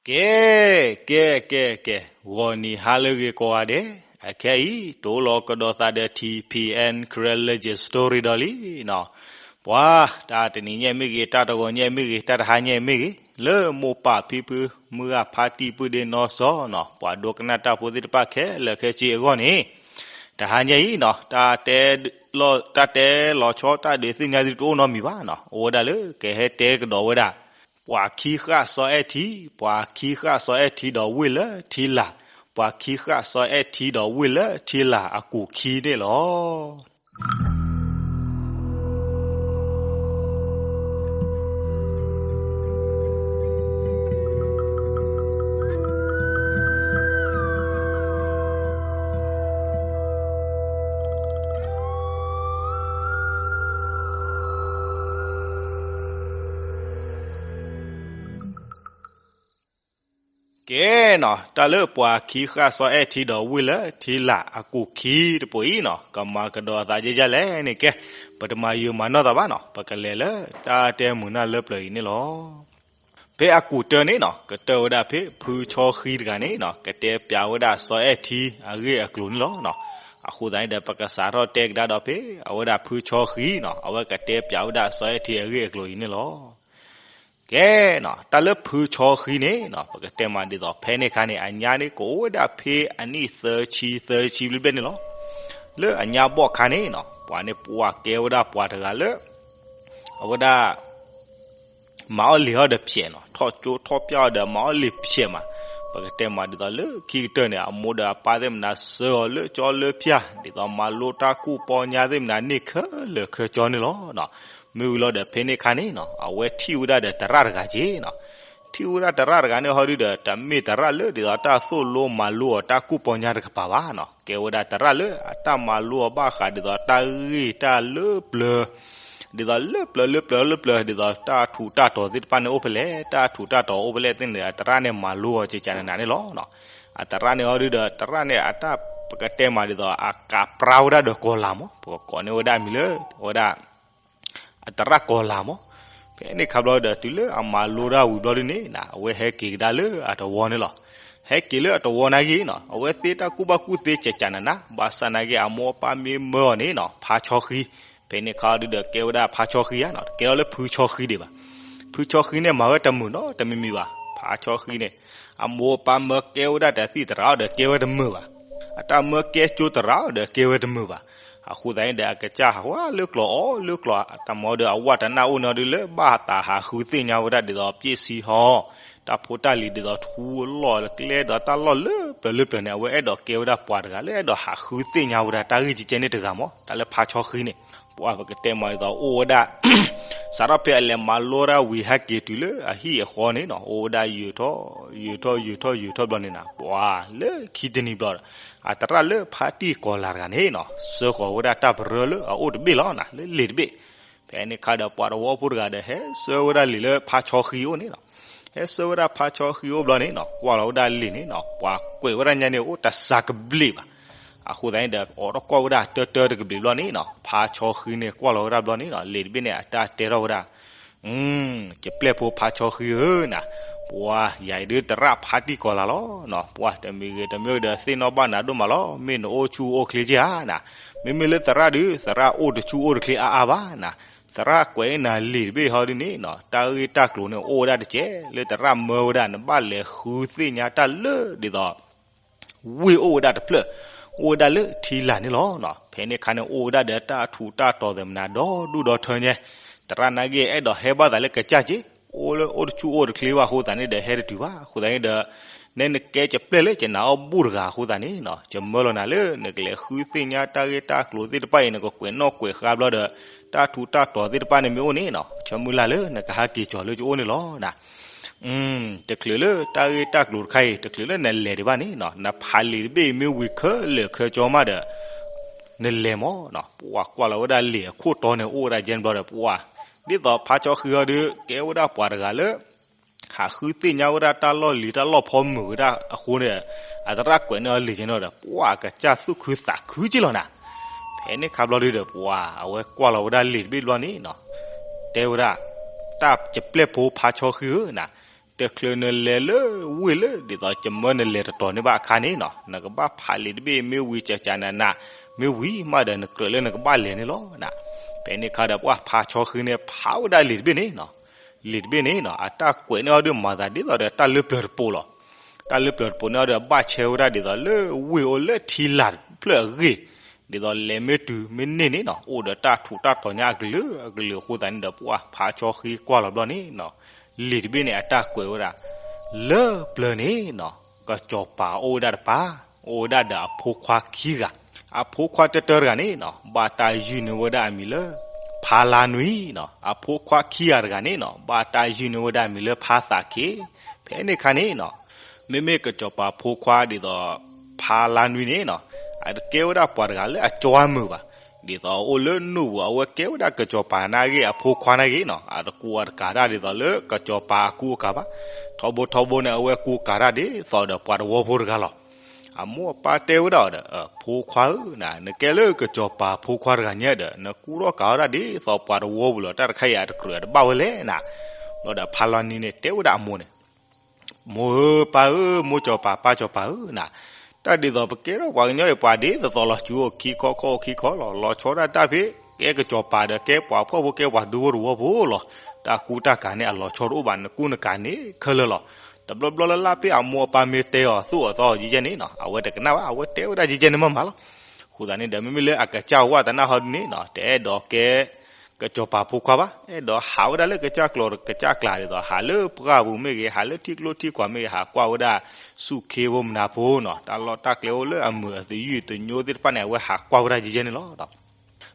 ကဲ, ကဲ, ကဲ, ကဲ, ဂီၤနံၤဟါလၢအဂ့ၤကိးဂၤဒဲး, အခဲအံၤ တအိၣ်လီၤကဒီးသးဒီး ထံၣ်ဖံၣ်အဲၣ် Karen Legend Story ဒီးလံနီၤ. ပှၤ, တၢ်တနံၤညါမ့ၢ်ဂ့ၤ, တၢ်တဂီၤညါမ့ၢ်ဂ့ၤ, တၢ်တဟါညါမ့ၢ်ဂ့ၤ, လၢမိၢ်ပၢ်ဖံဖု မုၢ်ဂၤဖါတံၢ်ပုၢ်ဒ့နီၢ်စီနီၤ, ပှၤဒိကနၣ်တၢ်ဖိသ့ၣ်တဖၣ်ခဲလၢာ်ခဲဆ့အဂီၢ်န့ၣ်, တဟါညါအံၤနီၤ, တၢ်တဲလီၤ, တၢ်တဲလီၤဆီတၢ်ဒုးသ့ၣ်ညါသုတအိၣ်နီတမံၤဘၣ်နီၤ, အိၣ်ဝဲဒၣ်လၢကဟဲတဲကဒီးဝဲဒၣ် ပှၤခံဃၣ်စီၤအဲၣ်ထံ, ပှၤခံဃၣ်စီၤအဲၣ်ထံဒီးဝ့ၢ်လၢထံလာ်, ပှၤခံဃၣ်စီၤအဲၣ်ထံဒီးဝ့ၢ်လၢထံလာ်အကူာ်ခံန့ၣ်လီၤ. ကဲနီၤ, တၢ်လၢပှၤခံဃၣ်စီၤအဲၣ်ထံဒီးဝ့ၢ်လၢထံလာ်အကူာ်ခံတပိၤအံၤနီၤ, ကမၤကဒီးအသးဒ်လဲၣ်န့ၣ်ကဲ, ပတမၤယုာ်မၤနီၢ်သးဘၣ်နီၤ, ပကလဲၤလၢတၢ်တဲမုာ်နၢ်လၢပျၢၤအံၤန့ၣ်လီၤ. ဖဲအကူာ်တၢန့ၣ်နီၤ, ကတၢၢ်ဝဲဒၣ်ဖဲဖုဆီဃံတဂၤန့ၣ်နီၤ, ကတဲပျးဝဲဒၣ်စီၤအဲၣ်ထံအဂ့ၢ်အကျိၤန့ၣ်လီၤ. အဃိသတးန့ၣ်ဒီး ပကစးထီၣ်တဲကဒါဒီးဖဲအဝဲဒၣ်ဖုဆီဃံနီၤ, အဝဲကတဲပျးဝဲဒၣ်စီၤအဲၣ်ထံအဂ့ၢ်အကျိၤအံၤန့ၣ်လီၤ. ကဲနီၤ, တၢ်လၢဖုဆီဃံန့ၣ်နီၤ, ပကတဲမးဒ်သိး ဖဲန့ၣ်အခါန့ၣ် အညါန့ၣ်ကအိၣ်ဝဲဒၣ်ဖဲအနံၣ်သၢဆံ သၢဆံဘျဲၣ်ဘျဲၣ်န့ၣ်လီၤ. လၢအညါဘီၣ်ခါန့ၣ်နီၤ, ပှၤန့ၣ်ပှၤကဲဝဲဒၣ်ပှၤတဂၤလၢ အဝဲဒၣ် မၤအီၣ်လံာ်အီၣ်ဒီးဖျဲးနီၤ, ထီၣ်ကၠိထီၣ်ပျၢ်အီၣ်ဒီးမၤအီၣ်လံာ်ဖျဲးမး. ပကတဲမးဒ်သိးလၢခံကတၢၢ်န့ၣ် အမိၢ်ဒီးအပၢ်သ့ၣ်မနၤ ဆှၢအီၤလၢကၠီလၢဖၠၣ်, ဒ်သိးမၤလိတၢ်ကူၣ်ပီညါသ့ၣ်မနၤန့ၣ် ခဲလၢာ်ခဲဆ့န့ၣ်လီၤ. မ့ၢ်ဝံၤလီၤဒီး ဖဲန့ၣ်အခါန့ၣ်နီၤ, အဝဲထံၣ်ဝဲဒၣ်ဒီးသရၣ်တဂၤက့နီၤ. ထံၣ်ဝဲဒၣ်သရၣ်တဂၤန့ၣ်ဟီဒုဒီး တမ့ၢ်သရၣ်လၢဒ်သိးတၢ်သိၣ်လိမၤလိအီၤတၢ်ကူၣ်ပီညါတကပၤဘၣ်နီၤ. ကဲဝဲဒၣ်သရၣ်လၢအတၢ်မၤလိအီၤဘၣ်ဃးဒ်သိးတၢ်ဂ့ၢ်တၢ်လၢပျၢၤ, ဒ်သိးလၢပျၢၤလၢပျၢၤလၢပျၢၤ ဒ်သိးတၢ်ထူးတၢ်တီၤသ့ၣ်တဖၣ်န့ၣ်အိၣ်ဖဲလဲၣ်, တၢ်ထူးတၢ်တီၤအိၣ်ဖဲလဲၣ်သ့ၣ်န့ၣ် အသရၣ်န့ၣ်မၤလိအီၤကကနးနးန့ၣ်လီၤ. အသရၣ်န့ၣ်ဟီဒုဒီး သရၣ်န့ၣ်အတၢ် ပကတဲမးဒ်သိး အကးပြါဝဲဒၣ်ဒီးကီၤလၤမး, ပကကိးန့ၢ်ဝဲဒၣ်အမံၤလၢ အဝဲဒၣ် အသရၣ်ကီၤလၤမး. ဖဲန့ၣ်ခါဘျီဒီး တုၤလၢအမၤလိတၢ်ဝံၤဘျီဒုန့ၣ်နီၤ, အဝဲဟဲက့ၤကဒါလၢအသဝီန့ၣ်လီၤ. ဟဲက့ၤလၢအသဝီနာ်က့နီၤ, အဝဲသ့တၢ်ကူၣ်ဘၣ်ကူၣ်သ့ကကနးနး, ဘၣ်ဆၣ်နာ်က့အမိၢ်အပၢ်မ့ၢ်မၢအီၤန့ၣ်နီၤ, ဖါဆီဃံ. ဖဲန့ၣ်ခါဒုဒီးကဲဝဲဒၣ်ဖါဆီဃံဧါနီၤ, တကဲထီၣ်လၢဖုဆီဃံဒံးဘၣ်. ဖုဆီဃံန့ၣ်မၤဝဲတမုာ်နီတမံၤမံၤဘၣ်. ဖါဆီဃံန့ၣ် အမိၢ်အပၢ်မၢကဲဝဲဒၣ်တသံၣ်သရၣ်အီၤဒီးကဲဝဲတမုာ်ဘၣ်. အတၢ်မၢကဲကၠိသရၣ်အီၤဒီးကဲဝဲတမုာ်ဘၣ်. အဃိသတးန့ၣ်ဒီး အကစၢ်ဟးဝဲလၢကျိာ်အီၣ်လၢကျိာ်, တၢ်မၤဒီးအဝၢ်တနၢ်အိၣ်န့ၣ်ဒီး လၢဘၣ်သးဟးဃုသ့ၣ်ညါဝဲဒၣ်ဒ်သိး ပစံးဟီ တၢ်ဖိတၢ်လံၤဒ်သိးထူအလီၢ်ကျဲဒီးတၢ်လီၢ်လၢပျၢၤလၢပျၢၤန့ၣ်, အဝဲအဲၣ်ဒိးကဲဝဲဒၣ်ပှၤတဂၤလၢအဲၣ်ဒိးဟးဃုသ့ၣ်ညါဝဲဒၣ်တၢ်ဂ့ၢ်ကကဲန့ၣ်တဂၤမး, တၢ်လၢဖါဆီဃံန့ၣ်. ပှၤပကတဲမးဒ်သိးအိၣ်ဝဲဒၣ် စးထီၣ်ဖဲအလဲၤမၤလိတၢ်ဝံၤဟဲက့ၤတုၤလၢအဟံၣ်အဃီန့ၣ်နီၤ, အိၣ်ဝဲဒၣ်ယုာ်ထီၣ် ယုာ်ထီၣ် ယုာ်ထီၣ် ယုာ်ထီၣ်ဘျီန့ၣ်နီၤ, ပှၤလၢခံတနံၤဘျီဒီး အသရၣ်လၢဖါတံၢ်ကီၤလၤတဂၤန့ၣ်နီၤ, ဆှၢဃီၤဝဲဒၣ်တၢ်ပရၢလၢအအိၣ်တဘ့ၣ်လီၤနီၤ, လၢလံာ်တဘ့ၣ်. ဖဲန့ၣ်ခါဒီးပှၤသဝီဖိတဂၤဒီး ဟဲဆှၢဝဲဒၣ်လံာ်လၢဖါဆီဃံအိၣ်န့ၣ်နီၤ. ဟဲဆှၢဝဲဒၣ်ဖါဆီဃံအိၣ်ဘျီန့ၣ်နီၤ, ကွၢ်လီၤဝဲဒၣ်လံာ်န့ၣ်နီၤ, ပှၤကွဲးဝဲဒၣ်ညါန့ၣ် အိၣ်တစှၤကဘျံးဘၣ်. အဃိသတးန့ၣ်ဒီး အိးထီၣ်ကွၢ်ဝဲဒၣ်တၢတၢတကဘျံးဘျီန့ၣ်နီၤ, ဖါဆီဃံန့ၣ်ကွၢ်လီၤဝဲဒၣ်ဘျီန့ၣ်နီၤ, လံာ်တဘ့ၣ်န့ၣ် အတၢ်တဲထီၣ်ဝဲဒၣ် ကပျဲၢ်ဖိဖါဆီဃံဧၢနီၤ, ပှၤယၤအံၤဒုးသရၣ်ဖါတံၢ်ကီၤလၤလီၤနီၤ, ပှၤတမံၤဂ့ၤတမံၤဒီးသ့ၣ်နီၣ်ဘၣ်နၤဒိၣ်မးလီၤ, မ့ၢ်နအိၣ်ဆူၣ်အိၣ်ချ့က့ဧါနီၤ, မ့မ့ၢ်လၢသရၣ်ဒုး သရၣ်အိၣ်တဆူၣ်အိၣ်တချ့အါအါဘၣ်နီၤ, သရၣ်ကွဲးနၤလံာ်တဘ့ၣ်ဟီဒုန့ၣ်နီၤ, တၢ်ဂ့ၢ်တၢ်ကျိၤန့ၣ် အိၣ်ဝဲဒၣ်တကဲး, လၢသရၣ်မၢဝဲဒၣ် နဘၣ်လဲၤဃုသ့ၣ်ညါတၢ်လၢဒ်သိး ဝ့ၢ်အိၣ်ဝဲဒၣ်တဖျၢၣ်, အိၣ်ဝဲဒၣ်လၢထံလာ်န့ၣ်လီၤနီၤ. ဖဲန့ၣ်အခါန့ၣ် အိၣ်ဝဲဒၣ်ဒီးတၢ်ထူးတၢ်တီၤသ့ၣ်မနၤ ဒီဒူၣ်ဒီထၢညါ, သရၣ်နာ်က့ အဲၣ်ဒိးဟဲဘၣ်သးလၢကစၢ်က့, အိၣ်လၢအိၣ်တဆူၣ်အိၣ်တချ့ဘၣ်အဃိသတးန့ၣ်ဒီး ဟဲတတုၤဘၣ်. အဃိသတးန့ၣ်ဒီး နဲနကဲကပျဲၢ်လၢကနၤအီၣ်ဘူၣ်တဂၤအဃိသတးန့ၣ်နီၤ, ယမၢလီၤနၤလၢနကလဲၤဃုသ့ၣ်ညါတၢ်ဂ့ၢ်တၢ်ကျိၤသ့ၣ်တဖၣ်အံၤ နကကွဲးနီၣ်ကွဲးဃါဘျီဒီး တၢ်ထူးတၢ်တီၤသ့ၣ်တဖၣ်န့ၣ်မ့ၢ်အိၣ်န့ၣ်နီၤ, ဆၢမုၢ်လၢ်လၢနကဟဲက့ၤကီၤလၢကအိၣ်န့ၣ်လီၤနီၤ. တချုးလၢတၢ်ဂ့ၢ်တၢ်ကျိၤတခါအံၤ တချုးလၢနလဲၤဒံးဘၣ်န့ၣ်နီၤ, နဖးလံာ်တဘ့ၣ်အံၤမ့ၢ်ဝံၤခဲလၢာ်ခဲဆ့မးဒီး နလဲၤမးနီၤ. ပှၤကွၢ်လီၤဝဲဒၣ်လံာ်အခိၣ်တီန့ၣ် အိၣ်ဝဲဒၣ်ကဲန့ၣ်ဘျီဒီး ပှၤ ဒ်သိးဖါဆီဃံဟီဒုး ကဲဝဲဒၣ်ပှၤတဂၤလၢ ဟးဃုသ့ၣ်ညါဝဲဒၣ်တၢ်လီၢ်လံၤတၢ်လီၢ်ဖီမုၢ်ဝဲဒၣ်အဃိန့ၣ်, အသရၣ်ကွဲးန့ၢ်အီၤလံာ်ကဲန့ၣ်ဒီး ပှၤအကစၢ်သူၣ်ခုသးခုက့လီၤနီၤ. ဖဲန့ၣ်ခါဘျီဒုဒီး ပှၤအဝဲကွၢ်လီၤဝဲဒၣ်လံာ်တဘ့ၣ်ဘျီန့ၣ်နီၤ, တဲဝဲဒၣ် တၢ်ကပျဲၢ်ဖိဖါဆီဃံဧၢနီၤ, တဲချၢနလဲၤလၢဝ့ၢ်လၢ ဒ်သိးကမၢနလဲၤတတီၤန့ၢ်ဘၣ်အခါန့ၣ်နီၤ, နကဘၣ်ဖးလံာ်တဘ့ၣ် မ့ၢ်ဝံၤကကနးနး, မ့ၢ်ဝံၤမးဒီးနကြၢးလၢနကဘၣ်လဲၤန့ၣ်လီၤ. ဖဲန့ၣ်အခါဒီးပှၤဖးဆီဃံန့ၣ် ဖးဝဲဒၣ်လံာ်တဘ့ၣ်န့ၣ်နီၤ, လံာ်တဘ့ၣ်န့ၣ်နီၤ အတၢ်ကွဲးန့ၢ်အီၤဒီးမၤသးဒ်သိးဒီးတၢ်လၢပျၢၤတပိာ်လီၤ. တၢ်လၢပျၢၤတပိာ်န့ၢ်အီၤဒီး ဘၣ်ဆဲဝဲဒၣ်ဒ်သိးလၢဝ့ၢ်အိၣ်လၢထံလာ်တဖျၢၣ်အဂ့ၢ်, ဒ်သိးလဲၤမ့ၢ်တုၤမ့ၢ်န့ၢ်န့ၣ်နီၤ အိၣ်ဒီးတၢ်ထူးတၢ်တီၤညါအကလုာ်ကလုာ်အဃိသတးန့ၣ်ဒီး ပှၤဖးဆီဃံကွၢ်လီၤဘျီန့ၣ်နီၤ, လံာ်တဘ့ၣ်န့ၣ် အတၢ်ကွဲးဝဲဒၣ် လၢပျၢၤန့ၣ်နီၤ ကစီၤပၤအိၣ်ဝဲဒၣ်တပၤ, အိၣ်ဝဲဒၣ်ဒီးအဖိခွါခံဂၤ, အဖိခွါတၢတၢတဂၤန့ၣ်နီၤ ဘၣ်တၢ်ယုၢ်န့ၢ်ဝဲဒၣ်အမံၤလၢ ဖါလါနွံနီၤ, အဖိခွါခံဂၤတဂၤန့ၣ်နီၤ ဘၣ်တၢ်ယုၢ်န့ၢ်ဝဲဒၣ်အမံၤလၢ ဖါသးခ့. ဖဲန့ၣ်အခါန့ၣ်နီၤ မ့မ့ၢ်ကစီၤပၤဖိခွါဒ်သိး ဖါလါနွံန့ၣ်နီၤ အတကဲဝဲဒၣ်ပှၤတဂၤလၢအကၠီအမုာ်ဘၣ်. ဒ်သိးအအိၣ်လၢနူၢ်ပူၤ အဝဲကဲဝဲဒၣ်ကစီၤပၤန့ၣ်အဂ့ၢ် အဖိခွါန့ၣ်အဂ့ၢ်နီၤ အတကူအတကၤတၢ်ဒ်သိးလၢကစီၤပၤအကူအကၤဘၣ်. ထီဘိထီဘိန့ၣ် အဝဲကူကၤတၢ်ဒ်သိးဒီးပှၤတဝီဖိတဂၤလီၤ. အမိၢ်အပၢ်တဲဝဲဒၣ်အီၤဒီး ဖိခွါဧၢ, နကဲလၢကစီၤပၤဖိခွါတဂၤညါဒီး နကူထီၣ်ကၤထီၣ်တၢ်ဒ်သိးပှၤတဝီပူၤလီၤ. တၢ်တခါအံၤအတကြၢးအတဘၣ်ဝဲလဲၣ်နၤ. ဘျီဒီးဖါလါနွံန့ၣ် တဲဝဲဒၣ်အမိၢ်န့ၣ် မိၢ်ဧၢ, ပၢ်ဧၢ, မိၢ်ကစီၤပၤ ပၢ်ကစီၤပၤဧၢနၤ, တၢ်ဒ်သိးပကဲထီၣ်ပှၤကညီအံၤ ပှၤဒ်သိးသိးလီၤ စူၤအိၣ်ခံခီခီအိၣ်ခံခီလီၤ. လီၤဆီဒၣ်တၢ်ဖဲ ကဲကစီၤပၤဒီး ကဲပှၤဖှီၣ်ဖိ ကဲပှၤဒူဖိတဝီဖိလီၤ. တၢ်ကူတၢ်ကၤန့ၣ် အလီၤဆီတအိၣ်ဘၣ်. နကူနကၤန့ၣ်ခဲလၢာ်လီၤ. တဘျီဘျီလၢ်လၢ်ဖဲအမိၢ်အပၢ်မ့ၢ်တဲအီၤ သူၣ်အီၤသီအီၤယဲယဲန့ၣ်နီၤ အဝဲတကနၣ်ဘၣ်. အဝဲတဲဝဲဒၣ်ယဲယဲန့ၣ်မးမးလီၤ. အဃိသတးန့ၣ်ဒီး မ့မ့ၢ်လၢအကစၢ်ဝၣ်တနၢ်ဟီဒ်န့ၣ်နီၤ တအဲၣ်ဒိးကဲ ကစီၤပၤဖိခွါဘၣ်. အဲၣ်ဒိးဟးဝဲဒၣ်လၢကစၢ်ကျိၤကစၢ်ကျးဒ်သိး ဟးလၢပှၢ်ပူၤမ့ၢ်ဂ့ၤ ဟးလၢထံကျိထံကွာ်မ့ၢ်ဂ့ၤ ဟးကွၢ်ဝဲဒၣ်ဆူၣ်ခ့ဖိမနၤဖိနီၤ တၢ်လီၢ်တၢ်ကျဲအိၣ်လၢအမုာ်အသယုၢ်သညိသ့ၣ်တဖၣ်န့ၣ် အဝဲဟးကွၢ်ဝဲဒၣ်ယဲယဲန့ၣ်လီၤ.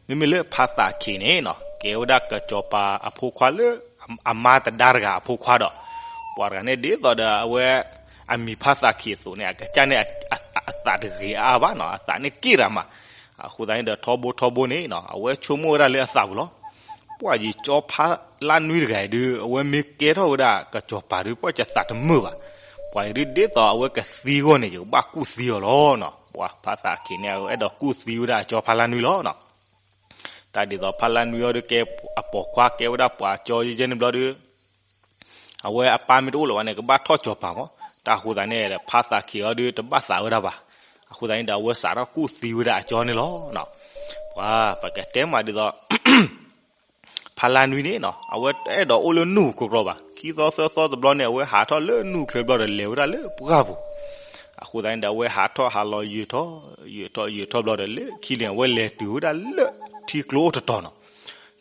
မ့မ့ၢ်လၢဖါသးခ့န့ၣ်နီၤ ကဲဝဲဒၣ်ကစီၤပၤအဖိခွါလၢ အမါတဒါတဂၤအဖိခွါဒီး ပှၤတဂၤန့ၣ်ဒ်သိးဒီးအဝဲ အမံၤဖါသးခ့အသိးန့ၣ် အကစၢ်န့ၣ် အသးတဂ့ၤအါအါဘၣ်နီၤ အသးန့ၣ်က့ၣ်တၢ်မး. အဃိသတးန့ၣ်ဒီးထီဘိထီဘိန့ၣ်နီၤ အဝဲဆိကမိၣ်ဝဲဒၣ်လၢအသးပူၤလီၤ. ပှၤယကၠီဖါလါနွံတဂၤအံၤဒုး အဝဲမ့ၢ်ကဲထီၣ်ဝဲဒၣ်ကစီၤပၤဒုး ပှၤယသးတမုာ်ဘၣ်. ပှၤအံၤဒုးဒ်သိးအဝဲကသံအဂီၢ်န့ၣ် ယကဘၣ်ကူၣ်သံအီၤလီၤနီၤ. ပှၤဖါသးခ့န့ၣ် အဝဲအဲၣ်ဒိးကူၣ်သံဝဲဒၣ်အကၠီဖါလါနွံလီၤနီၤ. တၢ်ဒ်သိးဖါလါနွံအံၤဒုးကဲအပိာ်ခွါကဲဝဲဒၣ်ပှၤကၠီယဲယဲန့ၣ်ဘျီဒုး အဝဲအပၢ်မ့ၢ်တအိၣ်လၢၤဘၣ်န့ၣ် ကဘၣ်ထီၣ်ကၠီၤပၤမး. တၢ်အဃိသတးန့ၣ်ဒီး ဖါသးခ့အံၤဒုးတဘၣ်သးဝဲဒၣ်ဘၣ်. အဃိသတးန့ၣ်ဒီး အဝဲစးထီၣ်ကူၣ်သံဝဲဒၣ်အကၠီန့ၣ်လီၤ. ပှၤ ပကတဲမးဒ်သိး ဖါလါနွံန့ၣ်နီၤ အဝဲတအဲၣ်ဒိးအိၣ်လၢနူၢ်ကပြီၤဘၣ်. ခံသီသၢသီတဘျီန့ၣ် အဝဲဟးထီၣ်လၢနူၢ်ချၢဘျီဒီးလဲၤဝဲဒၣ်လၢပှၢ်ပူၤ. အဃိသတးန့ၣ်ဒီး အဝဲဟးထီၣ်ဟးလီၤယုာ်ထီၣ် ယုာ်ထီၣ်ယုာ်ထီၣ်ဘျီဒီး လၢခံန့ၣ် အဝဲလဲၤတုၤဝဲဒၣ်လၢထံကျိအိၣ်တတီၤနီၤ.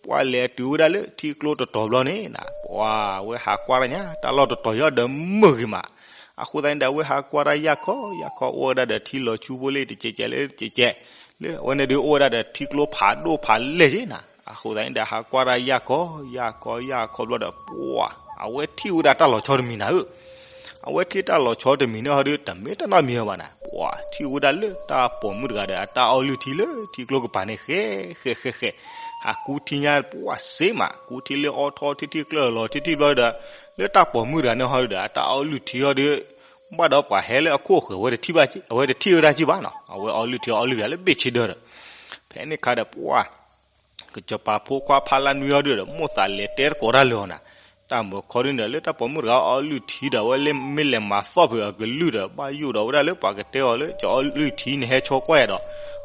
ပှၤလဲၤတုၤဝဲဒၣ်လၢထံကျိတတီၤဘျီန့ၣ် ပှၤအဝဲဟးကွၢ်တၢ်ညါ တၢ်လီၢ်တတီၤယီၤဒီးမုာ်ဂ့ၤမး. အဃိသတးန့ၣ်ဒီး အဝဲဟးကွၢ်တၢ်ယၢ်ခီယၢ်ခီ အိၣ်ဝဲဒၣ်ဒီးထံလီၤဆူဖိလၢတကဲးကဲးလၢတကဲးကဲး လၢအဝဲန့ၣ်ဒုးအိၣ်ဝဲဒၣ်ဒီးထံကျိဖးဒိၣ်ဖးလဲၢ်က့နီၤ. အဃိသတးန့ၣ်ဒီး ဟးကွၢ်တၢ်ယၢ်ခီယၢ်ခီယၢ်ခီဘျီဒီး ပှၤ အဝဲထံၣ်ဝဲဒၣ်တၢ်လီၤဆီတမံၤနၤဧၢ. အဝဲထံၣ်တၢ်လီၤဆီတမံၤန့ၣ်ဟီဒုး တမ့ၢ်တၢ်နီတမံၤဘၣ်နၤ. ပှၤထံၣ်ဝဲဒၣ်လၢတၢ်ပိာ်မုၣ်တဂၤဒီး အတၢ်အီလုၢ်ထံလၢထံကျိကပၤန့ၣ် ဃဲးဃဲးဃဲးဃဲး ဟးကူထံညါ ပှၤစ့မး ကူထံလၢအီထီထံထံကျၢၢ်လီၤထံထံဘျီဒီး လၢတၢ်ပိာ်မုၣ်တဂၤန့ၣ်ဟီဒုးဒီး အတၢ်အီလုၢ်ထံဟီဒုး ဘၣ်ဒီးပှၤဟဲလၢအခိၣ်အဃၢၤ အဝဲတထံၣ်ဝဲဒၣ်က့ဘၣ်နီၤ. အဝဲအီလုၢ်ထံအီလုၢ်ယၤလၢဘ့ၣ်ဆ့ဒၢဒီး ဖဲန့ၣ်ခါဒီးပှၤ ကစီၤပၤဖိခွါဖါလါနွံအီၤဒုးဒီး မိၣ်သးလဲၤတဲတကိးတၢ်လၢာ်အီၤနၤ. တၢ်မုာ်ခီဒုးန့ၣ်ဒီး လၢတၢ်ပိာ်မုၣ်တဂၤအီလုၢ်ထံဒီး အဝဲလၢမ့ၢ်လဲၤမၤသီၣ်ဖုးအကလုၢ်ဒီး ဘၣ်ယိၣ်ဒီးဝဲဒၣ်လၢပှၤကတဲအီၤလၢ ကၠီအီလုၢ်ထံန့ၣ်ဟဲဆီကွၢ်ယၤဒီး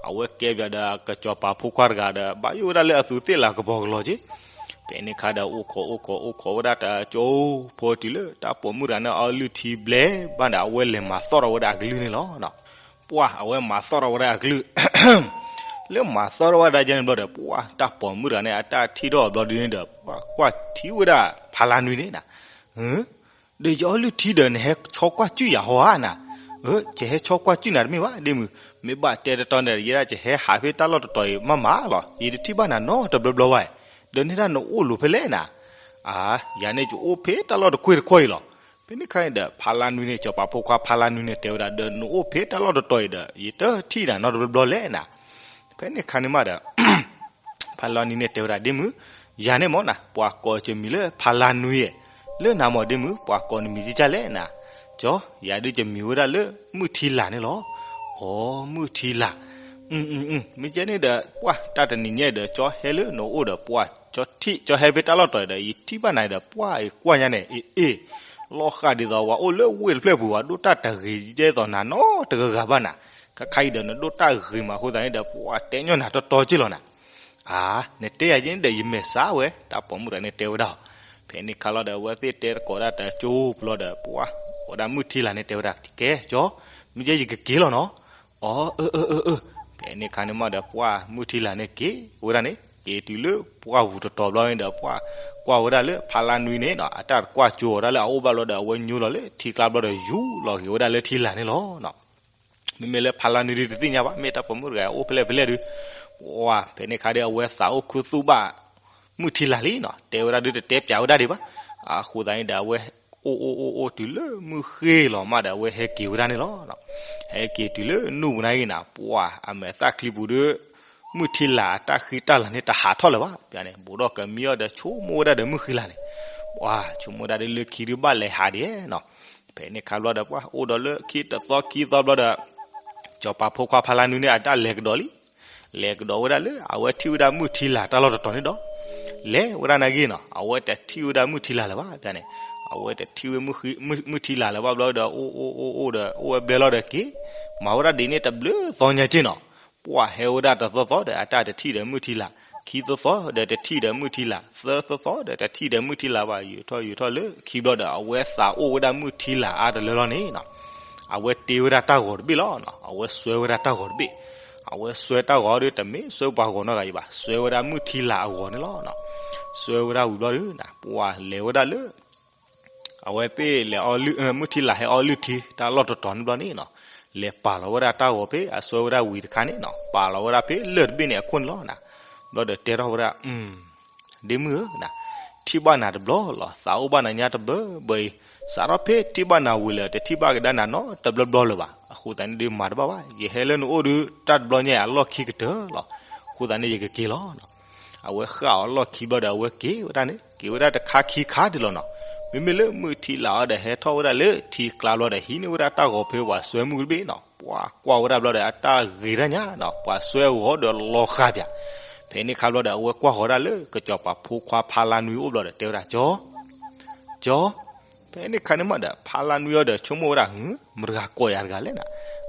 အဝဲကဲဘျီဒီးကစီၤပၤဖိခွါတဂၤဒီး ဘၣ်ယိၣ်ဝဲဒၣ်လၢအသူးသ့ၣ်လၤကပီၤကလီၤက့ ဖဲန့ၣ်ခါဒီး အိၣ်ခိးအိၣ်ခိးအိၣ်ခိးဝဲဒၣ်တကၠိ ဖိတုၤလၢတၢ်ပိာ်မုၣ်တဂၤန့ၣ်အီလုၢ်ထံဘျဲၣ်ဘၣ်ဒီး အဝဲလဲၤမၤသီၣ်ထီၣ်ဝဲဒၣ်အကလုၢ်န့ၣ်လီၤ. ပှၤအဝဲမၤသီၣ်ထီၣ်ဝဲဒၣ်အကလုၢ် လၢမၤသီၣ်ထီၣ်ဝဲဒၣ်ယဲန့ၣ်ဘျီဒီး ပှၤတၢ်ပိာ်မုၣ်တဂၤန့ၣ် အတၢ်ထံၣ်ထီၣ်ဘျီဒုးန့ၣ်ဒီး ပှၤကွၢ်ထံဝဲဒၣ်ဖါလါနွံန့ၣ်နၤ ဒီးယအီလုၢ်ထံဒီး နဟဲဆီကွၢ်ကုၢ်ယၤဟီဧါနၤ. ကဟဲဆီကွၢ်ကုၢ်နၤတမ့ၢ်ဘၣ်ဒ်မုၢ် မ့ၢ်ဘၣ်တဲတတီန့ၣ် ယဲဒၣ်ကဟဲဟးဖဲတၢ်လီၢ်တတီၤအံၤမးမးလီၤ. ယတထံၣ်ဘၣ်နၤနီတဘျီဘျီဘၣ်. ဒီးန့ၣ်ဒၣ်နအိၣ်လိၤဖဲလဲၣ်နၤ. ယၤန့ၣ် ယအိၣ်ဖဲတၢ်လီၢ်တကွ့ၢ်တကွ့ၢ်အံၤလီၤ. ဖဲန့ၣ်ခါန့ၣ်ဒီး ဖါလါနွံန့ၣ် စီၤပၤဖိခွါဖါလါနွံန့ၣ် တဲဝဲဒၣ် ဒီးနအိၣ်ဖဲတၢ်လီၢ်တတီၤအံၤဒီး ယတထံၣ်နၤနီတဘျီဘျီလဲၣ်နၤ. ဖဲန့ၣ်ခါန့ၣ်မးဒီး ဖါလါနွံန့ၣ်တဲဝဲဒၣ် ဒ်မုၢ် ယၤန့ၣ်မ့ၢ်နၤ ပှၤကိးကမံၤလၢဖါလါနွံဧၢ, လၢနၤမ့ၢ်ဒ်မုၢ် ပှၤကိးနမံၤကစၢ်လဲၣ်နၤ. ကၠီ ယၤဒုးကမံၤဝဲဒၣ်လၢမုၢ်ထံလာ်န့ၣ်လီၤ. အိ မုၢ်ထံလာ်, မ့ၢ်ကဲန့ၣ်ဒီး ပှၤတၢ်တနံၤညါဒီး ကၠီဟဲလၢနအိၣ်ဒီး ပှၤကၠီထံၣ် ကၠီဟဲဖဲတၢ်လီၢ်တတီၤဒီး ယထံၣ်ဘၣ်နၤဒီး ပှၤအံၤကွၢ်ညါန့ၣ် အ့ၣ် လီၤဃာ်ဒ်သိးဝဲအိၣ်လၢဝ့ၢ်တဖျၢၣ်ပူၤဝဲ ဒိၣ်တၢ်တဂ့ၤဒ်သိးနၤနီတဂၤဂၤဘၣ်နၤ, ခဲခါအံၤဒီးနဒိၣ်တၢ်ဂ့ၤမးအဃိသတးန့ၣ်ဒီး ပှၤတဲညီနၤတီတီက့ၢ်လီၤနၤ, အါ, နတဲယၤယဲန့ၣ်ဒီးယမဲာ်ဆှးဝဲ တၢ်ပိာ်မုၣ်တဂၤန့ၣ်တဲဝဲဒၣ်, ဖဲန့ၣ်ခါလီၤဒီး အဝဲသ့ၣ်တဲတကိးဒၣ်တကၠိပူၤလီၤဒီး ပှၤ ဝဲဒၣ်မုၢ်ထံလာ်န့ၣ်တဲဝဲဒၣ် ကဲကၠီ, မ့ၢ်ယဲယကက့ၤလီၤနီၤ, အၢ အၢ အၢ အၢ, ဖဲန့ၣ်ခါန့ၣ်မးဒီး ပှၤမုၢ်ထံလာ်န့ၣ်က့ၤဝဲဒၣ်န့ၣ် က့ၤတုၤလၢပှၢ်ပူၤတတီၤဘျီန့ၣ်ဒီး ပှၤကွၢ်ဝဲဒၣ်လၢဖါလါနွံန့ၣ်နီၤ အတၢ်တကွၢ်ကၠိအီၤဒၣ်လၢအအိၣ်ဘၣ်လီၤဒီး အဝဲညိလီၤလၢထံကျါဘျီဒီး ယူၤလီၤက့ၤဝဲဒၣ်လၢထံလာ်န့ၣ်လီၤ. မ့မ့ၢ်လၢဖါလါနွံဒုတသ့ၣ်ညါဘၣ် မ့ၢ်တၢ်ပိာ်မုၣ်တဂၤအိၣ်ဖဲလဲၣ်ဖဲလဲၣ်ဒု, ပှၤ ဖဲန့ၣ်ခါဒီး အဝဲသးအိၣ်ခူသူၣ်ဘၣ် မုၢ်ထံလာ်လံနီၤ တဲဝဲဒၣ်ဒုတတဲပၠးဝဲဒၣ်ဒံးဘၣ်, အဃိသတးန့ၣ်ဒီး အဝဲ အိၣ်အိၣ်အိၣ်အိၣ်တုၤလၢမုၢ်ဃ့ၢ်လီၤမးဒီး အဝဲဟဲက့ၤဝဲဒၣ်န့ၣ်လီၤ. ဟဲက့ၤတုၤလၢနူၢ်ပူၤန့ၣ်ဂ့ၤနၤ ပှၤအမဲာ်သၣ်ချံပူၤဒီး မုၢ်ထံလာ်အတၢ်ဃံတၢ်လၤန့ၣ်တဟးထီၣ်လၢၤဘၣ်, ပန့ၣ် ဘူးဒီးကမံအီၤဒီး ဆိကမိၣ်ဝဲဒၣ်ဒီးမုၢ်ဃံလာ်န့ၣ်, ပှၤ ဆိကမိၣ်ဝဲဒၣ်ဒီးလၢခံဒုးဘၣ်လဲၤဟးဒံးနီၤ. ဖဲန့ၣ်ခါဘျီဒီး ပှၤအိၣ်ဒီးလၢခံတသီခံသီဘျီဒီး စီၤပၤဖိခွါဖါလါနွံန့ၣ် အတၢ်လဲၤကဒီးလံ လဲၤကဒီးဝဲဒၣ်လၢ အဝဲထံၣ်ဝဲဒၣ်မုၢ်ထံလာ်တၢ်လီၢ်တတီၤန့ၣ်ဒီး လဲၤဝဲဒၣ်န့ၣ်ဂ့ၤနီၤ အဝဲတထံၣ်ဝဲဒၣ်မုၢ်ထံလာ်လၢၤဘၣ် ပန့ၣ်, အဝဲတထံၣ်ဝဲ မုၢ်ထံလာ်လၢၤဘၣ်ဘျီဒီး အိၣ်အိၣ်အိၣ်အိၣ်ဒီး အိၣ်ဝဲဘျဲလီၤဒီးက့ၤ မၤဝဲဒၣ်ဒ်န့ၣ်တဘျုးသီညါက့ၢ်နီၤ, ပှၤဟဲဝဲဒၣ်တသီသီဒီး အတၢ်တထံၣ်ဒီးမုၢ်ထံလာ်, ခံသီသီဒီးတထံၣ်ဒီးမုၢ်ထံလာ်, သၢသီသီဒီးတထံၣ်ဒီးမုၢ်ထံလာ်ဘၣ်, ယူၤထီၣ်ယူၤထီၣ်လၢခံဘျီဒီး အဝဲသးအိၣ်ဝဲဒၣ်မုၢ်ထံလာ်အါတလၢလီၤန့ၣ်နီၤ အဝဲတ့ဝဲဒၣ်တၢ်ဂီၤတဘ့ၣ်လီၤ. အဝဲစွဲဝဲဒၣ်တၢ်ဂီၤတဘ့ၣ်, အဝဲစွဲတၢ်ဂီၤဒီး တမ့ၢ်စွဲပှၤဂီၤနီတဂၤအံၤဘၣ်, စွဲဝဲဒၣ်မုၢ်ထံလာ်အဂီၤန့ၣ်လီၤ. စွဲဝဲဒၣ်ဝံၤဘျီဒီး ပှၤလဲၤဝဲဒၣ်လၢ အဝဲသ့ၣ်လဲၤ မုၢ်ထံလာ်ဟဲအီလုၢ်ထံတၢ်လီၢ်တတီၤန့ၣ်ဘျီန့ၣ်နီၤ, လဲၤပာ်လီၤဝဲဒၣ်တၢ်ဂီၤဖဲအစွဲဝဲဒၣ်ဝံၤတခါန့ၣ်နီၤ, ပာ်လီၤဝဲဒၣ်ဖဲလၢၢ်တဘ့ၣ်န့ၣ်အခိၣ်န့ၣ်လီၤ. ဘျီဒီးတဲထီၣ်ဝဲဒၣ် ဒ့မုၣ်ဧၢ, ထံၣ်ဘၣ်နၤတဘျီလီၤ, သးအိၣ်ဘၣ်နၤညါတဘျီဘၣ်အံၤ, စးထီၣ်ဖဲထံၣ်ဘၣ်နၤဝံၤလၢာ် တထံၣ်ဘၣ်ကဒါနၤနီတဘျီဘျီလၢၤဘၣ်, အဃိသတးန့ၣ်ဒုးမၤတဘၣ်ဘၣ်, ယဟဲလၢနအိၣ်ဒုး တၢ်တဘျီညါအလီၢ်ခံကတၢၢ်လီၤ, အဃိသတးန့ၣ်ယကက့ၤလီၤ. အဝဲဃၣ်အီၤလီၢ်ခံဘျီဒီး အဝဲက့ၤဝဲဒၣ်န့ၣ် က့ၤဝဲဒၣ်တခါခံခါဒံးလီၤနီၤ, မ့မ့ၢ်လၢမုၢ်ထံလာ်အီၤဒီး ဟဲထီၣ်ဝဲဒၣ်လၢထံကျါဘျီဒီး ဟံးန့ၢ်ဝဲဒၣ်တၢ်ဂီၤဖဲပှၤစွဲမုၢ်တဘ့ၣ်နီၤ, ပှၤကွၢ်ဝဲဒၣ်ဘျီဒီး အတၢ်ဂ့ၤတၢ်ညါနီၤ, ပှၤစွဲအဂီၤဒီးလီၤဃာ်ပၠး, ဖဲန့ၣ်ခါဘျီဒီး အဝဲကွၢ်ဃီၤဒၣ်လၢ ကစီၤပၤဖိခွါဖါလါနွံအိၣ်ဘျီဒီး တဲဝဲဒၣ် ကၠီ ကၠီ, ဖဲန့ၣ်ခါန့ၣ်မးဒီး ဖါလါနွံအီၤဒီး ဆိကမိၣ်ဝဲဒၣ် မတၤဂၤကိးယၤတဂၤလဲၣ်နၤ,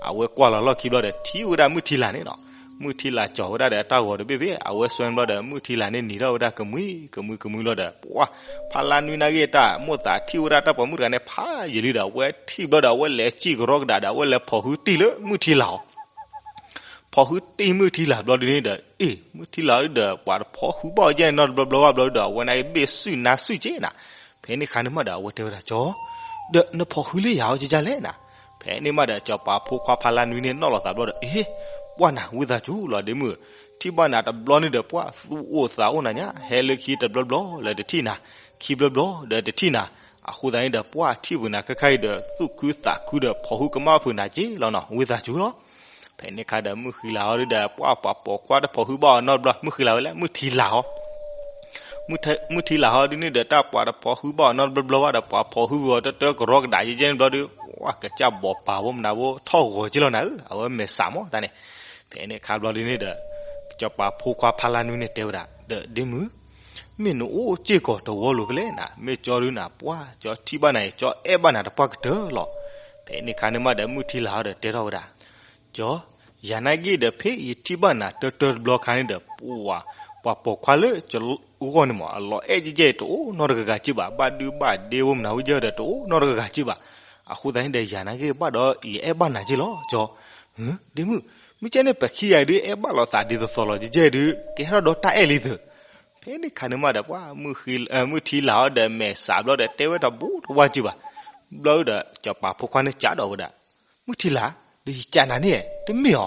အဝဲကွၢ်လီၤလီၢ်ခံဘျီဒီး ထံၣ်ဝဲဒၣ်မုၢ်ထံလာ်န့ၣ်နီၤ, မုၢ်ထံလာ်ကၠီၤဝဲဒၣ်ဒီး အတၢ်ဂီၤတဘ့ၣ်ဖဲ အဝဲစွဲဘျီဒီး မုၢ်ထံလာ်န့ၣ်နံၤထီၣ်ဝဲဒၣ်ကမှံကမှံကမှံလီၤဒီး ပှၤ ဖါလါနွံနာ်က့ၤတၢ်မိၣ်သးထံၣ်ဝဲဒၣ်တၢ်ပိာ်မုၣ်တဂၤန့ၣ် ဖးယံာ်လံဒီး အဝဲထံၣ်ဘျီဒီး အဝဲလဲၤစံၣ်ကရီကဒးဒီး အဝဲလဲၤဖီၣ်ဟုတံၢ်လၢမုၢ်ထံလာ်အီၤ ဖီၣ်ဟုတံၢ်မုၢ်ထံလာ်ဘျီဒုန့ၣ်ဒီး အ့ၣ် မုၢ်ထံလာ်ဒီး ပှၤတဖီၣ်ဟုဘၣ်အီၤယဲၢ်နီတဘျီဘျီဘၣ်ဘျီဒီး အဝဲနာ်က့ၤဘ့ၣ်စုၣ်နါစုၣ်က့နၤ, ဖဲန့ၣ်ခါန့ၣ်မးဒီး အဝဲတဲဝဲဒၣ် ကၠီ, ဒီးနဖီၣ်ဟုလၢယၤအီၤကကလဲၣ်နၤ, ဖဲန့ၣ်မးဒီး စီၤပၤဖိခွါဖါလါနွံန့ၣ်နီၣ်လီၤသးဘျီဒီး အ့ၣ် ပှၢ်နၤ ဝံသးစူၤလီၤဒ့မုၣ်, ထံၣ်ဘၣ်နၤတဘျီန့ၣ်ဒီး ပှၢ်သူၣ်အိၣ်သးအိၣ်နၤညါ, ဟဲလၢခံတဘျီဘျီလၢတထံၣ်နၤ, ခံဘျီဘျီဒီးတထံၣ်နၤ, အဃိသတးန့ၣ်ဒီး ပှၢ်ထံၣ်ပနၤခဲခါအံၤဒီး သူၣ်ခုသးခုဒီး ဖီၣ်ဟုကမၣ်ဖုးနၤက့လီၤနီၤ ဝံသးစူၤလီၤ. ဖဲန့ၣ်ခါဒီး မုၢ်ဃံလၤဟီဒုဒီး ပှၤပိာ်ခွါတဖီၣ်ဟုဘၣ်အီၤနီတဘျီ, မုၢ်ဃံလၤဝဲလဲၣ် မုၢ်ထံလာ်ဟီ, မုၢ်ထံလာ်ဟီဒုန့ၣ်ဒီး တၢ်ပှၤတဖီၣ်ဟုဘၣ်အီၤနီတဘျီဘျီဘၣ်ဒီး ပှၤဖီၣ်ဟုဝံၤအီၤတၢတၢကရီကဒးယဲၢ်န့ၣ်ဘျီဒီး ပှၤကစၢ်ဘီၣ်ပာ်ဖိမနၤဖိထီၣ်ဂီၤက့လီၤနၤဧၢ, အဝဲမဲာ်ဆှးမးတၢ်န့ၣ်. ဖဲန့ၣ်ခါဘျီဒုန့ၣ်ဒီး စီၤပၤဖိခွါဖါလါနွံန့ၣ်တဲဝဲဒၣ် ဒီးဒ့မုၣ် မ့ၢ်နအိၣ်စ့ၢ်ကီးတဝီလိၤဖဲလဲၣ်နၤ, မ့ၢ်ကၠီဒုနၤ ပှၢ်ကၠီထံၣ်ဘၣ်နၤအံၤ ကၠီအဲၣ်ဘၣ်နၤတပှၢ်ကတၢၢ်လီၤ. ဖဲန့ၣ်ခါန့ၣ်မးဒီး မုၢ်ထံလာ်ဟီဒီးတဲထီၣ်ဝဲဒၣ် ကၠီ, ယၤနာ်က့ၤဒီး ဖဲယထံၣ်ဘၣ်နၤတၢတၢတဘျီခါန့ၣ်ဒီး ပှၤ ပှၤပိာ်ခွါလၢကၠီအဂီၢ်န့ၣ်မး အလီၤအဲၣ်ကဲကဲတအိၣ်နီတဂၤဂၤက့ဘၣ်, ဘၣ်ဒုဘၣ်ဒ့ဝဲမနၤဝဲယဲၢ်ဒီးတအိၣ်နီတဂၤဂၤက့ဘၣ်. အဃိသတးန့ၣ်ဒီး ယၤနာ်က့ၤဘၣ်ဒီး ယအဲၣ်ဘၣ်နၤက့လီၤ ကၠီ. ဒ့မုၣ်, မ့ၢ်ကဲန့ၣ် ပခံဂၤအံၤဒုး အဲၣ်ဘၣ်လိာ်သးဒ်သိးသိးလီၤ, ယဲၢ်ဒုး ကဲထီၣ်ဒီးတၢ်အဲၣ်လံသၢ. ဖဲန့ၣ်ခါန့ၣ်မးဒီး ပှၤ မုၢ်ထံလာ်ဟီဒီး မဲာ်ဆှးဘျီဒီး တဲဝဲတဘူးတဝါက့ဘၣ်. ဘျီဒီး စီၤပၤဖိခွါန့ၣ်ကးဒီးဝဲဒၣ် မုၢ်ထံလာ်, ဒီးယကးနၤန့ၣ် တမ့ၢ်အီၤ.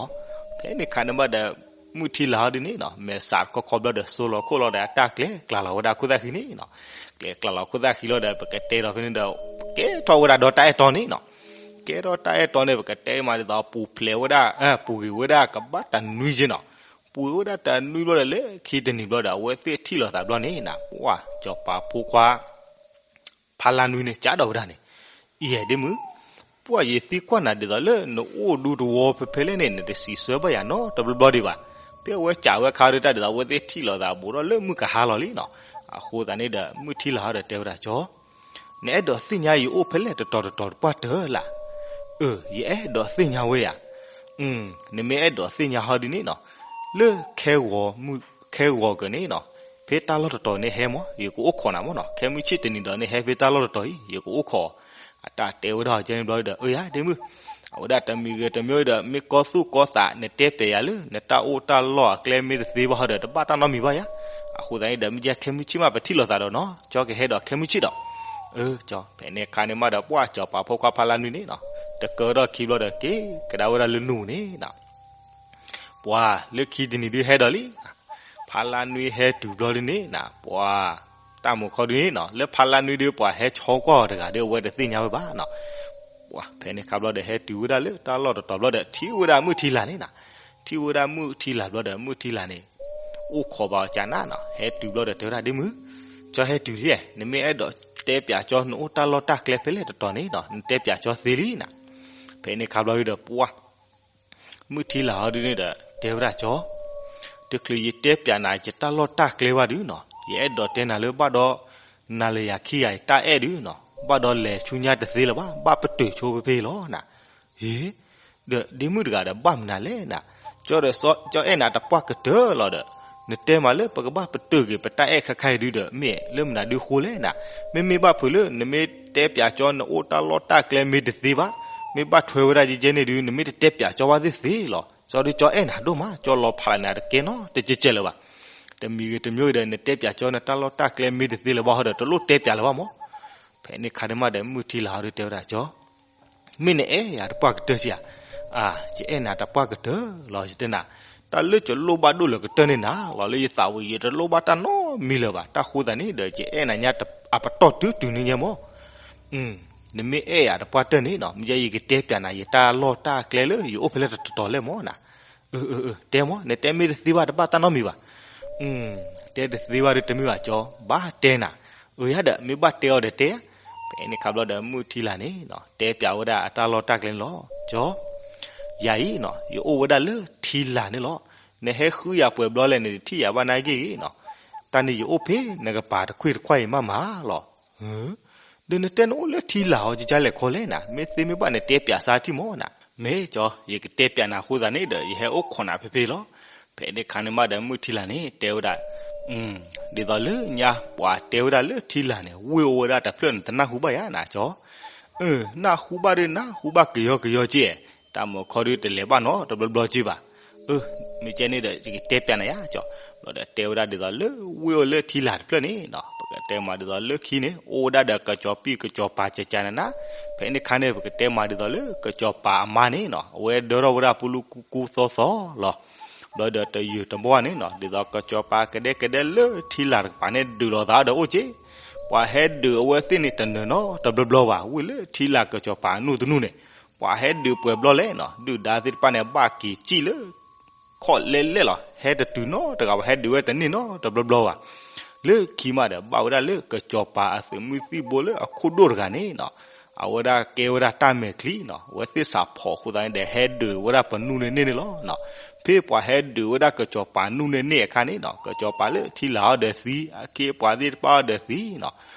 ဖဲန့ၣ်ခါန့ၣ်မးဒီး မုၢ်ထံလာ်ဟီဒုန့ၣ်နီၤ မဲာ်ဆှးတခီခီဘျီဒီး စိလီၤခိၣ်လီၤဒီး အတၢ်ကျဲၤကျါလီၤဝဲဒၣ်ခိၣ်သၣ်ဃံန့ၣ်နီၤ. ကျဲၤကျါလီၤခိၣ်သၣ်ဃံလီၤဒီး ပကတဲဒီးဖဲန့ၣ်ဒီး ကဲထီၣ်ဝဲဒၣ်ဒီးတၢ်အဲၣ်တီန့ၣ်နီၤ. ကဲထီၣ်တၢ်အဲၣ်တီန့ၣ် ပကတဲမးဒ်သိး ပူၤဖျဲးဝဲဒၣ် ပူၤဂ့ၤဝဲဒၣ်ကဘၣ်တနွံက့နီၤ. ပူၤဝဲဒၣ်တနွံဘျီဒီး လၢခံတနံၤဘျီဒီး အဝဲသ့ၣ်ထံၣ်လိာ်သးဘျီန့ၣ်နီၤ ပှၤ စီၤပၤဖိခွါ ဖါလါနွံန့ၣ် ကးဒီးဝဲဒၣ်န့ၣ်, အံၤဒ့မုၣ်, ပှၤယသံကွၢ်နၤဒ်သိးလၢ နအိၣ်ဒူတဝီဖဲဖဲလဲၣ်န့ၣ် နတစံးဆၢဘၣ်ယၤနီတဘျီဘျီဒံးဘၣ်. ဖဲအဝဲကးဝဲခါဒုး တၢ်ဒ်သိးအဝဲသ့ၣ်ထံၣ်လိာ်သးဘူးထီၣ်လၢမုၢ်ကဟါလီၤလံနီၤ. အဃိသတးန့ၣ်ဒီး မုၢ်ထံလာ်ဟီဒီးတဲဝဲဒၣ် ကၠီ နအဲၣ်ဒိးသ့ၣ်ညါယအိၣ်ဖဲလဲၣ်တတီၤတတီၤတပှၢ်တၢၢ်လၢ်. အၢ ယအဲၣ်ဒိးသ့ၣ်ညါဝဲယၤ. နမ့ၢ်အဲၣ်ဒိးသ့ၣ်ညါဟီဒ်န့ၣ်နီၤ, လၢ ခဲဂီၤကန့ၣ်နီၤ, ဖဲတၢ်လီၢ်တတီၤန့ၣ်ဟဲမၢ် ယကအိၣ်ခိးနၤမၢ်နီၤ, ခဲမုၢ်ဆ့ၣ်တနံၤဒီးန့ၣ်ဟဲဖဲတၢ်လီၢ်တတီၤအံၤ ယကအိၣ်ခိး. အတၢ်တဲဝဲဒၣ်အီၤကဲန့ၣ်ဘျီဒီး အၢယၤဒ့မုၣ်, အဝဲဒၣ်တမံၤဂ့ၤတမံၤဒီး မ့ၢ်ကီသူၣ်ကီသး နတဲပျးယၤလၢ နတၢ်အိၣ်တၢ်လီၢ်အကျဲမ့ၢ်တသ့ဘၣ်ဟီဒီး တဘၣ်တၢ်နီတမံၤဘၣ်ယၤ. အဃိသတးန့ၣ်ဒီး မ့ၢ်ကဲခဲမုၢ်ဆ့ၣ်မး ပထံၣ်လိာ်သးဒီးနီၤ, ကၠီကဟဲဒီးခဲမုၢ်ဆ့ၣ်ဒီး. အၢ ကၠီ ဖဲန့ၣ်အခါန့ၣ်မးဒီး ပှၢ်စီၤပၤဖိခွါဖါလါနွံန့ၣ်နီၤ, တကၢထီၣ်ခံဘျီဒီး က့ၤကဒါဝဲဒၣ်လၢနူန့ၣ်နီၤ. ပှၤလၢခံတနံၤဒုးဟဲဒီးလံ, ဖါလါနွံဟဲတုၤဘျီဒုးန့ၣ်နီၤ, ပှၤတၢ်မုာ်ခီဒုးန့ၣ်နီၤ, လၢဖါလါနွံဒုး ပှၤဟဲဆီကွၢ်အီၤတဂၤဒီး အဝဲတသ့ၣ်ညါဝဲဘၣ်နီၤ. ပှၤဖဲန့ၣ်အခါဘျီဒီး ဟဲတုၤဝဲဒၣ်လၢတၢ်လီၢ်တတီၤဘျီဒီး ထံၣ်ဝဲဒၣ်မုၢ်ထံလာ်န့ၣ်နီၤ. ထံၣ်ဝဲဒၣ်မုၢ်ထံလာ်ဘျီဒီး မုၢ်ထံလာ်န့ၣ် အိၣ်ခိးဘၣ်အီၤကနၤနီၤ, ဟဲတုၤဘျီဒီးတဲဝဲဒၣ်ဒ့မုၣ်, ကၠီဟဲတုၤလံ, နမ့ၢ်အဲၣ်ဒိးတဲပျးကၠီ နအိၣ်တၢ်လီၢ်တၢ်ကျဲဖဲလဲၣ်တတီၤန့ၣ်နီၤ, နတဲပျးကၠီသ့လံနီၤ. ဖဲန့ၣ်အခါဘျီဒီး ပှၤ မုၢ်ထံလာ်ဟီဒုးန့ၣ်ဒီး တဲဝဲဒၣ်ကၠီ, တချုးယတဲပျးနၤ ယတၢ်လီၢ်တၢ်ကျဲဘၣ်ဒုးနီၤ, ယအဲၣ်ဒိးတဲနၤလၢဘၣ်ဒီး နၤလၢယၤခံဂၤအတၢ်အဲၣ်ဒုးနီၤ, ဘၣ်ဒီးလဲၤဆူညါတသ့လၢၤဘၣ်, ဘၣ်ပတုာ်ဆိဖဲဖဲလီၤနီၤ. ဟ့, ဒီးဒ့မုၣ်တဂၤဒီး ဘၣ်မနုၤလဲၣ်နီၤ, ကၠီဒီး ကၠီအဲၣ်နၤတပှၢ်ကတၢၢ်လီၤဒီး နတဲမးလၢပကဘၣ်ပတုာ်က့ၤပတၢ်အဲၣ်ခဲခါအံၤဒုးဒီး မ့ၢ်လၢမနုၤဒုးဃိလဲၣ်နီၤ. မ့မ့ၢ်ဘၣ်ဖုးလၢ နမ့ၢ်တဲပျးကၠီ နအိၣ်တၢ်လီၢ်တၢ်ကျဲမ့ၢ်တသ့ဘၣ်, မ့ၢ်ဘၣ်ထွဲဝဲဒၣ်ကဲကဲန့ၣ်ဒုး နမ့ၢ်တတဲပျးကၠီဘၣ်သ့ၣ်သ့ၣ်လီၤ. ကၠီဒုး ကၠီအဲၣ်နၤဒိၣ်မး, ကၠီလီၤဖးလၢနၤတကဲနီတကဲကဲလၢၤဘၣ်. တမံၤဂ့ၤတမံၤဂ့ၤဒီး နတဲပျးကၠီ နတၢ်လီၢ်တၢ်ကျဲမ့ၢ်တသ့လၢၤဘၣ်ဟီဒီး တလိၣ်တဲပျးလၢၤဘၣ်မၢ်. ဖဲန့ၣ်အခါန့ၣ်မးဒီး မုၢ်ထံလာ်ဟီဒုးတဲဝဲဒၣ်ကၠီ, မ့ၢ်နအဲၣ်ယၤတပှၢ်ကတၢၢ်ဧါ. အၢ ယအဲၣ်နၤတပှၢ်ကတၢၢ်လီၤ ယတဲနၤ, တၢ်လၢယလိၣ်ဘၣ်ဒိၣ်လၢကတၢၢ်န့ၣ်နၤလီၤ, လၢယသးဝံၤ ယတလိၣ်ဘၣ်တၢ်နီတမံၤလၢၤဘၣ်. တၢ်ဃိသတးန့ၣ်ဒီး ယအဲၣ်နၤညါအပတီၢ်တုၤတုၤန့ၣ်ညါမၢ်. နမ့ၢ်အဲၣ်ယၤတပှၢ်ကတၢၢ်န့ၣ်နီၤ, မ့ၢ်ယဲယကတဲပျးနၤ ယတၢ်လီၢ်တၢ်ကျဲလၢယအိၣ်ဖဲလဲၣ်တတီၤလဲၣ်မၢ်နၤ. အၢ အၢ အၢ တဲမၢ်, နတဲမ့ၢ်တသ့ဘၣ် တဘၣ်တၢ်နီတမံၤဘၣ်. တဲတသ့ဘၣ်ဒီးတမ့ၢ်ဘၣ်ကၠီ, ဘၣ်တဲနၤ. အၢ ယၤဒီး မ့ၢ်ဘၣ်တဲအီၤဒီးတဲ. ဖဲန့ၣ်အခါဘျီဒီး မုၢ်ထံလာ်န့ၣ်နီၤ တဲပျးဝဲဒၣ်အတၢ်လီၢ်တၢ်ကျဲန့ၣ်လီၤ. ကၠီ, ယၤအံၤနီၤ ယအိၣ်ဝဲဒၣ်လၢထံလာ်န့ၣ်လီၤ. နဟဲဃုယၤပှဲၤဘျီလဲၣ် နတထံၣ်ယၤဘၣ်နာ်က့ဂ့ၤနီၤ. တၢ်န့ၣ်ယအိၣ်ဖဲနကပၤတခွ့ၣ်တခွါအံၤမးမးလီၤ. ဒီးနတဲနအိၣ်လၢထံလာ်အီၤ ကကလဲၤခီလဲၣ်နၤ, မ့ၢ်သ့မ့ၢ်ဘၣ်နတဲပျးစၢ်ထံၣ်မၢ်နၤ. မ့ၢ်ကၠီ, ယကတဲပျးနၤအဃိသတးန့ၣ်ဒီး ယဟဲအိၣ်ခိးနၤဖဲဖဲလီၤ. ဖဲန့ၣ်အခါန့ၣ်မးဒီးမုၢ်ထံလာ်န့ၣ် တဲဝဲဒၣ်, ဒ်သိးလၢညါပှၤတဲဝဲဒၣ်လၢထံလာ်န့ၣ် ဝ့ၢ်အိၣ်ဝဲဒၣ်တဖျၢၣ်န့ၣ် တနၢ်ဟူဘၣ်ယၤနၤကၠီ. အၢ နၢ်ဟူဘၣ်ဒီးနၢ်ဟူဘၣ်ကယီကယီက့, တၢ်မုာ်ခီဒုးတလဲၤဘၣ်နီတဘျီဘျီက့ဘၣ်. အၢ မ့ၢ်ကဲန့ၣ်ဒီး ယကတဲပျးနၤယၤကၠီ. ဘျီဒီးတဲဝဲဒၣ်ဒ်သိးလၢဝ့ၢ်အိၣ်လၢထံလာ်တဖျၢၣ်န့ၣ်နီၤ, ပကတဲမးဒ်သိးလၢခံန့ၣ် အိၣ်ဝဲဒၣ်ဒီးကစီၤပံၣ်ကစီၤပၤကကနနၤ. ဖဲန့ၣ်အခါန့ၣ် ပကတဲမးဒ်သိးလၢကစီၤပၤအမါန့ၣ်နီၤ အဝဲဒၢထီၣ်ဝဲဒၣ်ပလူကူကူသီသီလီၤ. ဘျီဒီးတယုၢ်တဘီန့ၣ်နီၤ ဒ်သိးကစီၤပၤကဒဲကဒဲလၢထံလာ်တကပၤန့ၣ် ဒုးလိာ်သးဒီးအိၣ်က့. ပှၤဟဲဒုးအဝဲသ့ၣ်န့ၣ်တနၢၤနီတဘျီဘျီဘၣ်, ဝ့ၢ်လၢထံလာ်ကစီၤပၤအနူၢ်တနူၢ်န့ၣ် ပှၤဟဲဒုးပှဲၤဘျီလဲၣ်နီၤ ဒုၣ်ဒါသ့ၣ်တဖၣ်န့ၣ် ဘၣ်က့ၤစံၣ်လၢ ခီၣ်လဲလဲၣ်လီၤ. ဟဲတတုၤနီတဂၤဘၣ်, ဟဲဒုးဝဲတန့ၢ်နီတဘျီဘျီဘၣ်. လၢခံမးဒီး ဘၣ်ဝဲဒၣ်လၢကစီၤပၤအသုးမုၢ်သံၣ်ဘိလၢအခိၣ်ဒိၣ်တဂၤန့ၣ်နီၤ, အဝဲဒၣ်ကဲဝဲဒၣ်တၢ်မဲာ်ချံနီၤ, အဝဲသ့ၣ်စးဖီၣ်အဃိသတးန့ၣ်ဒီး ဟဲဒုးဝဲဒၣ်ပနူၢ်န့ၣ်န့ၢ်န့ၣ်လီၤ. ဖဲပှၤဟဲဒုးဝဲဒၣ်ကစီၤပၤနူၢ်န့ၣ်န့ၢ်အခါန့ၣ်နီၤ, ကစီၤပၤလၢထံလာ်အီၤဒီးသံ, အခ့အပှၤသ့ၣ်တဖၣ်အီၤဒီးသံနီၤ.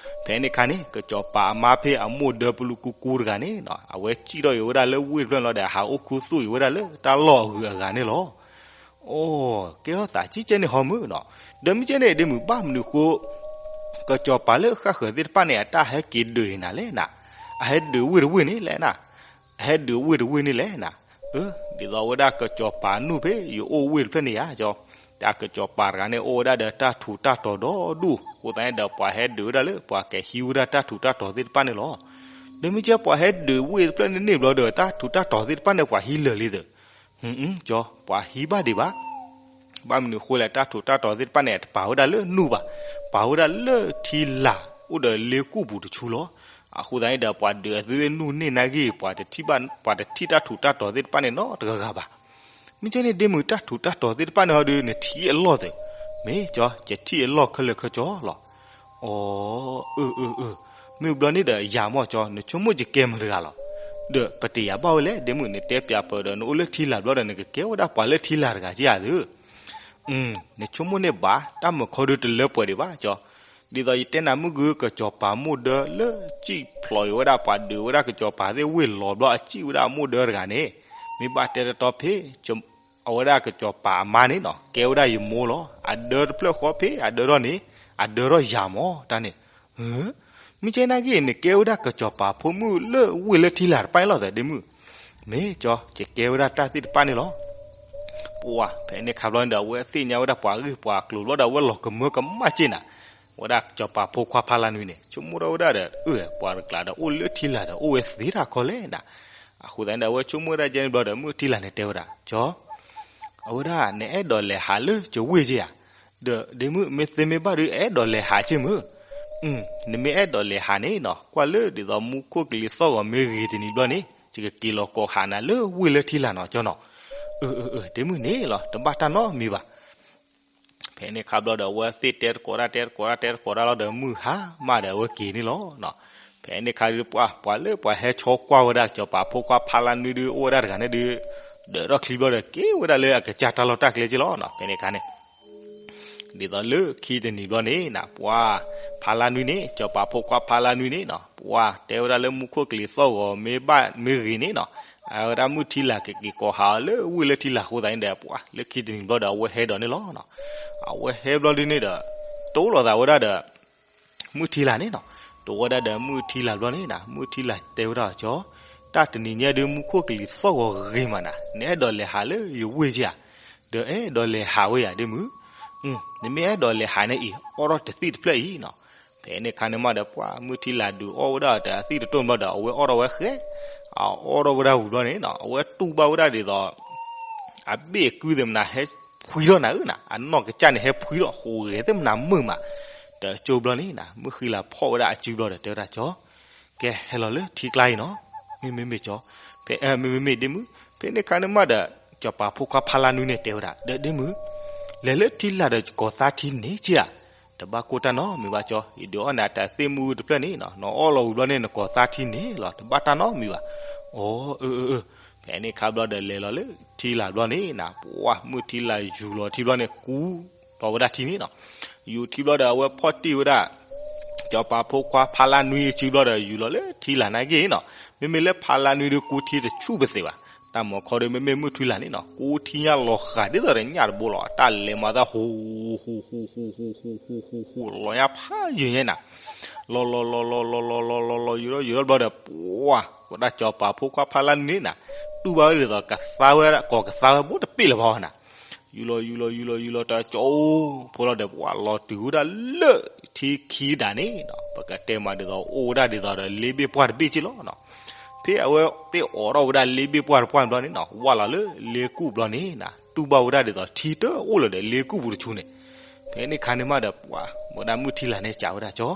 ဖဲန့ၣ်အခါန့ၣ် ကစီၤပၤအမါဖဲအမိၢ်ဒၢပလူကူကူတဂၤန့ၣ်နီၤ, အဝဲစံၣ်ထီၣ်အံၤဝဲဒၣ်လၢဝ့ၢ်တဖျၢၣ်န့ၣ်လီၤဒီး ဟးအိၣ်ခူသူၣ်အံၤဝဲဒၣ်လၢတၢ်လီၢ်အဂုၤအဂၤန့ၣ်လီၤ. အိ, ကဲထီၣ်သးကံကဲန့ၣ်ဟီမုၢ်နီၤ. ဒီးမ့ၢ်ကဲန့ၣ်ဒ့မုၢ် ဘၣ်မနုၤဃိ ကစီၤပၤလၢဃၣ်ဃၢၤသ့ၣ်တဖၣ်န့ၣ် အတၢ်ဟဲက့ၤဒုးနၤလဲၣ်နၤ, အဟဲဒုးဝ့ၢ်တဝ့ၢ်န့ၣ်လဲၣ်နၤ, အဟဲဒုးဝ့ၢ်တဝ့ၢ်န့ၣ်လဲၣ်နၤ. အၢ, ဒ်သိးဝဲဒၣ်ကစီၤပၤနူၢ်ဖဲယအိၣ်ဝ့ၢ်တဖျၢၣ်န့ၣ်ယါကၠီ, တၢ်ကစီၤပၤတဂၤန့ၣ် အိၣ်ဝဲဒၣ်ဒီးတၢ်ထူးတၢ်တီၤဒီဒူၣ်အဃိသတးန့ၣ်ဒီး ပှၤဟဲဒုးဝဲဒၣ်လၢပှၤကဟံးဝဲဒၣ်တၢ်ထူးတၢ်တီၤသ့ၣ်တဖၣ်န့ၣ်လီၤ. ဒီးမ့ၢ်ကဲပှၤဟဲဒုးဝ့ၢ်တဖျၢၣ်န့ၣ်န့ၣ်ဘျီဒီး တၢ်ထူးတၢ်တီၤသ့ၣ်တဖၣ်န့ၣ် ပှၤဟံးလၢာ်လံသၢ ကၠီ, ပှၤဟံးဘၣ်ဒံးဘၣ်. ဘၣ်မနုၤအဃိလဲၣ်, တၢ်ထူးတၢ်တီၤသ့ၣ်တဖၣ်န့ၣ် တပာ်ဝဲဒၣ်လၢနူၢ်ဘၣ်, ပာ်ဝဲဒၣ်လၢထံလာ်အိၣ်ဒီးလ့ကူၣ်ပူၤတဆူလီၤ. အဃိသတးန့ၣ်ဒီး ပှၤဒုးအသုသ့ၣ်နူၢ်န့ၢ်နာ်ဂ့ၢ် ပှၤတထံၣ်တၢ်ထူးတၢ်တီၤသ့ၣ်တဖၣ်န့ၣ်နီတဂၤဂၤဘၣ်. မ့ၢ်ကဲန့ၣ်ဒ့မုၢ် တၢ်ထူးတၢ်တီၤသ့ၣ်တဖၣ်န့ၣ်ဟီဒီး နထံၣ်အလီၢ်သၢ, မ့ၢ်ကၠီ ယထံၣ်အလီၢ်ခဲလၢာ်ခဲဆ့လီၤ. အိ, အၢ အၢ အၢ, မ့ၢ်ဘျီန့ၣ်ဒီးယၤမ့ၢ်ကၠီ နဆိကမိၣ်ယကဲမတၤတဂၤလီၤ. ဒီးပတယၤဘၣ်ဝဲလဲၣ် ဒ့မုၢ် နတဲပျးပၢၢ်ဒီး နအိၣ်လၢထံလာ်ဘျီဒီး နကကဲဝဲဒၣ်ပှၤလၢထံလာ်တဂၤကယၤသု. နဆိကမိၣ်န့ၣ်ဘၣ်, တၢ်မုာ်ခီဒုးတလၢပှဲၤဒံးဘၣ်ကၠီ. ဒ်သိးယတဲနၤမုၢ်ဂုၢ် ကစီၤပၤမိၢ်ဒၢလၢစံၣ်ဖျိးအံၤဝဲဒၣ်ပှၤဒုးဝဲဒၣ်ကစီၤပၤသ့ၣ်ဝ့ၢ်လီၤဘျီ အစံၣ်ဝဲဒၣ်အမိၢ်ဒၢတဂၤန့ၣ်, မ့ၢ်ဘၣ်တဲတတီဖဲ အဝဲဒၣ်ကစီၤပၤအမါန့ၣ်နီၤ ကဲဝဲဒၣ်ယမိၢ်လီၤ. အဒၢတဖျၢၣ်ဃီဖဲအဒၢထီၣ်န့ၣ် အဒၢထီၣ်ယၤမၢ်တၢ်န့ၣ်. မ့ၢ်ကဲနာ်က့ နကဲဝဲဒၣ်ကစီၤပၤဖိမုၣ်လၢဝ့ၢ်လၢထံလာ်တဖၣ်န့ၣ်လီၤသဲးဒ့မုၣ်. မ့ၢ်ကၠီ ယကဲဝဲဒၣ်တၢ်သ့ၣ်တဖၣ်န့ၣ်လီၤ. ပှၤ ဖဲန့ၣ်ခါဘျီန့ၣ်ဒီး အဝဲသ့ၣ်ညါဝဲဒၣ်ပှၤဂ့ၢ်ပှၤကျိၤဘျီဒီး အဝဲလီၤကမၢကမၣ်က့ၢ်နၤ, ဝဲဒၣ်ကစီၤပၤဖိခွါဖါလါနွံန့ၣ် ဆိကမိၣ်ထီၣ်ဝဲဒၣ်ဒီး အၢ ပှၤတကျါဒီးအိၣ်လၢထံလာ်ဒီး အိၣ်ဝဲသ့တၢ်ခီလဲၣ်နၤ. အဃိသတးန့ၣ်ဒီး အဝဲဆိကမိၣ်ဝဲဒၣ်ကဲန့ၣ်ဘျီဒီး မုၢ်ထံလာ်န့ၣ်တဲဝဲဒၣ် ကၠီ အဝဲဒၣ်နအဲၣ်ဒိးလဲၤဟးလၢကဝ့ၢ်က့ဧါ. ဒီးဒ့မုၣ် မ့ၢ်သ့မ့ၢ်ဘၣ်ဒီး အဲၣ်ဒိးလဲၤဟးက့ၢ်မုၢ်. နမ့ၢ်အဲၣ်ဒိးလဲၤဟးန့ၣ်နီၤ ကွၢ်လၢဒ်သိးမူခိၣ်ကလံၤသီၣ်ဂီၤမ့ၢ်ဂ့ၤတနံၤဘျီန့ၣ် ယကက့ၤလီၤကိးဟးနၤလၢဝ့ၢ်လၢထံလာ်နီၤ ကၠီနီၤ. အၢ အၢ အၢ ဒ့မုၣ်န့ၣ်လီၤ တဘၣ်တၢ်နီတမံၤဘၣ်. ဖဲန့ၣ်ခါဘျီဒီး အဝဲသ့ၣ်တဲတကိးတၢ် တဲတကိးတၢ် တဲတကိးတၢ်လီၤဒီး မုၢ်ဟါမးဒီးအဝဲက့ၤန့ၣ်လီၤ. ဖဲန့ၣ်ခါဒုး ပှၤ ပှၤလၢပှၤဟဲဆီကွၢ်ဝဲဒၣ် စီၤပၤဖိခွါဖါလါနွံဒုး အိၣ်ဝဲဒၣ်တဂၤန့ၣ်ဒုး ဒၢးထီၣ်ချံဘျီဒီး က့ၤဝဲဒၣ်လၢအကစၢ်တၢ်လီၢ်တၢ်ကျဲက့ၢ်လီၤနီၤ. ဖဲန့ၣ်ခါန့ၣ် ဒ်သိးလၢခံတနံၤဘျီန့ၣ်နၤ ပှၤ ဖါလါနွံန့ၣ် စီၤပၤဖိခွါဖါလါနွံန့ၣ်နီၤ ပှၤတဲဝဲဒၣ်လၢမူခိၣ်ကလံၤသီၣ်ဂီၤမ့ၢ်ဘၣ်မ့ၢ်ဂ့ၤန့ၣ်နီၤ အဝဲဒၣ်မုၢ်ထံလာ်ကက့ၤကိးဟးအီၤလၢဝ့ၢ်လၢထံလာ်အဃိသတးန့ၣ်ဒီး ပှၤလၢခံတနံၤဘျီဒီး အဝဲဟဲဒိးန့ၣ်လီၤ. အဝဲဟဲဘျီဒုးန့ၣ်ဒီး တိလိာ်သးဝဲဒၣ်ဒီး မုၢ်ထံလာ်န့ၣ်နီၤ. တိဝဲဒၣ်ဒီးမုၢ်ထံလာ်ဘျီန့ၣ်နၤ မုၢ်ထံလာ်တဲဝဲဒၣ်ကၠီ တၢ်တနံၤညါဒုး မူခိၣ်ကလံၤသီၣ်ဂီၤဂ့ၤမးနၤ နအဲၣ်ဒိးလဲၤဟးလၢယဝ့ၢ်က့ဧါ. ဒီးအဲၣ်ဒိးလဲၤဟးဝဲယၤဒ့မုၣ်. နမ့ၢ်အဲၣ်ဒိးလဲၤဟးန့ၣ်အံၤ အီၣ်ထီၣ်တသံၣ်တဖျၢၣ်အံၤနီၤ. ဖဲန့ၣ်ခါန့ၣ်မးဒီး ပှၤမုၢ်ထံလာ်ဒုးအီၣ်ဝဲဒၣ်တသံၣ်တတိၢ်ဘျီဒီး အဝဲအီၣ်ထီၣ်ဝဲဃဲ အအီၣ်ထီၣ်ဝဲဒၣ်ဝံၤဘျီန့ၣ်နီၤ အဝဲတူၢ်ဘၣ်ဝဲဒၣ်ဒ်သိး အဘ့ၣ်အကုသ့ၣ်မနၤဟဲဖှံထီၣ်နၤဧၢနၤ အနီၢ်ကစၢ်န့ၣ်ဟဲဖှံထီၣ် ဟူးဂဲၤသ့ၣ်မနၤမုာ်မး တကၠိဘျီန့ၣ်နၤ မုၢ်ဃံလၤဖီၣ်ဝဲဒၣ်အစုဘျီဒီး တဲဝဲဒၣ်ကၠီ ကဲဟဲလီၤလၢထံကျါအံၤနီၤ. မ့မ့မ့ၢ်ကၠီ ဖဲ မ့မ့မ့ၢ်ဒ့မုၣ် ဖဲန့ၣ်ခါန့ၣ်မးဒီး စီၤပၤဖိခွါဖါလါနွံန့ၣ်တဲဝဲဒၣ် ဒီးဒ့မုၣ် လဲၤလၢထံလာ်ဒီးကိးသါထံန့ၣ်က့ဧါ. တဘၣ်ကိၢ်တၢ်နီတမံၤဘၣ်ကၠီ ယဒုးအီၣ်နၤတၢ်သ့ၣ်မုၢ်တဖျၢၣ်န့ၣ်နီၤ နအီၣ်လီၤဝံၤဘျီန့ၣ် နကိးသါထံန့ၣ်လီၤ တဘၣ်တၢ်နီတမံၤဘၣ်. အီ အၢ အၢ အၢ ဖဲန့ၣ်ခါဘျီဒီး လဲၤလီၤလၢထံလာ်ဘျီန့ၣ်နၤ ပှၤမုၢ်ထံလာ်ယူၤလီၤထံဘျီန့ၣ် ကူလီၤဝဲဒၣ်ထံန့ၣ်နီၤ. ယူၤထံဘျီဒီး အဝဲဖီၣ်တံၢ်ဝဲဒၣ် စီၤပၤဖိခွါဖါလါနွံအစုဘျီဒီး ယူၤလီၤလၢထံလာ်နာ်က့နီၤ. မ့မ့ၢ်လၢဖါလါနွံဒုး ကူထံတဆူၣ်ပသ့ဘၣ်. တၢ်မၤခီဒုး မ့မ့ၢ်မုၢ်ထံလာ်န့ၣ်နီၤ ကူထံညါလီၤဃာ်ဒ်သိးဒီးညၣ်တဘိလီၤ. တၢ်လဲၤမၤသးဟူး ဟူး ဟူး ဟူး ဟူး ဟူး ဟူး ဟူး လီၤညါဖးယံၤညါနၤ လီၤလီၤလီၤလီၤလီၤလီၤလီၤလီၤလီၤ ယူၤထီၣ်ယူၤထီၣ်ဘျီဒီး ပှၤကဒီးစီၤပၤဖိခွါဖါလါနွံန့ၣ်နၤ တူၢ်ဘၣ်ဝဲဒ်သိးကသါဝဲ ကိးကသါဝဲဘိတပ့ၢ်လၢၤဘၣ်နၤ. ယူၤလီၤယူၤလီၤယူၤလီၤယူၤလီၤတၢ်ကၠီ ဖိလီၤဒီးပှၤလီၤတုၤဝဲဒၣ်လၢထံခံဒၣ်န့ၣ်နီၤ ပကတဲမးဒ်သိးအိၣ်ဝဲဒၣ်ဒ်သိးဒီးလ့ဘ့ၣ်ပှၢ်တဘ့ၣ်က့လီၤနီၤ. ဖဲအဝဲသ့ၣ်အိးထီၣ်ဝဲဒၣ်လ့ဘ့ၣ်ပှၢ်တပှၢ်ဘျီန့ၣ်နီၤ ဝၢ်လီၤလၢလ့ကူၣ်ဘျီန့ၣ်နၤ တူၢ်ဘၣ်ဝဲဒၣ်ဒ်သိးထံတအိၣ်လၢၤဒီးလ့ကူၣ်ပူၤတဆူန့ၣ်. ဖဲန့ၣ်ခါန့ၣ်မးဒီးပှၤ ဝဲဒၣ်မုၢ်ထံလာ်န့ၣ်စံးဝဲဒၣ်ကၠီ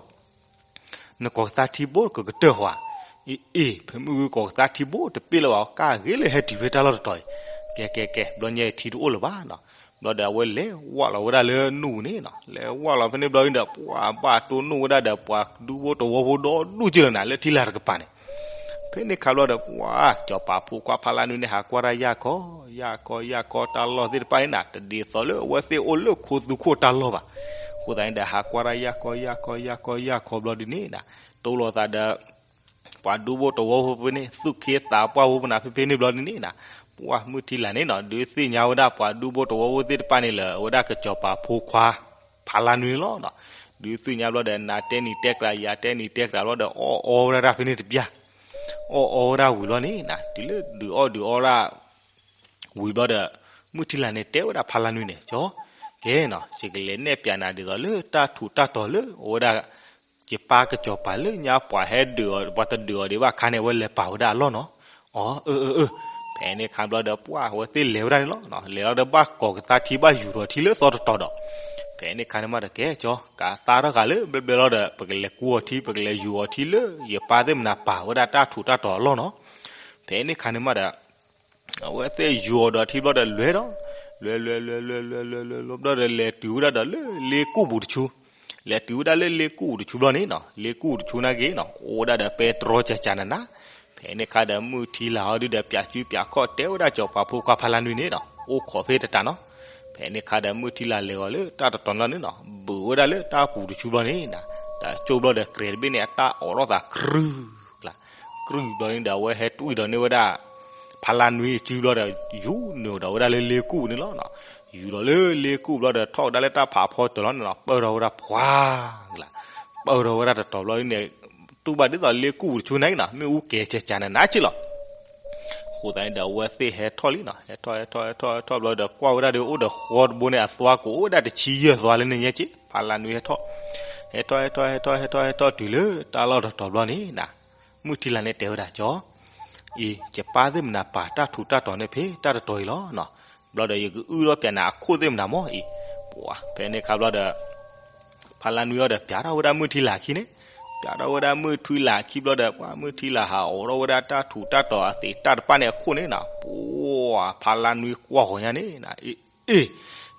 နကိးကသါထံဘိကကတၢၢ်ဃီဧါ. အ့ အ့ ဖဲမုၢ်ဂုၢ်ကိးကသါထံဘိတပ့ၢ်လၢၤဘၣ် ကၢ်ဂ့ၤလၢဟဲတုၤဖဲတၢ်လီၢ်တတီၤအံၤ. ကဲ ကဲ ကဲ ဘျီညါအံၤထံတအိၣ်လၢၤဘၣ်နီၤ. ဘျီဒီးအဝဲလဲၤဝၢ်လီၤဝဲဒၣ်လၢနူၢ်ပူၤန့ၣ်နီၤ လဲၤဝၢ်လီၤဖဲန့ၣ်ဘျီဒီး ပှၤဘၣ်တိၢ်နီၣ်ဝဲဒၣ်ဒီးပှၤဒူဖိတဝီဖိဒီဒူၣ်က့လီၤနၤ လၢထံလာ်တကပၤန့ၣ်. ဖဲန့ၣ်ခါဘျီဒီး ပှၤစီၤပၤဖိခွါဖါလါနွံန့ၣ် ဟးကွၢ်တၢ်ယၢ်ခီ ယၢ်ခီ ယၢ်ခီတၢ်လီၢ်သ့ၣ်တဖၣ်န့ၣ်နၤ တဒ်သိးလၢအဝဲသ့ၣ်အိၣ်လၢခိသူခိၣ်တၢ်လီၢ်ဘၣ်. အဃိသတးန့ၣ်ဒီး ဟးကွၢ်တၢ်ယၢ်ခီ ယၢ်ခီ ယၢ်ခီ ယၢ်ခီဘျီဒုးန့ၣ်နၤ တိလိာ်သးဒီး ပှၤဒူဖိတဝီဖိဖဲန့ၣ် သူၣ်က့သးပှၢ်ဖိပနၤဖဲဖဲန့ၣ်ဘျီဒုးန့ၣ်နၤ ပှၤမုၢ်ထံလာ်န့ၣ်နီၤ ဒုးသ့ၣ်ညါဝဲဒၣ်ပှၤဒူဖိတဝီဖိသ့ၣ်တဖၣ်န့ၣ်လၢ အဝဲဒၣ်ကစီၤပၤဖိခွါ ဖါလါနွံန့ၣ်လီၤ. ဒုးသ့ၣ်ညါဘျီဒီး နၤတဲနံၤတဲကြး ယၤတဲနံၤတဲကြးဘျီဒီး အီၣ်အီဝဲဒၣ်ဖဲန့ၣ်တပျၢ် အီၣ်အီဝဲဒၣ်ဝံၤဘျီန့ၣ်နၤ တုၤလၢဒုးအီၣ်ဒုးအီဒၣ် ဝံၤဘျီဒီး မုၢ်ထံလာ်န့ၣ်တဲဝဲဒၣ်ဖါလါနွံန့ၣ် ကၠီ ကဲနီၤ ယကလဲၤနဲၣ်ပၠးနၤဒ်သိးလၢတၢ်ထူးတၢ်တီၤလၢအဝဲဒၣ် ယပၢ်ကစီၤပၤလၢညါပှၤဟဲဒုးအီၤ ပှၤတဒုးအီၤဒံးဘၣ်အခါန့ၣ် အဝဲလဲၤပာ်ဝဲဒၣ်အလီၢ်နီၤ. အီ အၢ အၢ အၢ ဖဲန့ၣ်ခါဘျီဒီး ပှၤအဝဲသ့ၣ်လဲၤဝဲဒၣ်န့ၣ်လီၤ. လဲၤလီၤဒီးဘၣ်ကိးကသါထံဘၣ်ယူၤထီၣ်ထံလၢသီတတီၤဒီး ဖဲန့ၣ်ခါန့ၣ်မးဒီး ကဲကၠီ ကးသါထီၣ်ဃာ်လၢဘျဲဘျဲလီၤဒီး ပကလဲၤကူအီၤထံ ပကလဲၤယူၤအီၤထံလၢယပၢ်သ့ၣ်မနၤပာ်ဝဲဒၣ်တၢ်ထူးတၢ်တီၤအလီၢ်နီၤ. ဖဲန့ၣ်ခါန့ၣ်မးဒီး အဝဲသ့ၣ်ယူၤအီၤဒီးထံဘျီဒီးလဲၤဒီး လဲၤလဲၤလဲၤလဲၤလဲၤလဲၤလဲၤလဲၤဘျီဒီး လဲၤတုၤဝဲဒၣ်ဒီးလၢလ့ကူၣ်ပူၤတဆူ လဲၤတုၤဝဲဒၣ်လၢလ့ကူၣ်ပူၤတဆူဘျီန့ၣ်နီၤ လ့ကူၣ်ပူၤတဆူနာ်က့နီၤ အိၣ်ဝဲဒၣ်ဒီးပဲတြီကၠးကၠးနးနး. ဖဲန့ၣ်ခါဒီးမုၢ်ထံလာ်အီၤဒုဒီး ပၠးစုပၠးခီၣ်တဲဝဲဒၣ်စီၤပၤဖိခွါဖါလါနွံန့ၣ်နီၤ အိၣ်ခိးဖဲတတးနီၤ. ဖဲန့ၣ်ခါဒီးမုၢ်ထံလာ်လဲၤဂီၤလၢတၢ်တတီၤန့ၣ်လီၤန့ၣ်နီၤ, ဘုးဝဲဒၣ်လၢတၢ်ပူၤတဆူဘျီန့ၣ်နီၤ, တၢ်ကၠိၣ်ဘျီဒီး ကြဲးတဘ့ၣ်န့ၣ် အတၢ်အိးထီၣ်သးကြုၢ်ကျါ, ကြုၢ်ဘျီန့ၣ်ဒီး အဝဲဟဲတွံၢ်ဒီးန့ၢ်ဝဲဒၣ် ဖါလါနွံအစုဘျီဒီး ယူၤနုာ်ဒီးဝဲဒၣ်လၢလ့ကူၣ်န့ၣ်လီၤနီၤ. ယူၤဒီးလၢလ့ကူၣ်ဘျီဒီး ထီၣ်ကဒါလၢတၢ်ဖးဖီတၢၢ်လီၤန့ၣ်လီၤ, ပၢၢ်ထီၣ်ဝဲဒၣ်ပှၤကျါ, ပၢၢ်ထီၣ်ဝဲဒၣ်တတီၤဘျီန့ၣ် တူၢ်ဘၣ်ဒ်သိးလ့ကူၣ်ပူၤတဆူန့ၣ်နီၤ, မ့ၣ်အူကဲၤစဲးစးန့ၣ်နးက့လီၤ. အဃိသတးန့ၣ်ဒီး အဝဲသ့ၣ်ဟဲထီၣ်လံနီၤ, ဟဲထီၣ် ဟဲထီၣ် ဟဲထီၣ် ဟဲထီၣ်ဘျီဒီး ကွၢ်ဝဲဒၣ်ဒီး အိၣ်ဒီးဃီတဘိန့ၣ် အသွါကိးဝဲဒၣ်တဆံယဲၢ်သွါလၢန့ၣ်ညါက့, ဖါလါနွံဟဲထီၣ်, ဟဲထီၣ် ဟဲထီၣ် ဟဲထီၣ် ဟဲထီၣ် ဟဲထီၣ်တုၤလၢတၢ်လီၢ်တတီၤဘျီန့ၣ်နီၤ, မုၢ်ထံလာ်န့ၣ်တဲဝဲဒၣ်ကၠီ, အံၤ ယပၢ်သ့ၣ်မနၤပာ်တၢ်ထူးတၢ်တီၤန့ၣ်ဖဲတၢ်တတီၤအံၤလီၤနီၤ, ဘျီဒီးယကအုၣ်ထီၣ်ပၠးနၤအခိၣ်သ့ၣ်မနၤမၢ်အံၤ, ပှၤဖဲန့ၣ်ခါဘျီဒီး ဖါလါနွံအီၤဒီးပၠးထီၣ်ဝဲဒၣ်မုၢ်ထံလာ်အခံန့ၣ်, ပၠးထီၣ်ဝဲဒၣ်မုၢ်ထံလာ်အခံဘျီဒီး ပှၤမုၢ်ထံလာ်ဟးအိးထီၣ်ဝဲဒၣ်တၢ်ထူးတၢ်တီၤအသ့းတၢ်တပၣ်န့ၣ်အခိၣ်န့ၣ်နီၤ, ပှၤဖါလါနွံကွၢ်ဃီၤညါန့ၣ်နီၤ, အ့ အ့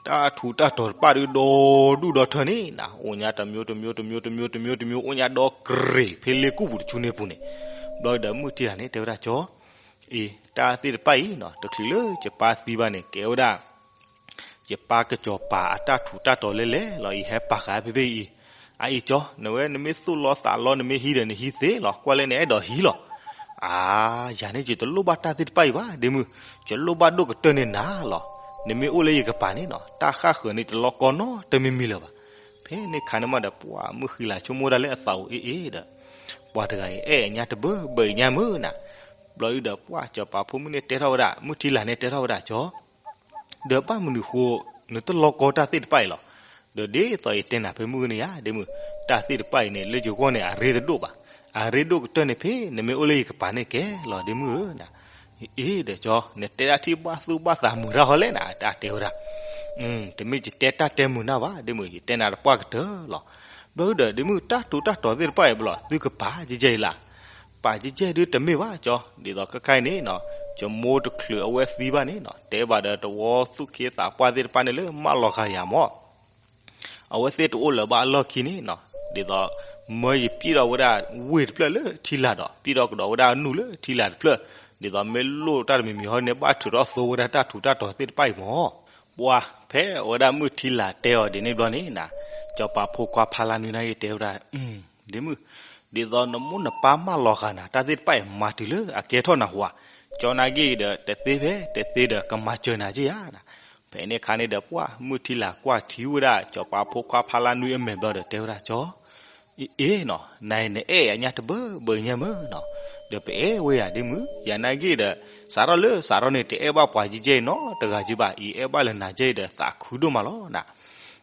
တၢ်ထူးတၢ်တီၤတပၣ်ဒုးဒီဒူၣ်ဒီထၢန့ၣ်နီၤ, အိၣ်ညါတမျိုးတမျိုးတမျိုးတမျိုးတမျိုးတမျိုးတမျိုး အိၣ်ညါဒီးကြဲးဖဲလ့ကူၣ်ပူၤတဆူန့ၣ်ပူၤန့ၣ်, ဘျီဒီးမုၢ်ထံလာ်န့ၣ်တဲဝဲဒၣ်ကၠီ အံၤ တၢ်သ့ၣ်တဖၣ်အံၤနီၤ တချုးလၢယပၢ်သံဘၣ်န့ၣ် ကဲဝဲဒၣ် ယပၢ်ကစီၤပၤအတၢ်ထူးတၢ်တီၤလဲၣ်လဲၣ်လီၤ, ယဟဲပာ်ဃာ်ဖဲဖဲအံၤ, အအံၤကၠီ နဝဲနမ့ၢ်သူၣ်လီသးလီ နမ့ၢ်ဟံးဒီးနဟံးသ့လီၤ, ကွၢ်လၢနအဲၣ်ဒိးဟံးလီၤ. အါ ယၤန့ၣ်ယတလိၣ်ဘၣ်တၢ်သ့ၣ်တဖၣ်အံၤဘၣ် ဒ့မုၣ်, ယလိၣ်ဘၣ်ဒိၣ်ကတၢၢ်န့ၣ်နၤလီၤ, နမ့ၢ်အိၣ်လၢယကပၤန့ၣ်နီၤ တၢ်ဃၣ်ဃၢၤန့ၣ်တလီၤကီနီတမံၤမံၤလၢၤဘၣ်. ဖဲန့ၣ်ခါန့ၣ်မးဒီး ပှၤမုၢ်ထံလာ်ဆိကမိၣ်ဒၣ်လၢအသးအိၣ်အ့ၣ်အ့ၣ်ဒီး ပှၤတဂၤအံၤအဲၣ်အညါတဘၢဘၢအံၤညါမုၢ်နၤ, ဘျီအံၤဒီးပှၤစီၤပၤဖိမုၣ်န့ၣ်တဲထီၣ်ဝဲဒၣ် မုၢ်ထံလာ်န့ၣ်တဲထီၣ်ဝဲဒၣ်ကၠီ ဒီးဘၣ်မနုၤဃိ နတလီၤကီတၢ်သ့ၣ်တဖၣ်အံၤလီၤ. ဒီးဒ်သိးယတဲနၤဖဲမုၢ်ဂီၤန့ၣ်ယါ ဒ့မုၣ်, တၢ်သ့ၣ်တဖၣ်အံၤန့ၣ် လၢယဂီၢ်န့ၣ် အရ့တဒိၣ်ဘၣ်. အရ့ဒိၣ်ကတၢၢ်န့ၣ်ဖဲ နမ့ၢ်အိၣ်လၢယကပၤန့ၣ်ကဲလီၤ ဒ့မုၣ်ဧၢ. အ့ ဒီးကၠီ နတဲဒၣ်ထံၣ်ဘၣ်သူၣ်ဘၣ်သးမုာ်တၢ်ဟီလဲၣ်နၤ တၢ်တဲဝဲဒၣ်. တမ့ၢ်ယတဲတၢ်တဲမုာ်နၢ်ဘၣ် ဒ့မုၣ်, ယတဲနၤတပှၢ်ကတၢၢ်လီၤ. ဘျီဒီး ဒ့မုၣ် တၢ်ထူးတၢ်တီၤသ့ၣ်တဖၣ်အံၤဘျီ သုကပာ်ကဲကဲအံၤလၢ ပာ်ကဲကဲဒုးတမ့ၢ်ဘၣ်ကၠီ, ဒ်သိးခဲခါအံၤန့ၣ်နီၤ ယမိၢ်တချုးအဝဲသံဘၣ်န့ၣ်နီၤ တဲဘၣ်ဒီးတဝီသူၣ်က့သးပှၢ်သ့ၣ်တဖၣ်န့ၣ်လၢမၢလီၤဂာ်ယၤမၢ်, အဝဲသ့ၣ်တအိၣ်လၢၤဘၣ်အလီၢ်ခံန့ၣ်နီၤ, ဒ်သိး မၢယပျံၢ်ထီၣ်ဝဲဒၣ်ဝ့ၢ်တဖျၢၣ်လၢထံလာ်ဒီး ပျံၢ်ထီၣ်ကဒီးဝဲဒၣ်အနူၢ်လၢထံလာ်တဖျၢၣ်, ဒ်သိးမ့ၢ်လိၣ်တၢ်တမံၤမံၤဟီန့ၣ် ဘၣ်ထုးထီၣ်သိဝဲဒၣ်တၢ်ထူးတၢ်တီၤသ့ၣ်တဖၣ်အံၤမၢ်. ပှၤဖဲအဝဲဒၣ်မုၢ်ထံလာ်တဲအီၤဒ်န့ၣ်ဘျီန့ၣ်နီၤ, စီၤပၤဖိခွါဖါလါနွံန့ၣ်ဂ့ၤတဲဝဲဒၣ်, ဒ့မုၣ်, ဒ်သိးနမိၢ်နပၢ်မၢလီၤဂာ်နၤ တၢ်သ့ၣ်တဖၣ်အံၤမၤတုၤလၢအကဲထီၣ်နၤဝၤ, ကၠီနာ်က့ဒီး တသ့ဖဲတသ့ဒီးကမၤစၢၤနၤက့ဧါ. ဖဲန့ၣ်ခါန့ၣ်ဒီး ပှၤမုၢ်ထံလာ်ကွၢ်ထံဝဲဒၣ် စီၤပၤဖိခွါဖါလါနွံအမဲာ်ဘျီဒီးတဲဝဲဒၣ်ကၠီ, အ့ အ့နီၤ, နၤအံၤနအဲၣ်အညါတဘၢဘၢညါမုၢ်နီၤ, ဒီးပအဲၣ်ဝဲယၤဒ့မုၣ်, ယၤနာ်က့ဒီး စးထီၣ်လၢစးထီၣ်န့ၣ် တအဲၣ်ဘၣ်ပှၤကဲကဲအံၤနီတဂၤက့ဘၣ်, အံၤအဲၣ်ဘၣ်လၢနၤကဲအံၤဒီးသးခုဒိၣ်မးလီၤနၤ.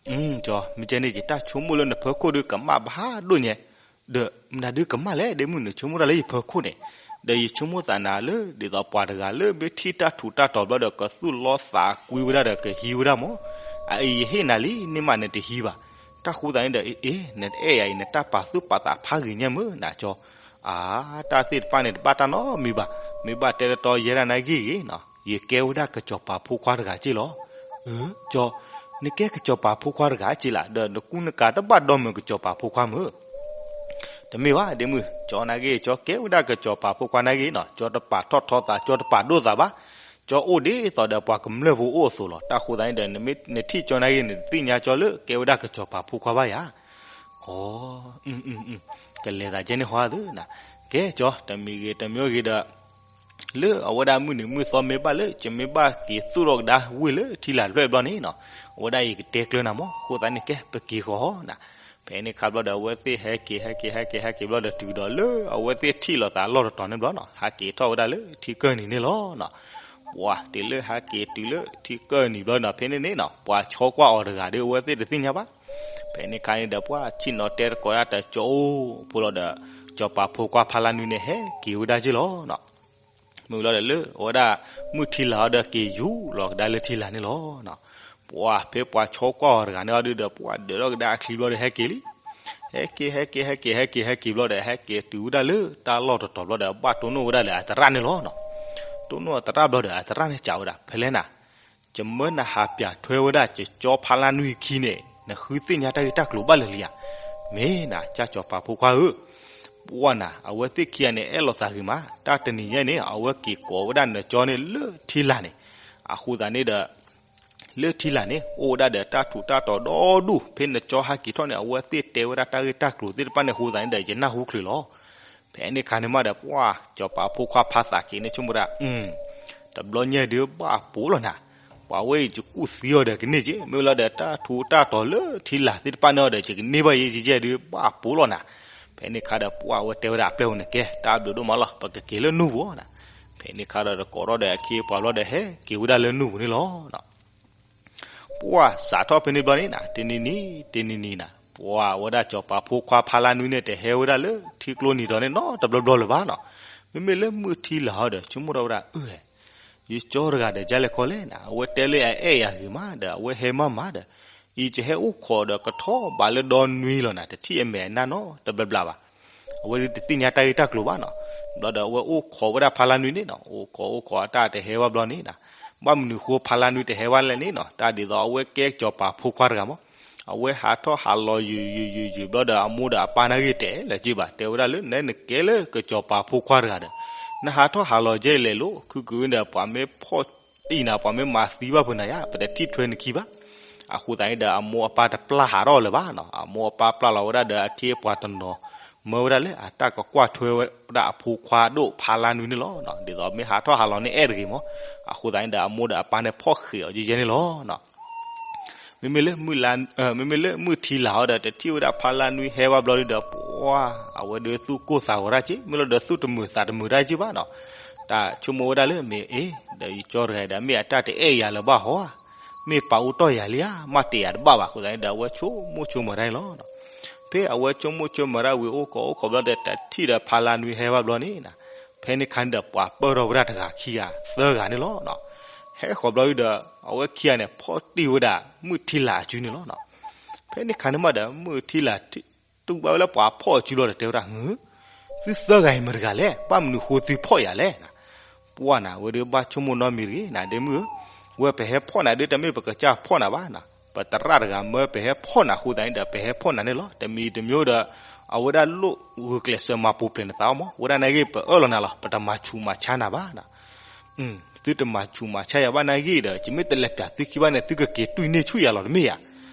ကၠီ မ့ၢ်ကဲန့ၣ် ယတၢ်ဆိကမိၣ်လၢနဖီခိၣ်ဒုးကမၣ်ဘၣ်ဒိၣ်ညါ, ဒီးမနုၤဒုးကမၣ်လဲၣ်ဒ့မုၣ် နဆိကမိၣ်တၢ်လၢယဖီခိၣ်န့ၣ်, ဒီးယဆိကမိၣ်သးနၤလၢ ဒ်သိးပှၤတဂၤလၢမ့ၢ်ထံၣ်တၢ်ထူးတၢ်တီၤဘျီဒီး ကသူၣ်လီသးကွံဝဲဒၣ်ဒီးကဟံးဝဲဒၣ်မၢ်, အအံၤယဟ့ၣ်နၤလံ န့ၢ်မးနတဟံးဘၣ်. တၢ်ဃိသတးန့ၣ်ဒီး အ့ အ့ နတအဲၣ်ယၤအံၤ နတၢ်ပာ်သူၣ်ပာ်သးဖးဂ့ၤညါမုၢ်နၤကၠီ. အါ တၢ်သ့ၣ်တဖၣ်န့ၣ် တဘၣ်တၢ်နီတမံၤဘၣ်, မ့ၢ်ဘၣ်တဲတတီယဲဒၣ်နာ်က့ဂ့ၤနီၤ, ယကဲဝဲဒၣ်ကစီၤပၤဖိခွါတဂၤက့လီၤ. အၢ ကၠီ, နကဲကစီၤပၤဖိခွါတဂၤက့လၢ ဒီးနကူနကၤတဘၣ်ဒီမုၢ်ကစီၤပၤဖိခွါမုၢ် တမ့ၢ်ဘၣ်ဒ့မုၣ်, ကၠီနာ်က့ ကၠီကဲဝဲဒၣ်ကစီၤပၤဖိခွါနာ်က့နီၤ, ကၠီတပာ်ထီၣ်ထီသး ကၠီတပာ်ဒိၣ်သးဘၣ်, ကၠီအိၣ်ဒ်သိးဒီးပှၤကမျၢၢ်ဖိအိၣ်အသိးလီၤ. တၢ်ဃိသတးန့ၣ်ဒီး နမ့ၢ်နထံၣ်ကၠီနာ်က့ နတသ့ၣ်ညါကၠီလၢကဲဝဲဒၣ်ကစီၤပၤဖိခွါဘၣ်ယၤ. အီ ကလဲၤသးကဲန့ၣ်ဟီသုနၤ, ကဲကၠီ တမံၤဂ့ၤတမံၤဂ့ၤဒီး လၢအဝဲဒၣ်မုၢ်နံၤမုၢ်သီမ့ၢ်ဘၣ်လၢ ယမ့ၢ်ဘၣ်က့ၤသူၣ်ထီၣ်ကဒါဝ့ၢ်လၢထံလာ်တဖျၢၣ်ဘျီန့ၣ်နီၤ, အဝဲဒၣ်အံၤကတဲကျၢၤနၤမၢ်, အဃိသတးန့ၣ်ကဲ ပက့ၤဃီနၤ. ဖဲန့ၣ်ခါဘျီဒီး အဝဲသ့ၣ်ဟဲက့ၤ ဟဲက့ၤ ဟဲက့ၤ ဟဲက့ၤဘျီဒီး တုၤကဒီးလၢအဝဲသ့ၣ်ထံၣ်လိာ်သးအလီၢ်တတီၤန့ၣ်ဘျီနီၤ, ဟးက့ၤထီၣ်ဝဲဒၣ်လၢထံကၢၢ်နံၤန့ၣ်လီၤနီၤ. ပှၤတုၤလၢဟးက့ၤတုၤလၢထံကၢၢ်နံၤဘျီနီၤ, ဖဲန့ၣ်န့ၣ်နီၤ ပှၤဆိကွၢ်အီၤတဂၤဒီး အဝဲသ့ၣ်တသ့ၣ်ညါဘၣ်. ဖဲန့ၣ်ခါန့ၣ်ဒီး ပှၤဆ့ၣ်နီၤတဲသကိးဒၣ်တၢ်ကၠီအိၣ်ဖိလီၤဒီး စီၤပၤဖိခွါဖါလါနွံန့ၣ် ဟဲက့ၤဝဲဒၣ်က့လီၤနီၤ. မုၢ်လီၤဒီးလၢအဝဲဒၣ် မုၢ်ထံလာ်အီၤဒီးက့ၤယူၤလီၤကဒါလၢထံလာ်န့ၣ်လီၤ. ပှၤဖဲပှၤဆိကွၢ်အီၤတဂၤန့ၣ်အီၤဒုးဒီး ပှၤဒၢးထီၣ်ကဒါအချံဘျီဒီးဟဲက့ၤလံ. ဟဲက့ၤ ဟဲက့ၤ ဟဲက့ၤ ဟဲက့ၤ ဟဲက့ၤဘျီဒီး ဟဲက့ၤတုၤဝဲဒၣ်လၢတၢ်လီၢ်တတီၤဘျီဒီး ဘၣ်တိၢ်နီၣ်ဝဲဒၣ်လၢအသရၣ်န့ၣ်လီၤနီၤ. တိၢ်နီၣ်အသရၣ်ဘျီဒီး အသရၣ်န့ၣ်စံးဝဲဒၣ် ဖဲလဲၣ်နၤ ယမၢနဟးပၠးထွဲဝဲဒၣ် ကၠီဖါလါနွံခံန့ၣ် နဃုသ့ၣ်ညါတၢ်ဂ့ၢ်တၢ်ကျိၤဘၣ်လၢာ်လံဧါ. မ့ၢ်နၤ ကၠီစီၤပၤဖိခွါဧၢ, ပှၢ်နၤ အဝဲသ့ၣ်ခံဂၤန့ၣ် အဲၣ်လိာ်သးဂ့ၤမး, တၢ်တနံၤညါန့ၣ် အဝဲက့ၤကိးဝဲဒၣ်နကၠီန့ၣ်လၢထံလာ်န့ၣ်, အဃိသတးန့ၣ်ဒီး လၢထံလာ်န့ၣ် အိၣ်ဝဲဒၣ်ဒီးတၢ်ထူးတၢ်တီၤဒီဒူၣ်, ဖဲနကၠီဟဲက့ၤထီၣ်န့ၣ် အဝဲသ့ၣ်တဲဝဲဒၣ်တၢ်ဂ့ၢ်တၢ်ကျိၤသ့ၣ်တဖၣ်န့ၣ်အဃိသတးန့ၣ်ဒီး ယနၢ်ဟူချုးလီၤ. ဖဲန့ၣ်အခါန့ၣ်မးဒီး ပှၢ်စီၤပၤဖိခွါဖါသးက့ၤန့ၣ် ဆိကမိၣ်ဒၣ်, တဘျီညါဒုးဘၣ်ပိာ်လီၤနၤ, ပှၤဝဲအံၤယကူၣ်သံအီၤဒီးကန့ၢ်က့ၤ, မ့ၢ်လီၤဒီးတၢ်ထူးတၢ်တီၤလၢထံလာ်သ့ၣ်တဖၣ်န့ၣ်အီၤဒီး ယကန့ၢ်ဘၣ်ယဲယဲဒုးဘၣ်ပိာ်လီၤနၤ. ဖဲန့ၣ်အခါဒီးပှၢ်ဝဲတဲဝဲဒၣ်အပျဲၢ်အဃိန့ၣ် ကဲ တၢ်ဘျုးဒိၣ်မးလီၤ, ပကက့ၤလၢနူၢ်ပူၤနၤ. ဖဲန့ၣ်အခါဒီးတကိးထီၣ်ဒီးအခ့အပှၤဘျီဒီး ဟဲက့ၤဝဲဒၣ်လၢနူၢ်ပူၤန့ၣ်လီၤ. ပှၢ်စးထီၣ်ဖဲန့ၣ်ဘျီန့ၣ်နၤ တနံၤနံၤ တနံၤနံၤနၤ ပှၢ်ဝဲဒၣ်စီၤပၤဖိခွါဖါလါနွံန့ၣ် တဟဲဝဲဒၣ်လၢထံကျိနံၤတီၤန့ၣ်နီတဘျီဘျီလၢၤဘၣ်နီၤ. မ့မ့ၢ်လၢမုၢ်ထံလာ်အီၤဒီး ဆိကမိၣ်ထီၣ်ဝဲဒၣ် အၢ ယကၠီတဂၤဒီး ကလဲၤခီလဲၣ်နၤ, အဝဲတဲလၢအအဲၣ်ယၤဂ့ၤမးဒီး အဝဲဟဲမးမးဒီး အံၤယဟဲအိၣ်ခိးဒီးကထီၣ်ဘးလၢဒီနွံလီၤနၤ, တထံၣ်အမဲာ်အနၢ်နီတဘျီဘျီဘၣ်. အဝဲဒုးတသ့ၣ်ညါတၢ်ဂ့ၢ်တၢ်ကျိၤဘၣ်နီၤ. ဘျီဒီးအဝဲအိၣ်ခိးဝဲဒၣ်ဖါလါနွံန့ၣ်နီၤ, အိၣ်ခိးအိၣ်ခိးအတၢ်တဟဲဝဲဘျီန့ၣ်နၤ, ဘၣ်မနုၤဃိဖါလါနွံတဟဲဝဲလဲၣ်န့ၣ်နီၤ, တၢ်ဒ်သိးအဝဲကဲစီၤပၤဖိခွါတဂၤမး. အဝဲဟးထီၣ်ဟးလီၤယုာ်ယုာ်ယုာ်ယုာ်ဘျီဒီး အမိၢ်ဒီးအပၢ်န့ၣ်ဂ့ၢ်တဲလဲၤက့ၤဘၣ်, တဲဝဲဒၣ်လၢ နဲနကဲလၢကစီၤပၤဖိခွါတဂၤဒီး နဟးထီၣ်ဟးလီၤကဲလဲၣ်လိၤ, ခုကဝံၤဒီးပှၤမ့ၢ်ဖီၣ်တံၢ်နၤ ပှၤမ့ၢ်မၤသံဘၣ်ဖုးနၤယါ ပတထံၣ်ထွဲနခံဘၣ်. အဃိသတးန့ၣ်ဒီး အမိၢ်အပၢ်တပျၢ်ဟးထီၣ်လၢၤဘၣ်နီၤ. အမိၢ်အပၢ်ပျၢ်လီၤဝဲဒၣ်ဒီးအခ့အပှၤတနီၤ မၢဝဲဒၣ်လၢအတၢ်ကကွၢ်ထွဲဝဲဒၣ်အဖိခွါဒိၣ်ဖါလါနွံန့ၣ်လီၤ. ဒ်သိးမ့ၢ်ဟးထီၣ်ဟးလီၤန့ၣ်အဲၣ်တဂ့ၤမး. အဃိသတးန့ၣ်ဒီး အမိၢ်ဒီးအပၢ်န့ၣ်ဖီၣ်ဃဲးအီၤယဲယဲန့ၣ်လီၤ. မ့မ့ၢ်လၢ မ့မ့ၢ်လၢမုၢ်ထံလာ်အီၤဒီး တထံၣ်ဝဲဒၣ်ဖါလါနွံဟဲဝဲဘျီဒုဒီး ပှၢ် အဝဲဒုးသူၣ်ကိၢ်သးဂီၤတၢ်က့ၤ, မ့ၢ်လီၤဒီးသူၣ်တမုာ်သးတမုာ်တၢ်က့ၤဘၣ်နီၤ. တၢ်ဆိကမိၣ်ဝဲဒၣ်လၢမ့ၢ်အ့ၣ် ဒီးယကၠီတဂၤဒီး မ့ၢ်အတၢ်တအဲၣ်ယၤလၢၤဘၣ်ဟီဧါ, မ့ၢ်ပာ်အိၣ်တီၢ်ယၤလံဧါ, မ့ၢ်တဲယၤတဘၣ်ဘၣ်. အဃိသတးန့ၣ်ဒီး အဝဲဆိကမိၣ်ဆိကမးတၢ်န့ၣ်လီၤ. ဖဲအဝဲဆိကမိၣ်ဆိကမးတၢ်ဝံၤ အိၣ်ခိးအိၣ်ခိးဘျီဒီး တထံၣ်ဒီးဖါလါနွံဟဲဝဲဘျီန့ၣ်နၤ, ဖဲန့ၣ်ခါန့ၣ်ဒီး ပှၤပၢၢ်ထီၣ်ဝဲဒၣ်တဂၤခံဂၤသၢဂၤန့ၣ်လီၤ. ဟဲဃီၤဘျီဒုဒီး အဝဲခံဂၤန့ၣ် ဖီၣ်တံၢ်ဝဲဒၣ်မုၢ်ထံလာ်အစုန့ၣ်လီၤ. ဖဲန့ၣ်ခါန့ၣ်မးဒီး မုၢ်ထံလာ် တူၢ်ဘၣ်ဝဲလၢပှၤဖီၣ်အစုဘျီဒီး တဲဝဲဒၣ် သုသၢဂၤအံၤမတၤတဂၤလဲၣ်, ဘၣ်မနုၤဃိသုဖီၣ်ယၤလဲၣ်. ပှၢ်နၤ အဝဲဒုးဘၣ်ဆိကမိၣ်နီတမံၤတဂ့ၤနၤ, ဒ့မုၣ်ဧၢ, ဝဲပဟဲဖီၣ်နၤဒုး တမ့ၢ်ပကစၢ်ဖီၣ်နၤဘၣ်နၤ, ပသရၣ်တဂၤမၢပဟဲဖီၣ်နၤအဃိသတးန့ၣ်ဒီး ပဟဲဖီၣ်နၤန့ၣ်လီၤ. တမံၤတမံၤဒီး အဝဲဒၣ်လိၣ်ဂုာ်ကျဲးစၢးမၤပူၤဖျဲးနသးအီၤမး, ဝဲဒၣ်န့ၣ်ဂ့ၢ် ပအၢၣ်လီၤနၤလီၤ, ပတမၤဆူးမၤဆါနၤဘၣ်နၤ. သုတမၤဆူးမၤဆါယၤဘၣ်န့ၣ်ဂ့ၢ်ဒီး ယမ့ၢ်တလဲၤပၠးသုခံဘၣ်န့ၣ် သုကက့ၤတွံၢ်န့ၢ်ဆူၣ်ယၤလီၤတမ့ၢ်ဧါ.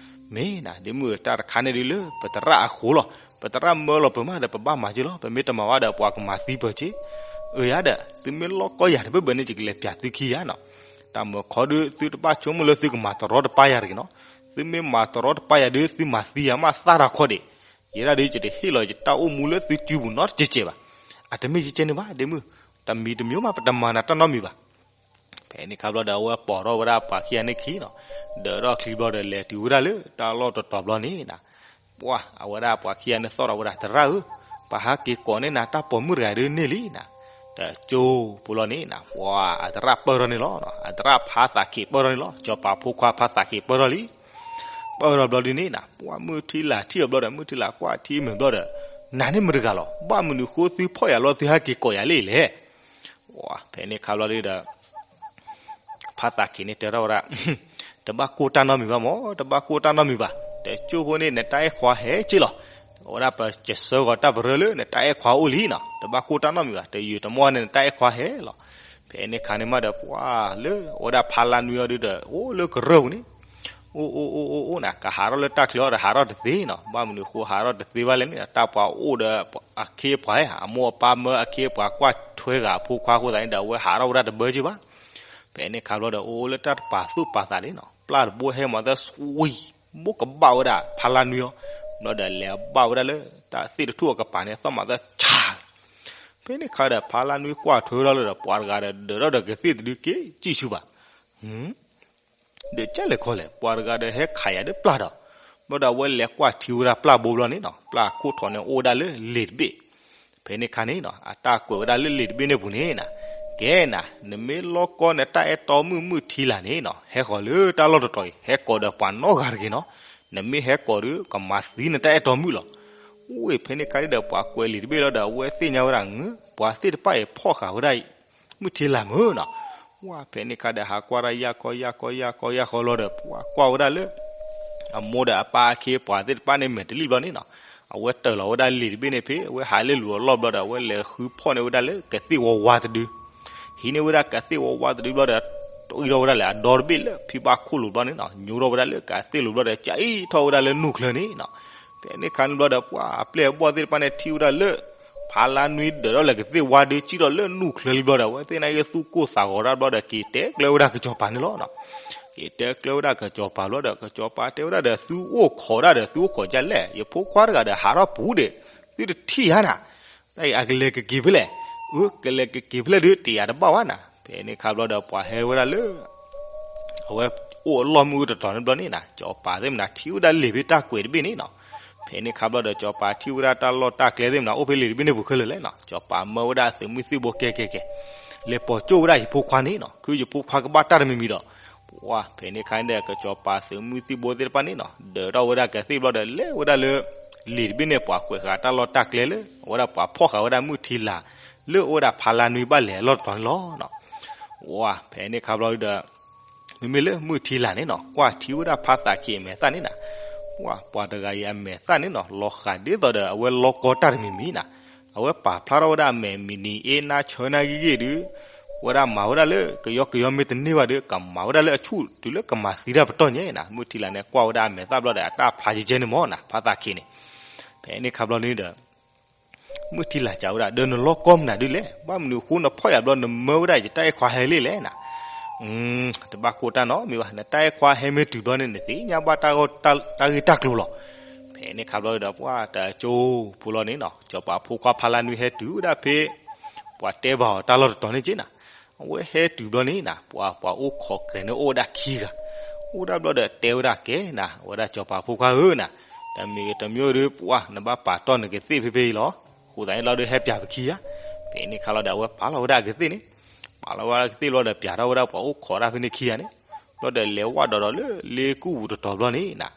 မ့ၢ်နၤ ဒ့မုၣ်ဧၢ, တၢ်တခါန့ၣ်ဒုးလၢပသရၣ်အဃိလီၤ. ပသရၣ်မၢလီၤပမးဒီး ပဘၣ်မၤက့လီၤ. ပမ့ၢ်တမၤဘၣ်ဒီး ပှၤကမၤသံပၢၤက့. အၢယၤဒီး သုမ့ၢ်လီၢ်ကီယၤတဘၢၣ်ဘၢၣ်န့ၣ် ယကလဲၤပၠးသုခံယၤနီၤ. တၢ်မၢခီဒုး သုတဘၣ်ဆိကမိၣ်လၢသုကမၤတရီတပါယၤတဂ့ၤနီၤ. သုမ့ၢ်မၤတရီတပါယၤဒုး သုမၤသံယၤမးသၣ်တၢ်ခီဒံး. ယဲဒၣ်ဒုး ယတဟ့ၣ်လီၤယတၢ်အိၣ်မူလၢသုစုပူၤနီတစဲးစဲးဘၣ်. အတမ့ၢ်ကဲကဲန့ၣ်ဘၣ် ဒ့မုၣ်, တမံၤတမံၤမး ပတမၤနၤတၢ်နီတမံၤဘၣ်. ဖဲန့ၣ်ခါဘျီဒီး အဝဲပိာ်ထီၣ်ဝဲဒၣ်ပှၤခံဂၤန့ၣ်ခံနီၤ, ဒၢးထီၣ်ချံဘျီဒီး လဲၤတုၤဝဲဒၣ်လၢတၢ်လီၢ်တတီၤဘျီန့ၣ်နၤ, ပှၢ် အဝဲဒၣ်ပှၤခံဂၤန့ၣ်သီၣ်ထီၣ်ဝဲဒၣ် သရၣ်ဧၢ, ပဟးက့ၤကိးန့ၢ်နၤတၢ်ပိာ်မုၣ်တဂၤဒုးန့ၢ်လံနၤ, တကၠိဖိလီၤန့ၣ်နၤ, ပှၢ် အသရၣ်ပၢၢ်ထီၣ်န့ၣ်လီၤ, အသရၣ်ဖါသးက့ၤပၢၢ်ထီၣ်န့ၣ်လီၤ, စီၤပၤဖိခွါဖါသးက့ၤပၢၢ်ထီၣ်လံ. ပၢၢ်ထီၣ်ဘျီဒုးန့ၣ်နၤ, ပှၢ် မုၢ်ထံလာ်ထံၣ်အီၤဘျီဒီး မုၢ်ထံလာ်ကွၢ်ထံမုာ်ဘျီဒီး, နၤန့ၣ်မတၤတဂၤလီၤ, ဘၣ်မနုၤဃိသုဖီၣ်ယၤလီၤ သုဟဲက့ၤကိးယၤလံလဲၣ်. ဖဲန့ၣ်ခါဘျီဒုးဒီး ဖါသးက့ၤန့ၣ်တဲထီၣ်ဝဲဒၣ်, တဘၣ်ကိၢ်တၢ်နီတမံၤဘၣ်မၢ်, တဘၣ်ကိၢ်တၢ်နီတမံၤဘၣ်, တကၠိဖိန့ၣ် နတၢ်အဲၣ်ခွါဟဲက့လီၤ. အဝဲဒၣ်ပကဆှၢဂီၤတၢ်ပရၢလၢနတၢ်အဲၣ်ခွါအိၣ်လံနီၤ, တဘၣ်ကိၢ်တၢ်နီတမံၤဘၣ်, တယုာ်တမီၢ်န့ၣ် နတၢ်အဲၣ်ခွါဟဲလီၤ. ဖဲန့ၣ်ခါန့ၣ်မးဒီး ပှၢ်လၢအဝဲဒၣ်ဖါလါနွံအီၤဒုးဒီး အိၣ်လၢကရၢၢ်ပူၤန့ၣ် အိၣ်အိၣ်အိၣ်အိၣ်အိၣ်နၤ, ကဟးထီၣ်လၢတၢ်ချၢအီၤဒီးဟးထီၣ်တသ့နီၤ, ဘၣ်မနုၤဃိဟးထီၣ်တသ့ဘၣ်လဲၣ်န့ၣ်, တၢ်ပှၤအိၣ်ဒီးအခ့အပှၤ, အမိၢ်အပၢ်မၢအခ့အပှၤကွၢ်ထွဲဂၤအဖိခွါအဃိသတးန့ၣ်ဒီး အဝဲဟးထီၣ်ဝဲဒၣ်တဘၢက့ဘၣ်. ဖဲန့ၣ်ခါဘျီဒီး အိၣ်အိၣ်လၢတၢ်တပၤသူၣ်ပၤသးန့ၣ်နီၤ, ပျၢ်တဘိဟဲမၤသၢ စဝံၤ ဘိးကဘၣ်ဝဲဒၣ်ဖါလါနွံအီၤ, ဘျီဒီးလဲၤဘၣ်ဝဲဒၣ်လၢတၢ်သ့ၣ်တထူၣ်အကပၤန့ၣ် သီၣ်မၤသၢဆါ ဖဲန့ၣ်ခါဒီးဖါလါနွံကွၢ်ထွဲဝဲဒၣ်လၢဒီး ပှၤတဂၤဒီးဒၢးထီၣ်ဒီးကသ့ၣ်တဒုက့ၤစံၣ်ဆူၣ်ဘၣ်, ဒီးကဲလဲၣ်ခီလဲၣ်, ပှၤတဂၤဒီးဟဲခးယၤဒီးပျၢ်ဒီး, ဘျီဒီးအဝဲလဲၤကွၢ်ထံဝဲဒၣ်ပျၢ်ဘိဘျီန့ၣ်နီၤ, ပျၢ်ခိၣ်ထီၣ်န့ၣ်အိၣ်ဝဲဒၣ်လၢလ့ၣ်တဘ့ၣ်. ဖဲန့ၣ်ခါန့ၣ်နီၤ အတၢ်ကွဲးဝဲဒၣ်လၢလ့ၣ်တဘ့ၣ်န့ၣ်ပူၤန့ၣ်နၤ, ကဲနၤ, နမ့ၢ်လီၢ်ကီနတၢ်အဲၣ်တီမုၣ်မုၢ်ထံလာ်န့ၣ်နီၤ, ဟဲဃီၤလၢတၢ်လီၢ်တတီၤအံၤ ဟဲကိးဒီးပှၤနီတဂၤတဂ့ၤနီၤ, နမ့ၢ်ဟဲကိးဒီး ကမၤသံနတၢ်အဲၣ်တီမုၣ်လီၤ. အိၣ်ဖဲန့ၣ်ခါန့ၣ်ဒီး ပှၤကွဲးလ့ၣ်တဘ့ၣ်လီၤဒီး အဝဲသ့ၣ်ညါဝဲဒၣ် ပှၤသ့ၣ်တဖၣ်အံၤဖီၣ်ဃာ်ဝဲဒၣ် မုၢ်ထံလာ်မုၢ်နီၤ. ဝဲဖဲန့ၣ်ခါဒီး ဟးကွၢ်ဒၣ်ယၢ်ကီယၢ်ကီယၢ်ကီယၢ်ဃီလီၤဒီး ပှၤကွၢ်ဝဲဒၣ်လၢ အမိၢ်ဒီးအပၢ်အခ့အပှၤသ့ၣ်တဖၣ်န့ၣ် မဲာ်တလံၣ်ဘျီန့ၣ်နီၤ, အဝဲတၢၢ်လီၤဝဲဒၣ်လ့ၣ်တဘ့ၣ်န့ၣ်ဖဲ အဝဲဟးလၢလူၤအလီၢ်ဘျီဒီး အဝဲလဲၤဃုဖီၣ်န့ၢ်ဝဲဒၣ်လၢကသ့ၣ်ဝါဝါတဒု, ဟံးန့ၢ်ဝဲဒၣ်ကသ့ၣ်ဝါဝါတဒုဘျီဒီး ပအံၣ်ထီၣ်ဝဲဒၣ်လၢအဒီတဘ့ၣ်လၢဖံဘၣ်ခိၣ်လိၤဘျီန့ၣ်နီၤ, ညိထီၣ်ဝဲဒၣ်လၢကသ့ၣ်လိၤဘျီဒီး ကအံၣ်ထီၣ်ဝဲဒၣ်လၢနူၢ်ချၢန့ၣ်နီၤ. ဖဲန့ၣ်ခါန့ၣ်ဘျီဒီး ပှၤအပျဲၢ်အဘီၣ်သ့ၣ်တဖၣ်န့ၣ်ထံၣ်ဝဲဒၣ်လၢ ဖါလါနွံဒၢးထီၣ်လၢကသ့ၣ်ဝါဒီး စံၣ်ထီၣ်လၢနူၢ်ချၢလံဘျီဒီး အဝဲသ့ၣ်န့ၣ်က့ၤသူၣ်ကိၢ်သးဂီၤတၢ်ဘျီဒီး က့ၤတဲကျၢဝဲဒၣ်ကစီၤပၤန့ၣ်လီၤနီၤ. က့ၤတဲကျၢဝဲဒၣ်ကစီၤပၤဘျီဒီး ကစီၤပၤတဲဝဲဒၣ်ဒီး သုအိၣ်ခိးဒၣ်ဒီး သုအိၣ်ခိးဒ်လဲၣ်, ယဖိခွါတဂၤဒီးဟးထီၣ်ပူၤဒီး သုတထံၣ်ဧါနၤ, တၢ်အံၤအကလဲၤကက့ၤဖဲလဲၣ်, အကလဲၤကက့ၤဖဲလဲၣ်ဒီး တယာ်တဘၣ်ဝဲနၤ. ဖဲန့ၣ်ခါဘျီဒီး ပှၤဟဲဝဲဒၣ်လၢ အဝဲအိၣ်အလီၢ်မုၢ်အူတတီၤန့ၣ်ဘျီန့ၣ်နၤ, စီၤပၤသ့ၣ်မနၤထံၣ်ဝဲဒၣ်လံာ်ဖဲတၢ်ကွဲးတဘ့ၣ်န့ၣ်နီၤ. ဖဲန့ၣ်ခါဘျီဒီး စီၤပၤထံၣ်ဝဲဒၣ်တၢ်လီၢ်တၢ်ကျဲသ့ၣ်မနၤ အိၣ်ဖဲလံာ်တဘ့ၣ်န့ၣ်ပူၤခဲလၢာ်လဲၣ်နီၤ. စီၤပၤမၢဝဲဒၣ်သုးမုၢ်သံၣ်ဘိ ကဲကဲကဲ, လဲၤပိာ်ကၠိၣ်ဝဲဒၣ်ယဖိခွါန့ၣ်နီၤ, ခုယဖိခွါကဘၣ်တၢ်တမံၤမံၤဒီး ပှၤဖဲန့ၣ်ခါန့ၣ်ဒီး ကစီၤပၤသုးမုၢ်သံၣ်ဘိသ့ၣ်တဖၣ်န့ၣ်နီၤ ဒၢးထီၣ်ဝဲဒၣ်ကသ့ၣ်ဘျီဒီး လဲၤဝဲဒၣ်လၢ လံာ်တဘ့ၣ်န့ၣ် ပှၤကွဲးဃာ်တၢ်လီၢ်တၢ်ကျဲလၢ အဝဲဒၣ်ပှၤဖီၣ်ဃာ်ဝဲဒၣ်မုၢ်ထံလာ် လၢအအိၣ်ဝဲဒၣ်ဖါလါနွံဘၣ်လဲၤအလီၢ်တတီၤန့ၣ်လီၤ. ဝဲဖဲန့ၣ်ခါဘျီဒီး မ့မ့ၢ်လၢမုၢ်ထံလာ်န့ၣ်နီၤ ကွၢ်ထံဝဲဒၣ်ဖါသးခ့အမဲာ်သၣ်န့ၣ်နၤ, ပှၤ ပှၤတဂၤအံၤအမဲာ်သၣ်န့ၣ်နီၤ လီၤဃာ်ဒ်သိးဒီးအဝဲလီကီတၢ်တမံၤမံၤနၤ, အဝဲပာ်ဖျါထီၣ်ဝဲဒၣ်အမဲာ်မံၤနံၤအ့နါဆၢနါဂ့ၢ်ဂ့ၢ်ဒီး ဝဲဒၣ်မၤဝဲဒၣ်လၢကယီကယီမ့ၢ်တန့ၢ်ဘၣ်ဒီး ကမၤဝဲဒၣ်လၢအဆူၣ်တုၤလၢကမၤသံတၢ်ပတီၢ်ညါနၤ. မုၢ်ထံလာ်န့ၣ် ကွၢ်ဝဲဒၣ်အမဲာ်သၣ်ဘျီဒီး အတၢ်ဖျါယဲကဲန့ၣ်မ့ၢ်နၤ ဖါသးခ့န့ၣ်. ဖဲန့ၣ်ခါဘျီန့ၣ်ဒီး မုၢ်ထံလာ်စံးဝဲဒၣ် ဒီးနလီကီမနုၤဒ်လဲၣ်, ဘၣ်မနုၤအဃိနဖီၣ်ယၤဘျီ နမၢဝဲဒၣ်ယတၢ်အဲၣ်ခွါဟဲလံလဲၣ်နၤ. တဘၣ်ကိၢ်တၢ်နီတမံၤဘၣ်, နတၢ်အဲၣ်ခွါဟဲမ့ၢ်တုၤဘျီန့ၣ် နသ့ၣ်ညါဘၣ်တၢ်ဂ့ၢ်တၢ်ကျိၤလီၤ. ဖဲန့ၣ်ခါဘျီဒီး ပှၤတကၠိဖိလီၤန့ၣ်နီၤ စီၤပၤဖိခွါဖါလါနွံဟဲတုၤဝဲဒၣ်ဖဲ ပှၤတဲဘၣ်အီၤတၢ်လီၢ်တတီၤန့ၣ်က့နၤ. အဝဲဟဲတုၤဘျီန့ၣ်နၤ ပှၤ ပှၤအိၣ်ခိးကြဲးန့ၣ်အိၣ်ဝဲဒၣ်ခံဂၤ, အိၣ်ဒၣ်ဘျီဒီးတဲဝဲဒၣ်ကဲနၤ အဝဲဒၣ်စီၤပၤဖိခွါဧၢနၤ, တမံၤဂ့ၤတမံၤဂ့ၤဒီး ပှၤနဘၣ်ပာ်တီၢ်နကသ့ၣ်ဖဲဖဲအံၤလီၤ. အဃိသတးန့ၣ်လီၤဒီးဟဲပၠးပခံဂၤ. ဖဲန့ၣ်ခါလီၤဒီး အဝဲပာ်လီၤဝဲဒၣ်အကသ့ၣ်န့ၣ်, ပာ်လီၤဝဲဒၣ်ကသ့ၣ်လီၤဒီး ပၠးထီၣ်ဝဲဒၣ်ပှၤအိၣ်ခိးတၢ်ဖဲန့ၣ်ခံဂၤန့ၣ်, ဘျီဒီးလဲၤဝဲဒီးဒီးလၢလ့ကူၣ်ပူၤတတီၤဘျီန့ၣ်နၤ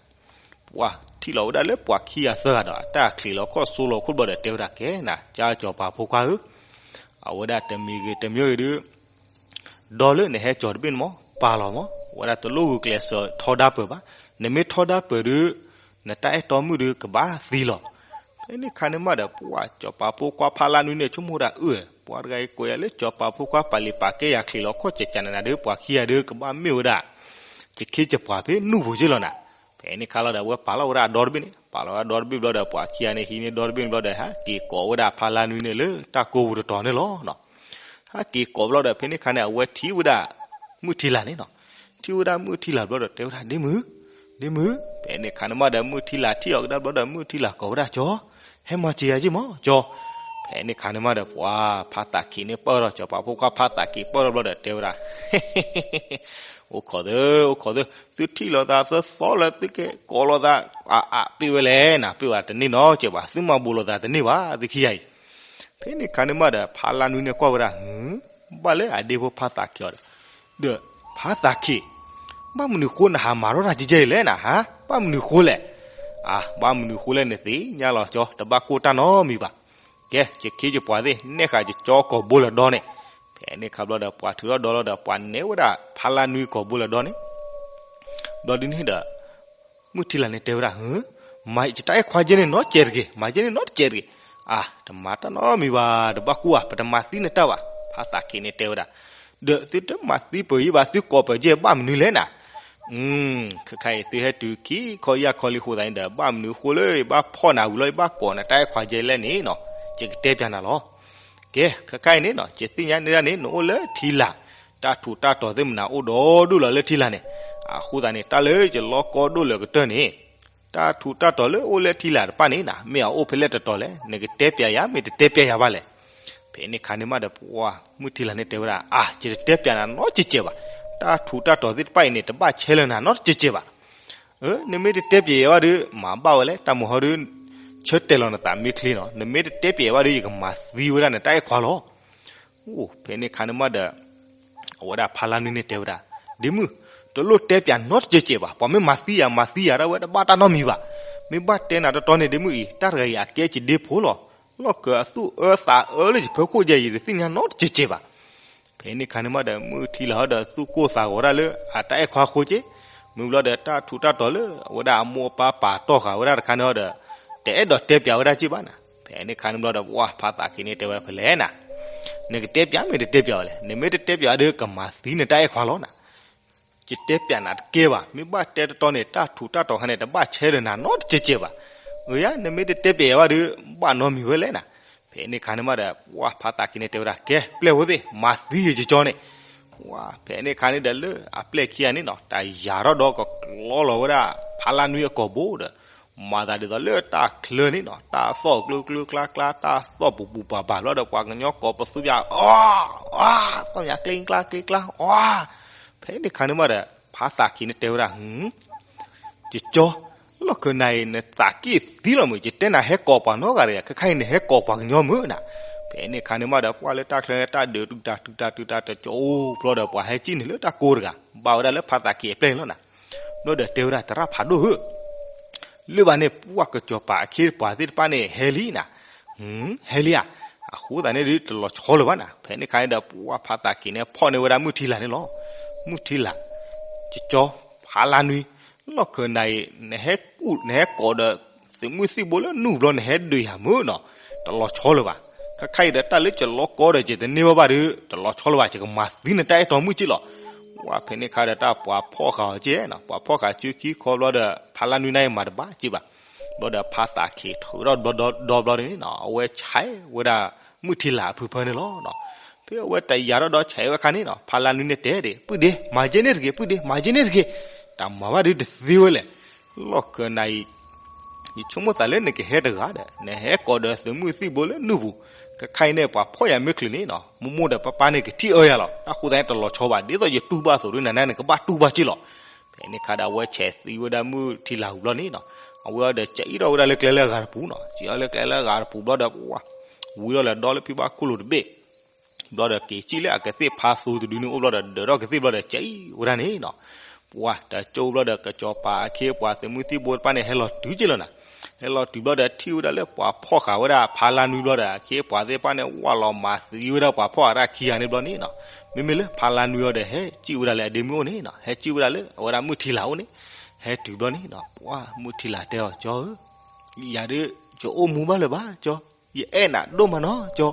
ပှၤထံၣ်လီၤဝဲဒၣ်လၢပှၤခံဂၤသၢဂၤဒီး အတၢ်ချံးလီၤခီၣ်စိလီၤခိၣ်ဘျီဒီးတဲဝဲဒၣ်ကဲနၤ ကၠီစီၤပၤဖိခွါဧၢ, အဝဲဒၣ်တမံၤဂ့ၤတမံၤဂ့ၤဒီး ဒီလၢနဟဲကၠီၤတဘ့ၣ်န့ၣ်မ့ၢ် ပာ်လီၤမ့ၢ် ဝဲဒၣ်တလိၣ်ဂုာ်ကျဲးစၢးထီဒါပၢၢ်ဘၣ်. နမ့ၢ်ထီဒါပၢၢ်ဒီး နတၢ်အဲၣ်တီမုၣ်ဒီးကဘၣ်သံလီၤ. ဖဲန့ၣ်ခါန့ၣ်မးဒီး ပှၤစီၤပၤဖိခွါဖါလါနွံန့ၣ် ဆိကမိၣ်ဝဲဒၣ်အၢၣ် ပှၤတဂၤအံၤကွဲးယၤလၢစီၤပၤဖိခွါပာ်လံာ်ပာ်ကဲယၤချံးလီၤခီၣ်ကကနးနးဒီး ပှၤခံဂၤဒီးကဘၣ်မ့ၢ်ဝဲဒၣ် ယခ့ယပှၤဖဲနူၢ်ပူၤက့လီၤနၤ. ဖဲန့ၣ်ခါလီၤဒီး အဝဲပာ်လီၤဝဲဒၣ်အဒီတဘ့ၣ်န့ၣ်, ပာ်လီၤဝဲဒၣ်ဒီတဘ့ၣ်ဘျီဒီး ပှၤခံဂၤန့ၣ် ဟံးန့ၢ်ဒီတဘ့ၣ်န့ၣ်ဘျီဒီး ဟဲက့ၤကိးဝဲဒၣ်ဖါလါနွံန့ၣ်လၢတၢ်ကိးပူၤတတီၤန့ၣ်လီၤ. ဟဲက့ၤကိးဘျီဒီး ဖဲန့ၣ်ခါန့ၣ် အဝဲထံၣ်ဝဲဒၣ် မုၢ်ထံလာ်န့ၣ်နီၤ. ထံၣ်ဝဲဒၣ်မုၢ်ထံလာ်ဘျီဒီး တဲဝဲဒၣ် ဒ့မုၣ်, ဒ့မုၣ်. ဖဲန့ၣ်ခါန့ၣ်မးဒီး မုၢ်ထံလာ်ထံၣ်အီၤကဒါဘျီဒီး မုၢ်ထံလာ်ကိးဝဲဒၣ် ကၠီ, ဟဲမၤစၢၤယၤက့မး ကၠီ. ဖဲန့ၣ်ခါန့ၣ်မးဒီး ပှၤဖါသးခံးန့ၣ်ပၢၢ်ထီၣ် စီၤပၤဖိခွါဖါသးခံးပၢၢ်ထီၣ်ဘျီဒီး တဲဝဲဒၣ် အိၣ်ခိးသၢ, အိၣ်ခိးသၢ, သုထံၣ်လိာ်သးသၢသီလၢသုကဲကိးလိာ်သး အအပ့ၢ်ဝဲလဲၣ်နၤ, ပ့ၢ်ဝဲတန့ၢ်နီတစဲးဘၣ်, သုမၤဘူးလိာ်သးတန့ၢ်ဘၣ် သုခံဂၤအံၤ. ဖဲန့ၣ်ခါန့ၣ်မးဒီး ဖါလါနွံန့ၣ်ကွၢ်ဝဲဒၣ် ဘၣ်လၢအဒ့ဖိဖါသးခံးအီၤဒီး, ဒီးဖါသးခံး, ဘၣ်မနုၤဃိနဟးမၤထီၣ်တၢ်ကဲကဲအံၤလဲၣ်နၤ, ဟါ, ဘၣ်မနုၤဃိလဲၣ်. အါ, ဘၣ်မနုၤဃိလဲၣ်နသ့ၣ်ညါလီၤကၠီ, တဘၣ်ကိၢ်တၢ်နီတမံၤဘၣ်. ကဲ, ယခ့ယပှၤသ့ၣ် နဲၣ်ဃာ်ယကၠီကိာ်ဘိလၢာ်ဒီန့ၣ်. ဖဲန့ၣ်ခါဘျီဒီး ပှၤထုးထီၣ်ဒီလီၤဒီး ပှၤနဲၣ်ဝဲဒၣ်ဖါလါနွံကိာ်ဘိလၢာ်ဒီန့ၣ် ဘျီဒ်န့ၣ်ဒီး မုၢ်ထံလာ်န့ၣ်တဲဝဲဒၣ်, မၤယတၢ်အဲၣ်ခွါယဲန့ၣ်နီတစဲးတဂ့ၤ, မၤယဲန့ၣ်နီတစဲးတဂ့ၤ. အါ, တမၤတၢ်နီတမံၤဘၣ်, တဘၣ်ကူၣ်ဘၣ်, ပတမၤသံနတၢ်ဘၣ်. ဖါသးခံးန့ၣ်တဲဝဲဒၣ်, ဒီးသုတမၤသံပၢၤယဲဘၣ်, သုကိးပၢၤယဲဘၣ်မနုၤလဲၣ်နၤ. ခဲခါအံၤသုဟဲတုၤခံခီယၢ်ခီလံအဃိသတးန့ၣ်ဒီး ဘၣ်မနုၤအဃိလၢယဘၣ်ဖီၣ်နၤဝံၤလီၤ ယဘၣ်ကိးနတၢ်အဲၣ်ခွါယဲလဲၣ်န့ၣ်နီၤ, ယကတဲပၠးနၤလီၤ. ကဲ, ခဲခါအံၤန့ၣ်နီၤ, ယသ့ၣ်ညါန့ၢ်ဒၣ်န့ၣ် နအိၣ်လၢထံလာ်, တၢ်ထူးတၢ်တီၤသ့ၣ်မနၤအိၣ်ဒီဒူၣ်လီၤလၢထံလာ်န့ၣ်. အဃိသတးန့ၣ် တၢ်လၢယလီကီဒိၣ်လၢာ်ကတၢၢ်န့ၣ်, တၢ်ထူးတၢ်တီၤလၢအိၣ်လၢထံလာ်တဖၣ်န့ၣ်နၤ, မ့ၢ်အအိၣ်ဖဲလဲၣ်တတီၤလဲၣ်, နကတဲပၠးယၤ မ့ၢ်တတဲပၠးယၤဘၣ်လဲၣ်. ဖဲန့ၣ်ခါန့ၣ်မးဒီး ပှၤမုၢ်ထံလာ်န့ၣ်တဲဝဲဒၣ်, အါ, ယတတဲပၠးနၤနီတစဲးဘၣ်. တၢ်ထူးတၢ်တီၤသ့ၣ်တဖၣ်အံၤန့ၣ် တဘၣ်ဆဲးလၢနၤနီတစဲးဘၣ်. နမ့ၢ်တတဲပၠးယၤဘၣ်ဒီး မၤဘၣ်ဝဲလဲၣ်, တၢ်မုာ်ဟီဒီး ဆၢတဲာ်လီၤနသးမ့ၢ်ချ့နီၤ, နမ့ၢ်တတဲပၠးယၤဘၣ်ဒီး ယကမၤသံဝဲဒၣ်နတၢ်အဲၣ်ခွါလီၤ. အိၣ်, ဖဲန့ၣ်ခါန့ၣ်မးဒီး အဝဲဒၣ်ဖါလါနွံန့ၣ်တဲဝဲဒၣ်, ဒ့မုၣ်, တလိၣ်တဲပၠးနီတစဲးစဲးဘၣ်, ပှၤမ့ၢ်မၤသံယၤ မၤသံယၤဒၣ်ဝဲ တဘၣ်တၢ်နီတမံၤဘၣ်. မ့ၢ်ဘၣ်တဲနၤတီတီန့ၣ် ဒ့မုၣ်အံၤ, တၢ်တဂၤအံၤအကဲယဒ့ဖိလီၤ. လီၢ်ကၢအသူၣ်အၢသးအၢလၢယဖၢခိၣ်ယဲအံၤ တသ့ၣ်ညါနီတစဲးစဲးဘၣ်. ဖဲန့ၣ်ခါန့ၣ်မးဒီး မုၢ်ထံလာ်ဟီဒီး သူၣ်ကိၢ်သးဂီၤဒၣ်လၢအတၢ်အဲၣ်ခွါအဃိက့, မ့ၢ်ဘျီဒီး တၢ်ထူးတၢ်တီၤလၢအဝဲဒၣ်အမိၢ်အပၢ်ပာ်တီၢ်ဃာ်ဝဲဒၣ်တခါန့ၣ်ဟီဒီး တအဲၣ်ဒိးတဲပၠးဝဲဒၣ်က့ဘၣ်နၤ. ဖဲန့ၣ်ခါန့ၣ်ဘျီဒီး ပှၤဖါသးခံးန့ၣ်တဲဝဲဖဲလဲၣ်နၤ, နကတဲပၠးမ့ၢ်တတဲပၠးဝဲလဲၣ်, နမ့ၢ်တတဲပၠးဒီး ကမၤသံနတၢ်အဲၣ်ခွါလီၤနၤ. ယတဲပျးနၤတကဲဘၣ်, မ့ၢ်ဘၣ်တဲတတီန့ၣ် တၢ်ထူးတၢ်တီၤခါန့ၣ် တဘၣ်ဆဲးဒီးနၤနီတကဲးကဲးဘၣ်. အၢယါ နမ့ၢ်တတဲပျးယၤဘၣ်ဒီး ဘၣ်နီတမံၤဝဲလဲၣ်နၤ. ဖဲန့ၣ်အခါန့ၣ်မးဒီး ပှၢ်ဖါသးက့ၤန့ၣ်တဲဝဲဒၣ် ကဲပျဲၢ်ဖိသ့ၣ် မၤသံယၤကၠီကၠီန့ၣ်. ဝါ ဖဲန့ၣ်အခါန့ၣ်ဒီး လၢအပျဲၢ်ခံဂၤန့ၣ်နီၤ တၢ်ယၤထီၣ်ဒီးကကျီလီၤဝဲဒၣ် ဖါလါနွံအကိာ်ဘိဒီး မၤသးဒ်သိးလၢတၢ်ချၢန့ၣ်နီၤ တၢ်သီၣ်ကျၢကျၢကျါကျါ တၢ်သီၣ်ပူၤပူၤပၤပၤ ဘျီဒီးပှၤကညီကိးပသူပၠး အီ အီ သီၣ်ပၠးကျ့ကျါကျ့ကျါ အီ. ဖဲန့ၣ်အခါန့ၣ်မးဒီး ဖါသးက့ၤန့ၣ်တဲဝဲဒၣ် ကၠီကၠီ, လီၢ်ခၢၣ်နၤအံၤ နသးက့ၤသံလီၤမုၢ်, ယတဲနၤဟဲကိးပှၤနီတဂၤဒီး ခဲခါအံၤနဟဲကိးပှၤကညီမုၢ်နၤ. ဖဲန့ၣ်အခါန့ၣ်မးဒီး ပှၢ်လၢတၢ်ချၢန့ၣ် တၢ်ဒုးတုၤတၢ်တုၤတၢ်တုၤတၢ်တကၠိ ဘျီဒီးပှၤဟဲစံၣ်န့ၣ်လၢတၢ်ကိးတဂၤ ဘၣ်ဝဲဒၣ်လၢဖါသးက့ၤအပျဲၢ်လီၤနၤ. ဘျီဒီးတဲဝဲဒၣ် သရၣ်ဖးဒိၣ်ဧၢ လၢဘၣ်န့ၣ် ပှၢ်ကစီၤပၤအခ့အပှၤသ့ၣ်တဖၣ်န့ၣ် ဟဲလံနၤ, ဟဲလံဧါ, အဃိသတးန့ၣ်ဒုး တလီၤဆီလၢၤဘၣ်နၤ. ဖဲန့ၣ်အခါန့ၣ်ဒီး ပှၢ်ဖါသးက့ၤန့ၣ် ဖီၣ်န့ၢ်ဝဲဒၣ်မုၢ်ထံလာ်န့ၣ်လီၤ. မုၢ်ထံလာ်, ကၠီကၠီ, ဖါလါနွံ, လီၢ်ခၢၣ်နၤအံၤ နဟဲကိးဒီး သုးမုၢ်သံၣ်ဘိလၢနူၢ်ဘျီ နဟဲဒုးယၤမုၢ်နီၤ, တလီၤဆီလၢၤဘၣ်. ခဲခါအံၤဒီးတၢ်လၢကလီကီဒီး ယတန့ၢ်ဝဲဘၣ်ဒီး တလီၤဆီလၢၤဘၣ်, ယကမၤသံနတၢ်အဲၣ်တီမုၢ်က့လီၤ. ဝါ ဖဲန့ၣ်အခါဒီး တၢ်ပှၤဖီၣ်ဃာ်အီၤက့နီၤ, ပှၤဖီၣ်ဃာ်စုခံခီဘျီဒီး ဖါလါနွံန့ၣ်မၤတဘၣ်က့ဘၣ်. ဘျီဒီးဖါသးက့ၤထုးထီၣ်ဒီဘျီဒီးန့ၣ်နီၤ အဝဲဆဲးဝဲဒၣ်မုၢ်ထံလာ်အဖုဖၢန့ၣ်လီၤ. ဖဲအဝဲတယၤထီၣ်ဒီးဆဲးဝဲခါန့ၣ်နီၤ ဖါလါနွံန့ၣ်တဲဒၣ် ပုၢ်ဒ့ မၤကဲန့ၣ်တဂ့ၤ, ပုၢ်ဒ့ မၤကဲန့ၣ်တဂ့ၤ, တၢ်မၤဘၣ်ဒုးတသ့ဝဲလဲၣ်. လီၢ်ခၢၣ်နၤအံၤ ယဆိကမိၣ်သးလၢနကဟဲတဂၤဒီး နဟဲကိးဒီးသုးမုၢ်သံၣ်ဘိလၢနူၢ်ပူၤ, ခဲခါအံၤန့ၣ် ပှၤဖီၣ်ယၤမ့ၢ်ချုးန့ၣ်နီၤ မိၢ်မိၢ်ဒီးပၢ်ပၢ်န့ၣ်ကထံၣ်အၢယၤလီၤ. တၢ်ဃိသတးန့ၣ်တလီၤဆီဘၣ်, ဒ်သိးယတူၢ်ဘၣ်အသိးဒီး နၤနၤနကဘၣ်တူၢ်ဘၣ်က့လီၤ. ဖဲန့ၣ်အခါဒီး အဝဲဆဲးသံဝဲဒၣ်မုၢ်ထံလာ်ဝံၤဘျီန့ၣ်နီၤ အဝဲအီၤဒီးကၠံထီၣ်ဝဲဒၣ်လၢကျဲလၢအဂၤတပူၤနီၤ, ကၠံထီၣ်လၢကျဲလၢအဂၤတပူၤဘျီဒီး ဝံၤထီၣ်လဲၤဒီလၢဖံဘၣ်ခိၣ်လိၤတဘ့ၣ် ဘျီဒီးက့ၤစံၣ်လၢအကသ့ၣ်ဖါသူတဒုန့ၣ်အိၣ်ဘျီဒီး ဒၢးထီၣ်ကသ့ၣ်ဘျီဒီးကၠံဝဲဒၣ်န့ၣ်နီၤ. ပှၢ်တကၠိဘျီဒီး ကစီၤပၤအခ့အပှၤသုးမုၢ်သံၣ်ဘိတဖၣ်န့ၣ် ဟဲလီၤတုၤက့လီၤနၤ, ဟဲလီၤတုၤဘျီဒီးထံၣ်ဝဲဒၣ်လၢပှၤဖီၣ်ဃာ်ဝဲဒၣ်ဖါလါနွံဘျီဒီး အခ့အပှၤသ့ၣ်တဖၣ်န့ၣ် ဝၢ်လီၤမၤသံဝဲဒၣ်ပှၤဖီၣ်ဃာ်တၢ်ခံဂၤန့ၣ်ဘျီန့ၣ်နီၤ, မ့မ့ၢ်လၢဖါလါနွံအီၤဒီး ဟဲစံၣ်ဝဲဒၣ်လၢအဒ့မုၣ်အိၣ်န့ၣ်နီၤ, ဟဲစံၣ်ဝဲဒၣ်လၢအဝဲဒၣ်မုၢ်ထံလာ်အိၣ်န့ၣ်, ဟဲတုၤဘျီန့ၣ်နီၤ ပှၢ်မုၢ်ထံလာ်တဲအီၤ ကၠီဧၢ ယၤဒုး ယအိၣ်မူဘၣ်လၢၤဘၣ် ကၠီ, ယအဲၣ်နၤဒိၣ်မးနီၤ ကၠီ,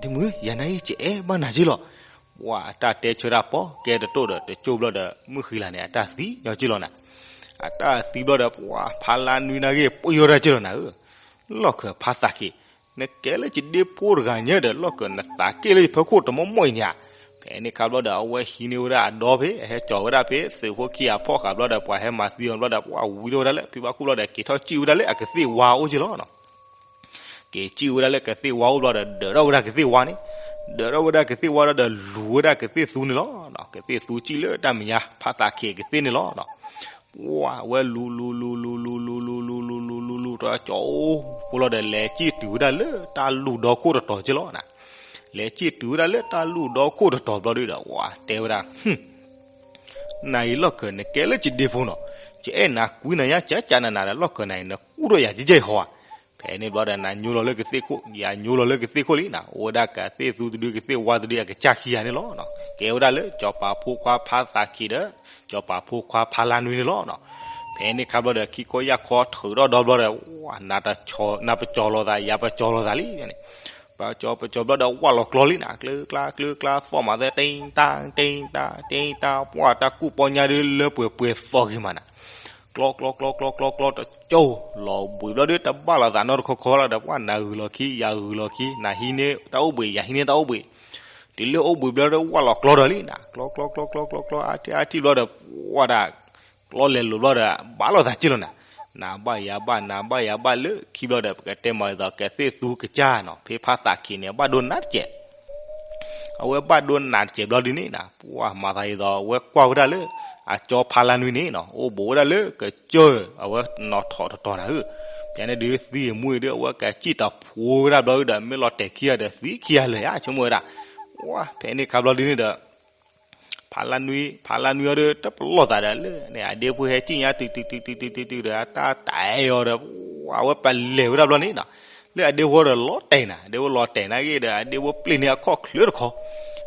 ဒ့မုၣ် ယၤနာ်က့ ယအဲၣ်ဘၣ်နၤက့လီၤ. ပှၢ်အတၢ်တဲဆၢတၢ်ပီၢ်ကဲတတိၢ်ဒီး တကၠိဘျီဒီး မုၢ်ဃံလၤန့ၣ် အတၢ်သံညီက့လီၤနၤ, အတၢ်သံဘျီဒီး ပှၢ်ဖါလါနွံနာ်က့ ပှံၤထီၣ်တၢ်က့လီၤနၤဧၢ, လီၢ်ခၢၣ်ဖါသးက့ၤ, နကဲလၢယဒ့ဖိတဂၤညါဒီး လီၢ်ခၢၣ်နသးက့ၤလၢယဖီခိၣ်တမီၢ်မီၢ်အံၤန့ၣ်ဧါ. ဖဲန့ၣ်အခါဘျီဒီး အဝဲဟံးန့ၢ်ဝဲဒၣ်အဒီဖဲ အဟဲကၠီၤဝဲဒၣ်ဖဲ သုးဖိခံဂၤဖီၣ်ဃာ်ဘျီဒီး ပှၤဟဲမၤသံအီၤဘျီဒီး ပှၢ်ဝံၤထီၣ်ဝဲဒၣ်လၢ ဖံဘၣ်ခိၣ်ဘျီဒီး က့ၤထီၣ်စံၣ်ဝဲဒၣ်လၢအကသ့ၣ်ဝါအိၣ်က့လီၤ. က့ၤစံၣ်ဝဲဒၣ်လၢကသ့ၣ်ဝါအိၣ်ဘျီဒီး ဒၢးထီၣ်ဝဲဒၣ်ကသ့ၣ်ဝါန့ၣ်, ဒၢးထီၣ်ဝဲဒၣ်ကသ့ၣ်ဝါဒီး လူၤဝဲဒၣ်ကသ့ၣ်သူန့ၣ်လီၤ. ကသ့ၣ်သူစံၣ်လၢတၢ်မဲာ်ညါ ဖါသးက့ၤကသ့ၣ်န့ၣ်လီၤ. ပှၢ်ဝဲလူၤလူၤလူၤလူၤလူၤလူၤလူၤလူၤလူၤလူၤလူၤလူၤလူၤ တကၠီၤအိၣ်ဖိလီၤဒီး လဲၤစံၣ်တုၤဝဲဒၣ်လၢတၢ်လူၢ်ဒီခိၣ်တတီၤက့လီၤနၤ, လဲၤစံၣ်တုၤဝဲဒၣ်လၢတၢ်လူၢ်ဒီခိၣ်တတီၤဘျီဒီး ပှၢ်တဲဝဲဒၣ် နၤအံၤလီၢ်ခၢၣ် နကဲလၢယဒ့ဖိနီၤ, ယအဲၣ်နၤကွံနၤညါ ကကနနၤဒီး လီၢ်ခၢၣ်နၤအံၤ နကူၣ်ထီၣ်ယၤကဲကဲဃီဧါ. ဖဲန့ၣ်ဘျီဒီး နညိလီၤလၢကသ့ၣ်ခိၣ် ယညိလီၤလၢကသ့ၣ်ခိၣ်လံနၤ, အိၣ်ဝဲဒၣ်ကသ့ၣ်သူတဒု ကသ့ၣ်ဝါတဒု အကစၢ်ခံဂၤန့ၣ်လီၤ. ကဲဝဲဒၣ်လၢစီၤပၤဖိခွါဖါသးက့ၤဒီး စီၤပၤဖိခွါဖါလါနွံန့ၣ်လီၤ. ဖဲန့ၣ်ခါဘျီဒီး ခံခီယၢ်ခီထုးထီၣ်ဒီဘျီဒီး နၤပကၠီၤလီၤသး ယၤပကၠီၤလီၤသးလံန့ၣ်, ပကၠီၤပကၠီၤဘျီဒီး ဝၣ်လီၤကျီလံနၤ, ကျၢကျါကျၢကျါ သီၣ်မးသဲ တ့တၢ်တ့တၢ်တ့တၢ် ပှၢ်တၢ်ကူၣ်ပီညါဒုးလၢပှဲၤပှဲၤသီဂ့ၤမးနၤ, ကျီကျီကျီကျီကျီကျီ တကၠိၤလီၤဘှံးဘျီဒီး တဘၣ်လိာ်သးနီတခီခီလီၤဒီး ပှၢ်နၤဂုာ်လီၤခံ ယၤဂုာ်လီၤခံ နၤဟံးန့ၢ်တၢ်အိၣ်ဘှံး ယၤဟံးန့ၢ်တၢ်အိၣ်ဘှံး, တုၤလၢအိၣ်ဘှံးဘျီဒီး ဝၣ်လီၤကျီဒီးလံနၤ, ကျီကျီကျီကျီကျီကျီ အါထံၣ်အါထံၣ်ဘျီဒီး ပှၢ်ဒၣ် ကျီလဲၤလိာ်ဘျီဒီး ဘၣ်လိာ်သးက့လီၤနၤ, နၤဘၣ်ယၤဘၣ် နၤဘၣ်ယၤဘၣ်လၢခံဘျီဒီး ပကတဲမၤအသး ကသ့ၣ်သူကစၢ်နီၤ ဖဲဖါသးက့ၤန့ၣ် ဘၣ်ဒိနးတစဲး အဝဲဘၣ်ဒိနးတစဲးဘျီဒ်န့ၣ်နၤ, ပှၢ်မၤသးဒ်သိး အဝဲကွၢ်ဝဲဒၣ်လၢ အကၠီဖါလါနွံန့ၣ်နီၤ အိၣ်ဘူးဝဲဒၣ်လၢကစၢၢ် အဝဲနီၣ်ထီၣ်တတီၤနၤဧၢ, ဖဲန့ၣ်ဒုးသံအမူအံၤဒီး အဝဲကစံၣ်တၢ်ဖိဝဲဒၣ်ဘျီဒီး မ့ၢ်လီၤတဲာ်ခံဂၤဒီး သံခံဂၤလၢာ်ယါ ဆိကမိၣ်ဝဲဒၣ်, ပှၢ်ဖဲန့ၣ်ခါဘျီဒ်န့ၣ်ဒီး ဖါလါနွံ ဖါလါနွံအီၤဒီး တပလီၢ်သးဒီးလၢ အဒ့ဖိဟဲစံၣ်ညါတုၤတုၤတုၤတုၤတုၤတုၤဒီး အတၢ်တဲအီၤဒီး ပှၢ်ဝဲပလဲၤဝဲဒၣ်ဘျီန့ၣ်နီၤ, လၢအဒ့ဖိဒီးလီၤတဲာ်နၤ အဒ့ဖိလီၤတဲာ်နၤဂ့ၤဒီး အဒ့ဖိပျ့ၢ်န့ၢ်အခီၣ်ချၢတခီ,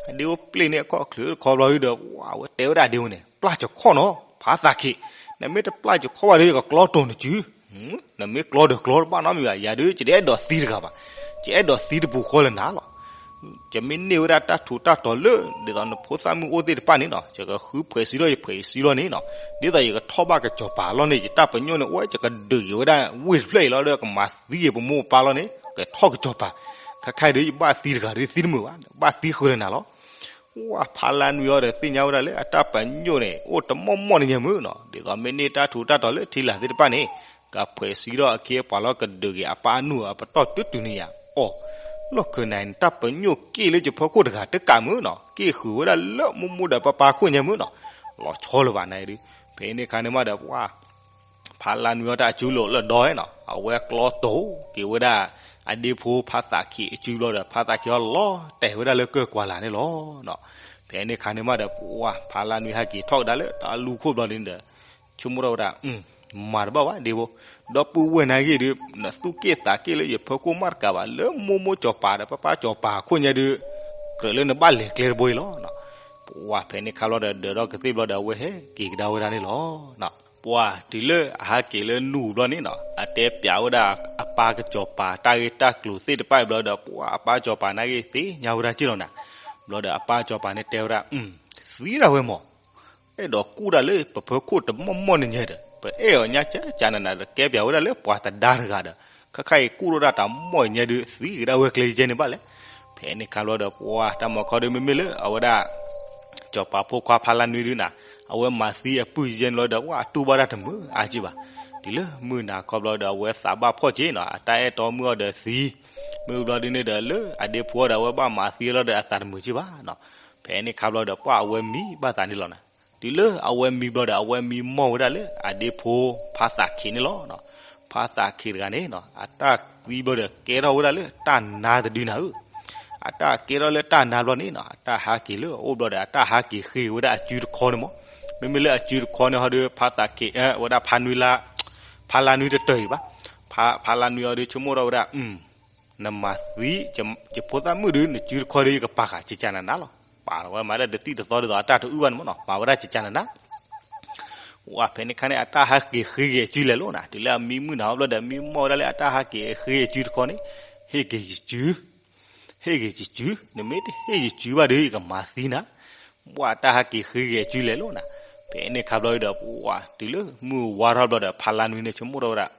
အဒ့ဖိပျ့ၢ်န့ၢ်အခီၣ်ချၢတခီဘျီဒီး ပှၢ်ဝဲတဲဝဲဒၣ်အဒ့ဖိန့ၣ် ပျၢ်ကခီၣ်နီၤ ဖါသးက့ၤ, နမ့ၢ်တပျၢ်ကခီၣ်ဘၣ်ဒီး ယကကျီတိၢ်နစု နမ့ၢ်ကျီဒီးကျီတဘၣ်နီတမံၤဘၣ်, ယၤဒုး ယတအဲၣ်ဒိးသံတဂၤဘၣ်, ယအဲၣ်ဒိးသံတပူၤဃီလၢနၤလီၤ. ယမ့ၢ်န့ၢ်ဝဲဒၣ်တၢ်ထူးတၢ်တီၤလၢ ဒ်သိးနဖိသၣ်မုၣ်အိၣ်သ့ၣ်တဖၣ်န့ၣ်နီၤ, ယကဃုဖှဲးစံလီၤယဖှဲးစံလီၤန့ၣ်နီၤ, ဒ်သိးယကထီၣ်ဘၣ်ကစီၤပၤအလီၢ်န့ၣ် ယတၢ်ပညိၣ်န့ၣ်အိၣ်ဝဲယကဒုးက့ၤဝဲဒၣ်ဝ့ၢ်တဖျၢၣ်အံၤလီၤဒီး ကမၤသံက့ၤပမိၢ်ပပၢ်လီၢ်န့ၣ် ကထီၣ်ကစီၤပၤ, ခဲခါအံၤဒီးယဘၣ်သံတဂၤဒီးသံတမုာ်ဘၣ်, ဘၣ်သံဃုာ်လၢနၤလီၤ. ဝဲဖါလါနွံအီၤဒီးသ့ၣ်ညါဝဲဒၣ်လၢအတၢ်ပညိၣ်န့ၣ် အိၣ်တမီၢ်မီၢ်န့ၣ်ညါမုၢ်နီၤ, ဒ်သိးမ့ၢ်န့ၢ်တၢ်ထူးတၢ်တီၤလၢထံလာ်သ့ၣ်တဖၣ်န့ၣ် ကဖှဲးစံဒီးအခ့အပှၤလီၤ ကဒုးက့ၤအပၢ်အနူၢ်အပတီၢ်တုၤတုၤန့ၣ်ယါအီၤ, လီၢ်ခၢၣ်နၤ နတၢ်ပညိၣ်က့ၢ်လၢယဖီခိၣ်တဂၤတကးမုၢ်နီၤ, က့ၢ်ဃုာ်ဝဲဒၣ်လၢမိၢ်မိၢ်ဒီးပၢ်ပၢ်ခိၣ်ညါမုၢ်နီၤ, လီၤဆီလၢၤဘၣ်နၤအံၤဒုး, ဖဲန့ၣ်ခါန့ၣ်မးဒီး ပှၤ ဖါလါနွံအီၤတၢ်အစုလိာ်လၢဒီးနီၤ, အဝဲကျီတိာ်က့ၤဝဲဒၣ် အဒ့ဖိဖါသးခံးအစုဘျီဒီး ဖါသးခံးအီၤလီၤတဲာ်ဝဲဒၣ်လၢကၢၢ်ကွၢ်လာ်န့ၣ်လီၤ. ဖဲန့ၣ်ခါန့ၣ်မးဒီး ပှၤ ဖါလါနွံဟဲက့ၤထီၣ်ကဒါလၢတၢ်လူၢ်ခိၣ်ဘျီဒ်န့ၣ်ဒီး ဆိကမိၣ်ထီၣ်ဝဲဒၣ် မၤတဘၣ်ဘၣ်ဒ့ဖိ, ဒီပုၢ်ဝဲၢ်နၤဂ့ၢ်ဒုး နသူၣ်က့ၣ်သးက့ၣ်လၢယဖီခိၣ်မးတကးဘၣ် လၢမိၢ်မိၢ်ကၠီၤပၤဒီးပၢ်ပၢ်ကၠီၤပၤအခိၣ်ညါဒုး ကြၢးလၢနဘၣ်လဲၤကျဲတဘိအံၤလီၤ. ပှၤဖဲန့ၣ်ခါဘျီဒီး ဒၢးထီၣ်ကသ့ၣ်ဘျီဒီး အဝဲဟဲက့ၤကဒါဝဲဒၣ်န့ၣ်လီၤ. ပှၤတုၤလၢအဟဲက့ၤလၢနူၢ်ဘျီန့ၣ်နီၤ, အတဲပျးဝဲဒၣ်အပၢ်ကၠီၤပၤတၢ်ဂ့ၢ်တၢ်ကျိၤသ့ၣ်တဖၣ်အံၤဘျီဒီး ပှၤအပၢ်ကၠီၤပၤနၤဂ့ၢ်သ့ၣ်ညါဝဲဒၣ်က့ၢ်လီၤနၤ. ဘျီဒီးအပၢ်ကၠီၤပၤန့ၣ်တဲဝဲဒၣ် သံဒၣ်ဝဲမး, အဲၣ်ဒိးကူၣ်တၢ်လၢပဖီခိၣ်တမီၢ်မီၢ်န့ၣ်ညါဒီး ပအဲၣ်အီၤညါကကနနၤဒီး ကဲပျးဝဲဒၣ်လၢပှၤသဒါတဂၤဒီး ခဲခါအံၤကူၣ်ထီၣ်ဒၣ်တၢ်မီၢ်ညါဒုး သံကဒါဝဲကျဲယဲန့ၣ်ဘၣ်လဲၣ်. ဖဲန့ၣ်ခါဘျီဒီး ပှၤတၢ်မၤခီဒုး မ့မ့ၢ်လၢအဝဲဒၣ် ကၠီၤပၤဖိခွါဖါလါနွံဒုးနၤ, အဝဲမၤသံအပုၢ်ယဲန့ၣ်လီၤဒီး ဝဲအတူၢ်ဘၣ်တၢ်တမုာ်အါက့ၢ်ဘၣ်. တုၤလၢမုၢ်နၤခီဘျီဒီး အဝဲသးဘၣ်ဖှီၣ်က့ၤနီၤ, အတၢ်အဲၣ်တီမုၣ်အီၤဒီးသံ, မ့ၢ်ဘျီဒုးန့ၣ်ဒီး လၢအဒ့ဖိအီၤဒီး အဝဲဘၣ်မၤသံအီၤလီၤဒီး အသးတမုာ်က့ၢ်ဘၣ်နီၤ. ဖဲန့ၣ်ခါဘျီဒီး ပှၤအဝဲမံဘၣ်သးန့ၣ်လီၤနၤ. တုၤလၢအဝဲမံဘျီဒီး အဝဲမံမီၢ်ဝဲဒၣ်လၢအဒ့ဖိဖါသးခံးန့ၣ်လီၤ. ဖါသးခံးတဂၤန့ၣ်နီၤ အတၢ်သံဘျီဒီး ကဲထီၣ်ဝဲဒၣ်လၢတၢ်နါတဒုနၤဧၢ. အတၢ်ကဲထီၣ်လၢတၢ်နါဘျီန့ၣ်နီၤ အတၢ်ဟးက့ၤလၢအအိၣ်ဘျီဒီး အတၢ်ဟးက့ၤဃ့က့ၤဝဲဒၣ်အစုတခီန့ၣ်မး. မ့မ့ၢ်လၢအစုတခီန့ၣ်ဟီဒီး ဖါသးခံး ဝဲဒၣ်ဖါနွံလါ ဖါလါနွံတတၢၢ်အံၤဘၣ်. ဖါလါနွံအီၤဒီး ဆိကမိၣ်ထီၣ်ဝဲဒၣ် နမၤသံ ယဖိသၣ်မုၣ်ဒုး နစုတခီဒီး ယကပာ်ဃာ်ကကနနၤလီၤ. ပာ်လီၤဝဲမၤဒၣ်တသံၣ်တသီဒ်သိးအတၢ်တအုၣ်ဘၣ်န့ၣ်မးနီၤ မၤဝဲဒၣ်ကကနနၤ. ဝဲဖဲန့ၣ်ခါန့ၣ် အတၢ်ဟးက့ၤဃ့က့ၤအစုလဲၤလိာ်နၤ. တုၤလၢအမံမုၢ်နၤအီၤဘျီဒီး မံမီၢ်ဝဲဒၣ်လၢအတၢ်ဟးက့ၤဃ့အစုတခီန့ၣ်, ဟ့ၣ်က့ၤယစု, ဟ့ၣ်က့ၤယစု, နမ့ၢ်တဟ့ၣ်ယစုဘၣ်ဒီး ယကမၤသံနၤ. ဝဲအတၢ်ဟးက့ၤဃ့က့ၤအစုလဲၤလိာ်နၤ. ဖဲန့ၣ်ခါဘျီဒီး ပှၤတုၤလၢမုၢ်ဝါထီၣ်ဘျီဒီး ဖါလါနွံန့ၣ် ဆိကမိၣ်ထီၣ်ဝဲဒၣ်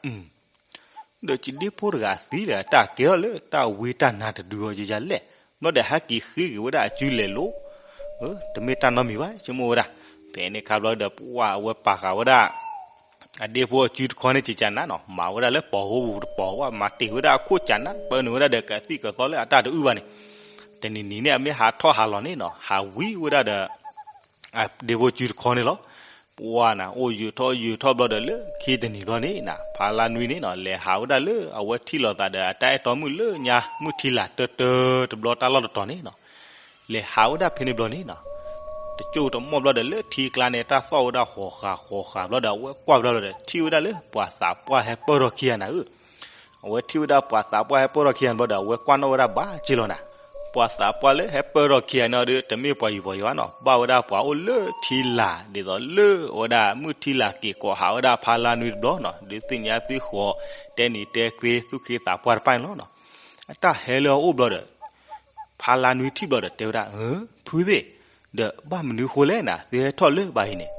ဒီးယဒ့ဖိတဂၤသံဒီး တၢ်ကဲထီၣ်လၢတၢ်ဝံတၢ်နါတဒုအီၤယယၤလဲၣ်. ဘျီဒီးဟဲက့ၤဃ့က့ၤဝဲဒၣ်အစုလဲၤလိာ်, တမ့ၢ်တၢ်နီတမံၤဘၣ် ဆိကမိၣ်ဝဲဒၣ်. ဖဲန့ၣ်ခါဘျီဒီး ပှၤအဝဲပာ်ဃာ်ဝဲဒၣ် အဒ့ဖိအစုတခီန့ၣ် ကကနနၤနီၤ မၤဝဲဒၣ်လၢပီၤဟိပူၤတပီၤဝဲ မၤတ့ၢ်ဝဲဒၣ်အခိၣ်ကနနၤ ပၢနုာ်ဝဲဒၣ်ဒီးကသံၣ်ကသီလၢအတၢ်တအုၣ်ဘၣ်န့ၣ်, တနံၤနံၤန့ၣ် အမ့ၢ်ဟးထီၣ်ဟးလီၤန့ၣ်နီၤ ဟးဝံဝဲဒၣ်ဒီး အဒ့ဖိစုတခီန့ၣ်လီၤ. ပှၤနၤ အိၣ်ယုာ်ထီၣ်ယုာ်ထီၣ်ဘျီဒီး လၢခံတနံၤဘျီန့ၣ်နၤ ဖါလါနွံန့ၣ်နီၤ လဲၤဟးဝဲဒၣ်လၢအဝဲထံၣ်လိာ်သးဒီး အတၢ်အဲၣ်တီမုၣ်လၢညါ မုၢ်ထံလာ်တၢတၢတဘျီတၢ်လီၢ်တတီၤန့ၣ်နီၤ လဲၤဟးဝဲဒၣ်ဖဲန့ၣ်ဘျီန့ၣ်နီၤ တကၠိတမီၢ်ဘျီဒီး လၢထံကျါန့ၣ် တၢ်သီၣ်ဝဲဒၣ်ဃီၤဃာ်ဃီၤဃာ်ဘျီဒီး အဝဲကွၢ်ဘျီဒီး ထံၣ်ဝဲဒၣ်လၢပှၤသးပှၢ်ဟဲပၢၢ်ထီၣ်ခံဂၤနၤဧၢ. အဝဲထံၣ်ဝဲဒၣ်ပှၤသးပှၢ်ဟဲပၢၢ်ထီၣ်ခံဂၤဘျီဒီး အဝဲကွၢ်နီၣ်ဝဲဒၣ်ဘၣ်က့ၢ်လီၤနၤ. ပှၤသးပှၢ်လၢဟဲပၢၢ်ထီၣ်ခံဂၤန့ၣ်ဒီး တမ့ၢ်ပှၤယူၤပှၤယီၤဘၣ်နီၤ ဘၣ်ဝဲဒၣ်ပှၤအိၣ်လၢထံလာ် ဒ်သိးလၢအဝဲဒၣ်မုၢ်ထံလာ်က့ၤကိးဟးဝဲဒၣ်ဖါလါနွံတဘျီနီၤ ဒုးသ့ၣ်ညါသုဃီၤ တဲနံၤတဲကျ့ သူၣ်က့သးပှၢ်တဖၣ်န့ၣ်လီၤနီၤ. အတၢ်ဟဲလၢအအိၣ်ဘျီဒီး ဖါလါနွံထံၣ်ဘျီဒီးတဲဝဲဒၣ် ဖုသ့ၣ်, ဒီးဘၣ်မနုၤဃိလဲၣ်နၤ သုဟဲထီၣ်လၢဘၣ်အံၤန့ၣ်,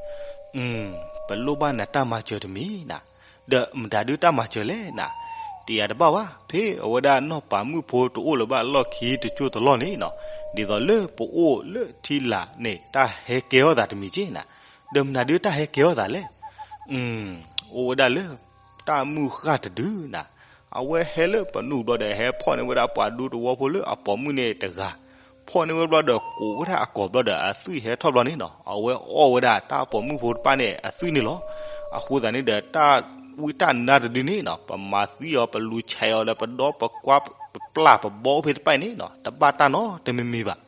ပလိၣ်ဘၣ်နတၢ်မၤစၢၤတမံၤနၤ, ဒီးမတၤဒုးတၢ်မၤစၢၤလဲၣ်နၤ, တယၤတဘၣ်ဘၣ် ဖဲအဝဲဒၣ်နီၢ်ပၤမုၣ်ဖိတအိၣ်လၢၤဘၣ်လီၢ်ခံတကၠိတလီၢ်န့ၣ်နီၤ, ဒ်သိးလၢပအိၣ်လၢထံလာ်န့ၣ် တၢ်ဟဲကဲထီၣ်သးတမံၤက့ၢ်နၤ, ဒီးမတၤဒုးတၢ်ဟဲကဲထီၣ်သးလဲၣ် အိၣ်ဝဲဒၣ်လၢ တၢ်မုၢ်ဃၢ်တဒုနၤ, အဝဲဟဲလၢပနူၢ်ဘျီဒီး ဟဲဖီၣ်န့ၢ်ဝဲဒၣ်ပှၤဒူသဝီဖိလၢအပိာ်မုၣ်န့ၣ်တဂၤ, ဖီၣ်န့ၢ်ဝဲဘျီဒီး ကိးဝဲဒၣ်အကိာ်ဘျီဒီး အသွံၣ်ဟဲထီၣ်ဘျီန့ၣ်နီၤ, အဝဲအီၣ်ဝဲဒၣ်တၢ်ပိာ်မုၣ်ဖိတဖၣ်န့ၣ် အသွံၣ်န့ၣ်လီၤ. အဃိသတးန့ၣ်ဒီး တၢ်ဝံတၢ်နါတဒုန့ၣ်နီၤ, ပမၤသံအီၤ ပလူၤဆဲးအီၤလၢပဒီပကွါ ပပျၢ်ပဘီအိၣ်ဖဲတဖၣ်န့ၣ်နီၤ, တဘၣ်တၢ်နီတမံၤမံၤဘၣ်.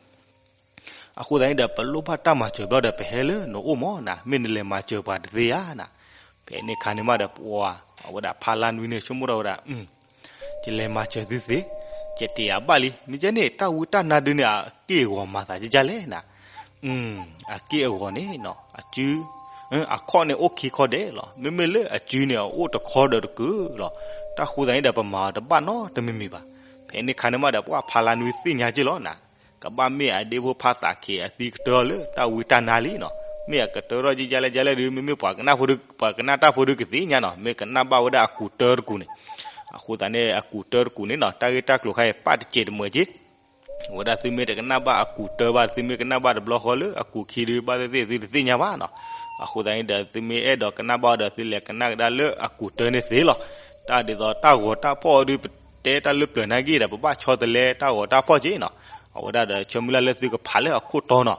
အဃိသတးန့ၣ်ဒီး ပလိၣ်ဘၣ်တၢ်မၤစၢၤဘျီဒီး ပဟဲလၢနအိၣ်မးနၤ, မ့ၢ်နလဲၤမၤစၢၤပှၤတသ့ဧါနၤ. ဖဲန့ၣ်ခါန့ၣ်မးဒီး ပှၤ အဝဲဒၣ်ဖါလါနွံန့ၣ် ဆိကမိၣ်ထီၣ်ဝဲဒၣ်, ယလဲၤမၤစၢၤသုသ့, ယတယၤဘၣ်လံ, မ့ၢ်ကဲန့ၣ် တၢ်ဝံတၢ်နါဒုန့ၣ် အက့ၢ်အဂီၤမၤသးကကလဲၣ်နၤ. အက့ၢ်အဂီၤန့ၣ်နီၤ, အစု အခီၣ်န့ၣ်အိၣ်ခံခီဒဲးလီၤ. မ့မ့ၢ်လၢအစုန့ၣ် အအိၣ်တခီဒီးတကုာ်လီၤ. တၢ်ဃိသတးန့ၣ်ဒီး ပမၤအီၤတဘၣ်နီတမံၤမံၤဘၣ်. ဖဲ ဖဲန့ၣ်ခါန့ၣ်မးဒီး ပှၤဖါလါနွံသ့ၣ်ညါက့ၢ်လီၤနၤ, ကဘၣ်မ့ၢ်အဒ့ဖိဖါသးခ့အသံကတၢၢ်လၢတၢ်ဝံတၢ်နါလံနီၤ, မ့ၢ်အကတၢၢ်ထီၣ်ကကလဲၣ်ကလဲၣ်ဒီး မ့မ့ၢ်ပှၤကနၣ်ဖိဒီး ပှၤကနၣ်တၢ်ဖိဒီးကသ့ၣ်ညါနီၤ, မ့ၢ်ကနၣ်ဘၣ်ဝဲဒၣ်အကူးတၢတကူးန့ၣ်, အဃိသတးန့ၣ် အကူးတၢတကူးန့ၣ်နီၤ တၢ်ဂ့ၢ်တၢ်ကျိၤခါအံၤ ပာ်တစဲးတမုာ်က့ၢ် အဝဲဒၣ်သုမ့ၢ်တကနၣ်ဘၣ်အကူးတၢဘၣ် သုမ့ၢ်ကနၣ်ဘၣ်တဘျီဃီလၢအကူးခံဒုး ဘၣ်သ့ၣ်သ့ၣ်သုတသ့ၣ်ညါဘၣ်နီၤ, အဃိသတးန့ၣ်ဒီး သုမ့ၢ်အဲၣ်ဒိးကနၣ်ဘၣ်ဒီး သုလဲၤကနၣ်ကဒါလၢအကူးတၢန့ၣ်သ့လီၤ, တၢ်ဒ်သိးတၢ်ဂီၤတၢ်ဖီၣ်အီၤဒီး ပတဲတၢ်လၢပျၢၤနာ်က့ဒီး ပဘၣ်ဆီတလဲတၢ်ဂီၤတၢ်ဖီၣ်က့ၢ်နီၤ, အဝဲဒၣ်ဒီး ဆၢမုၢ်လၢ်လၢသုကဖးလၢအခိၣ်တီနီၤ,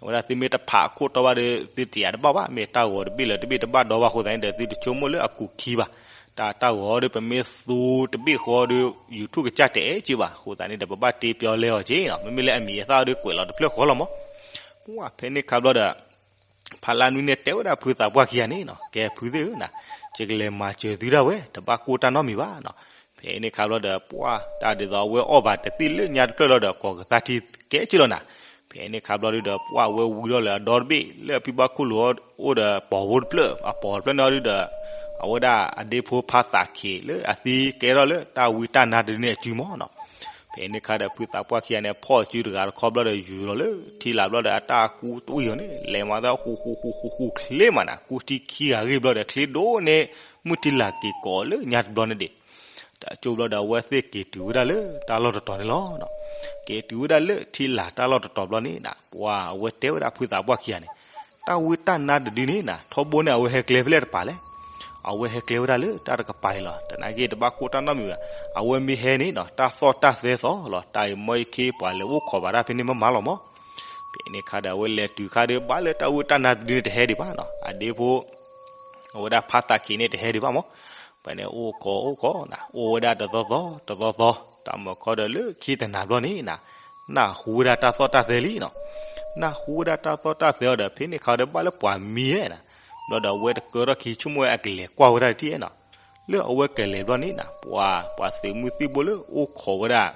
အဝဲဒၣ်သုမ့ၢ်တဖးအခိၣ်တီဘၣ်ဒီး သုတယၤတဘၣ်ဘၣ် မ့ၢ်တၢ်ဂီၤတဘ့ၣ်လၢတဘ့ၣ်တဘၣ်ဒီဘၣ်အဃိသတးန့ၣ်ဒီး သုတဆိကမိၣ်လၢအကူးခံဘၣ်, တၢ်တၢ်ဂီၤဒီး ပမ့ၢ်သူတဘ့ၣ်ဃီဒီး YouTube ကစၢ်တအဲၣ်က့ၢ်ဘၣ်, အဃိသတးန့ၣ်ဒီး ပဘၣ်တ့ပျီလဲအီၤက့ၢ်နီၤ, မ့မ့ၢ်လၢအမံၤအသၣ်ဒီးကွဲးလီၤတဖျၢၣ်ဃီလီၤမး, ပှၢ်ဖဲန့ၣ်ခါဘျီဒီး ဖါလါနွံန့ၣ်တဲဝဲဒၣ်ဖုသးပှၢ်ခံဂၤန့ၣ်နီၤ, ကဲဖုသ့ၣ်ဧၢနၤ, ယကလဲၤမၤစၢၤသုဒၣ်ဝဲ တဘၣ်ကိၢ်တၢ်နီတမံၤဘၣ်နီၤ, ဖဲန့ၣ်ခါဘျီဒီး ပှၢ်တၢ်ဒ်သိးအဝဲအီၣ်ဘၣ်တသ့ၣ်လၢညါတဖျၢၣ်လီၤဒီး ကိးကသါထံကဲက့ၢ်လီၤနၤ, ဖဲန့ၣ်ခါဘျီဒုဒီး ပှၢ်အဝဲဝံၤထီၣ်လၢအဒီတဘ့ၣ် လၢအဖံဘၣ်ခိၣ်လိၤအိၣ်ဒီးပိာ်ဖိတဖျၢၣ် အပိာ်တဖျၢၣ်န့ၣ်ဒုဒီး အဝဲဒၣ်အဒ့ဖိဖါသးခ့လၢအသံကဲထီၣ်လၢတၢ်ဝံတၢ်နါတဒုန့ၣ်အစုမးနီၤ, ဖဲန့ၣ်ခါဒီးဖုသးပှၢ်ခံဂၤန့ၣ် ဖီၣ်စုတဂၤတခီဘျီဒီး ယူၤလီၤလၢထံလာ်ဘျီဒီး အတၢ်ကူတအိၣ်အံၤန့ၣ် လဲၤမၤသးဃူဃူဃူဃူဃူချ့မးနၤ, ကူထံခံဂၤဂ့ၢ်ဘျီဒီး ချ့ဒိၣ်န့ၣ် မုၢ်ထံလာ်က့ၤကိးလၢညါတဘျီန့ၣ်ဒံး တၢ်ကၠိဘျီဒီး အဝဲသ့ၣ်က့ၤတုၤဝဲဒၣ်လၢတၢ်လီၢ်တတီၤန့ၣ်လီၤ. က့ၤတုၤဝဲဒၣ်လၢထံလာ်တၢ်လီၢ်တတီၤဘျီန့ၣ်နၤ, ပှၤအဝဲတဲဝဲဒၣ်ဖုသးပှၢ်ခံဂၤန့ၣ်, တၢ်ဝံတၢ်နါတဒုန့ၣ်နၤ ထီဘိန့ၣ် အဝဲဟဲကျဲဖဲလဲၣ်တပၤလဲၣ်. အဝဲဟဲကျဲဝဲဒၣ်လၢတၢ်တကပၤအံၤလီၤ. တနာ်က့ တဘၣ်ကိၢ်တၢ်နီတမံၤဘၣ်. အဝဲမ့ၢ်ဟဲန့ၣ်နၤ တၢ်သီၣ်တၢ်သဲသီၣ်လီၤ. တၢ်အံၤမ့ၢ်အံၤခ့ ပှၤလဲၤအိၣ်ခိးဘၣ်တၢ်ဖဲန့ၣ်မ့ၢ်မၤလီၤမး. ဖဲန့ၣ်ခါဒီး အဝဲလဲၤတုၤခါဒီး ဘၣ်လၢတၢ်ဝံတၢ်နါတဒုန့ၣ် တဟဲဒံးဘၣ်နၤ. အဒ့ဖိ အဝဲဒၣ်ဖါသးခ့န့ၣ် တဟဲဒံးဘၣ်မး. ဖဲန့ၣ်အိၣ်ခိးအိၣ်ခိးနၤ အိၣ်ဝဲဒၣ်တသီသီ တသီသီ, တၢ်မၤခီဒီးလၢခံတနၤဘျီန့ၣ်နၤ, နၢ်ဟူဝဲဒၣ်တၢ်သီၣ်တၢ်သဲလံနၤ. နၢ်ဟူဝဲဒၣ်တၢ်သီၣ်တၢ်သဲအီၤဒီး ဖဲန့ၣ်ခါဒီး ဘၣ်လၢပှၤမံဝဲနၤ. ဘျီဒီးအဝဲတကၢထီၣ်ခံ ဆိကမိၣ်ဝဲအကလဲၤကွၢ်ဝဲဒၣ်တထံၣ်နၤ. လၢအဝဲကလဲၤဘျီန့ၣ်နၤ ပှၤ ပှၤသုးမုၢ်သံၣ်ဘိလၢအိၣ်ခိးဝဲဒၣ်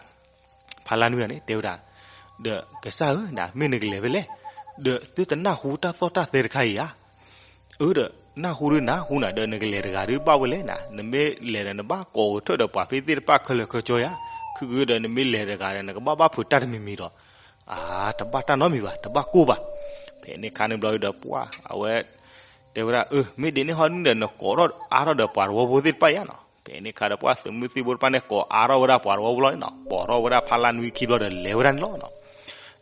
ဖါလါနွံဂၤန့ၣ် တဲဝဲဒၣ်, ဒီးကစၢ်ဧၢနၤ မ့ၢ်နကလဲၤဖဲလဲၣ်, ဒီးသုတနၢ်ဟူတၢ်သီၣ်တၢ်သဲတခါအံၤဧါ. အၢ ဒီးနၢ်ဟူဒုးနၢ်ဟူနၤ ဒီးနကလဲၤတဂၤဒုးဘၣ်ဝဲလဲၣ်နၤ, နမ့ၢ်လဲၤဒီးနဘၣ်ကိးကထၢၣ်ဒီးပှၤဖဲသ့ၣ်တဖၣ်ခဲလၢာ်ခဲဆ့ဧါ. ခုၣ်ဂ့ၤဒီးနမ့ၢ်လဲၤတဂၤဒီး နကဘၣ်ဘၣ်ဖုးတၢ်တမံၤမံၤဒီး အါ တဘၣ်တၢ်နီတမံၤဘၣ် တဘၣ်ကိၢ်ဘၣ်. ဖဲန့ၣ်ခါန့ၣ်ဘျီဒီးပှၤ အဝဲ တဲဝဲဒၣ် အၢ မ့ၢ်ဒ်န့ၣ်ဟီဒုဒီး နကိးထီၣ်အါထီၣ်ဒီးပှၤတဝီဖိသ့ၣ်တဖၣ်ဧါနၤ. ဖဲန့ၣ်ခါဒီးပှၤသုးမုၢ်သံၣ်ဘိတဖၣ်န့ၣ် ကိးအါထီၣ်ဝဲဒၣ်ပှၤတဝီဖိလီၤန့ၣ်နၤ, ပိာ်ထီၣ်ဝဲဒၣ်ဖါလါနွံခံဘျီဒီးလဲၤဝဲဒၣ်န့ၣ်လီၤနၤ.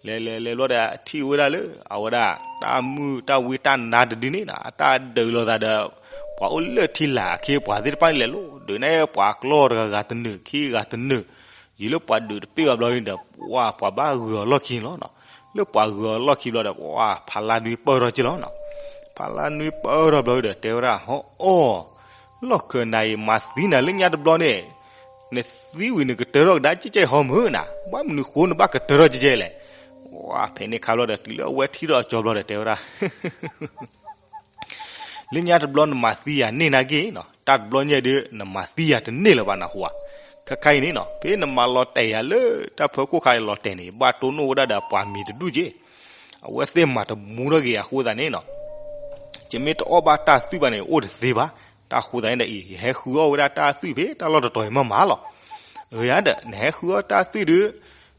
လဲၤလဲၤလဲၤဘျီဒီး ထံၣ်ဝဲဒၣ်လၢ အဝဲဒၣ် တၢ်မုၢ်တၢ်ဝံတၢ်နါတဒုန့ၣ်နၤ အတၢ်ဒုးလိာ်သးဒီး ပှၤအိၣ်လၢထံလာ်အခ့အပှၤသ့ၣ်တဖၣ်န့ၣ်လဲၤလိၤ ဒုးန့ၣ် ပှၤကျီၢ်တဂၤဂၤတနုာ် ခံဂၤတနုာ် ယံာ်လၢပှၤဒုးတပ့ၢ်ဘၣ်ဘျီန့ၣ်ဒီး ပှၤ ပှၤဘၣ်ဂုာ်အီၤလီၢ်ခံန့ၣ်လီၤနၤ. လၢပှၤဂုာ်အီၤလီၢ်ခံဘျီဒီး ပှၤ ဖါလါနွံပၢၢ်ထီၣ်က့ၢ်လီၤနၤ. ဖါလါနွံပၢၢ်ထီၣ်ဘျီဒီး တဲဝဲဒၣ် ဟီအီၣ် လီၢ်ခၢၣ်နၤအံၤ မၤသံနၤလၢညါတဘျီန့ၣ် နသံဝံၤနကတၢၢ်ထီၣ်ကဒါကဲကဲဟီမုၢ်နၤ, ဘၣ်မနုၤဃိနဘၣ်ကတၢၢ်ထီၣ်ကဲကဲလဲၣ်. ဝါ ဖဲန့ၣ်ခါဘျီဒီး တုၤလၢအဝဲထံၣ်ထီၣ်အကၠီဘျီဒီး တဲဝဲဒၣ် လၢညါတဘျီနမၤသံယၤန့ၢ်နာ်က့နီၤ, တၢ်တဘျီညါဒုး နမၤသံယၤတန့ၢ်လၢၤဘၣ်နၢ်ဟူဧါ. ခဲခါအံၤန့ၣ်နီၤ ဖဲနမၤလီၤတဲာ်ယၤလၢတၢ်ဖၢခိၣ်ခါအံၤလီၤတဲာ်န့ၣ် ယဘၣ်တိၢ်နီၣ်ဝဲဒၣ်ဒီးပှၤမံၤတဒူၣ်က့ၢ်. အဝဲသ့ၣ်မၤတမူထီၣ်က့ၤအဃိသတးန့ၣ်နီၤ ယမ့ၢ်တအီၣ်ဘၣ်တၢ်သွံၣ်ဘၣ်န့ၣ် အိၣ်တသ့ဘၣ်. တၢ်ဃိသတးန့ၣ်ဒီးအံၤ ယဟဲဃုအီၣ်ဝဲဒၣ်တၢ်သွံၣ်ဖဲတၢ်လီၢ်တတီၤအံၤမ့ၢ်မးလီၤ. အၢ ယၤဒီး နဟဲဃုအီၣ်တၢ်သွံၣ်ဒုး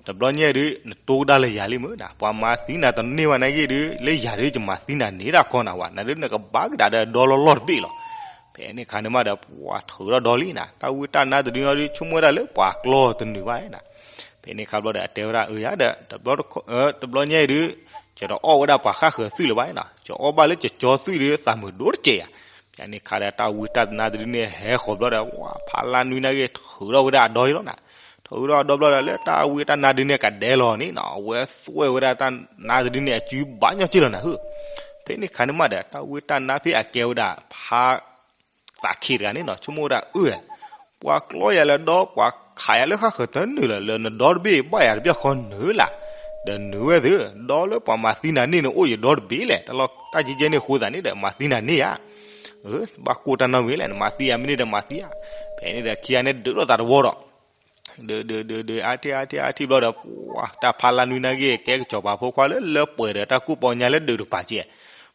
တဘျီညါဒုး နတိၢ်ကဒါလၢယၤလံမုၢ်နၤ, ပှၤမၤသံနၤတန့ၢ်ဘၣ်နာ်က့ဒုး လၢယၤဒုး ယမၤသံနၤန့ၢ်ဒၣ်ခီနၤဝဲ, နဒုးနကဘၣ်ကဒါဒီးဒီလီၢ်လီၢ်တဘ့ၣ်လီၤ. ဖဲန့ၣ်ခါန့ၣ်မးဒီး ပှၤထုးထီၣ်ဒီလံနၤ, တၢ်ဝံတၢ်နါတဒုန့ၣ်ဒုး ဆိကမိၣ်ဝဲဒၣ်လၢပှၤကျီၢ်တနုာ်ဘၣ်နၤ. ဖဲန့ၣ်ခါဘျီဒီး အတဲဝဲဒၣ် အၢ ယၤဒီး တဘျီညါဒုး ယတအီၣ်ဝဲဒၣ်ပှၤဃၣ်ဃၢၤသွံၣ်လၢၤဘၣ်နၤ, ယအီၣ်ဘၣ်လၢယကၠီသွံၣ်ဒုး သးမုာ်ဒိၣ်တကဲးယၤ. ဖဲန့ၣ်ခါဒီး တၢ်ဝံတၢ်နါတဒုန့ၣ် ဟဲဃီၤဘျီဒီး ဝါ ဖါလါနွံနာ်က့ ထုးထီၣ်ဝဲဒၣ်အဒီလီၤနၤ. ထုးထီၣ်အဒီဘျီဒီး လၢတၢ်ဝံတၢ်နါတဒုန့ၣ် ကဒဲလီၤန့ၣ်နီၤ, အဝဲသွဲၣ်ဝဲဒၣ်တၢ်နါတဒုန့ၣ် အစုဘၣ်ညီက့ၢ်လီၤနၤဧၢ. ဖဲန့ၣ်ခါန့ၣ်မးဒီး တၢ်ဝံတၢ်နါဖဲအကဲဝဲဒၣ် ဖါ သးခ့တဂၤန့ၣ်နီၤ ဆိကမိၣ်ဝဲဒၣ် အၢ ပှၤကျီယၤလၢဒီ ပှၤခးယၤလၢဃၣ်ဃၢၤတနုာ်လီၤ, လၢနဒီတဘ့ၣ် ဘၣ်ယၤတဘ့ၣ်ဃီနုာ်လၢ်, ဒီးနုာ်ဝဲသ့ၣ် ဒီလၢပှၤမၤသံနၤန့ၢ်န့ၣ် အိၣ်ယဒီတဘ့ၣ်လဲၣ်, တၢ်လီၢ်တၢ်ကဲကဲန့ၣ်အဃိသတးန့ၣ်ဒီး မၤသံနၤန့ၢ်ဧါ. အၢ ဘၣ်ကိၢ်တၢ်နီတမံၤလဲၣ်, နမၤသံယၤမ့ၢ်န့ၢ်ဒီးမၤသံဧါ. ဖဲန့ၣ်ဒီးခံဂၤန့ၣ်ဒုးလိာ်သးတဝီဒီး ဒုးဒုးဒုးဒုး အါထံၣ်အါထံၣ်အါထံၣ်ဘျီဒီး ပှၤ တၢ်ဖါလါနွံနာ်က့ ကဲကစီၤပၤဖိခွါလၢ လၢပှဲၤဒီးတၢ်ကူၣ်ပီညါလၢဒုးတပၤကဲ,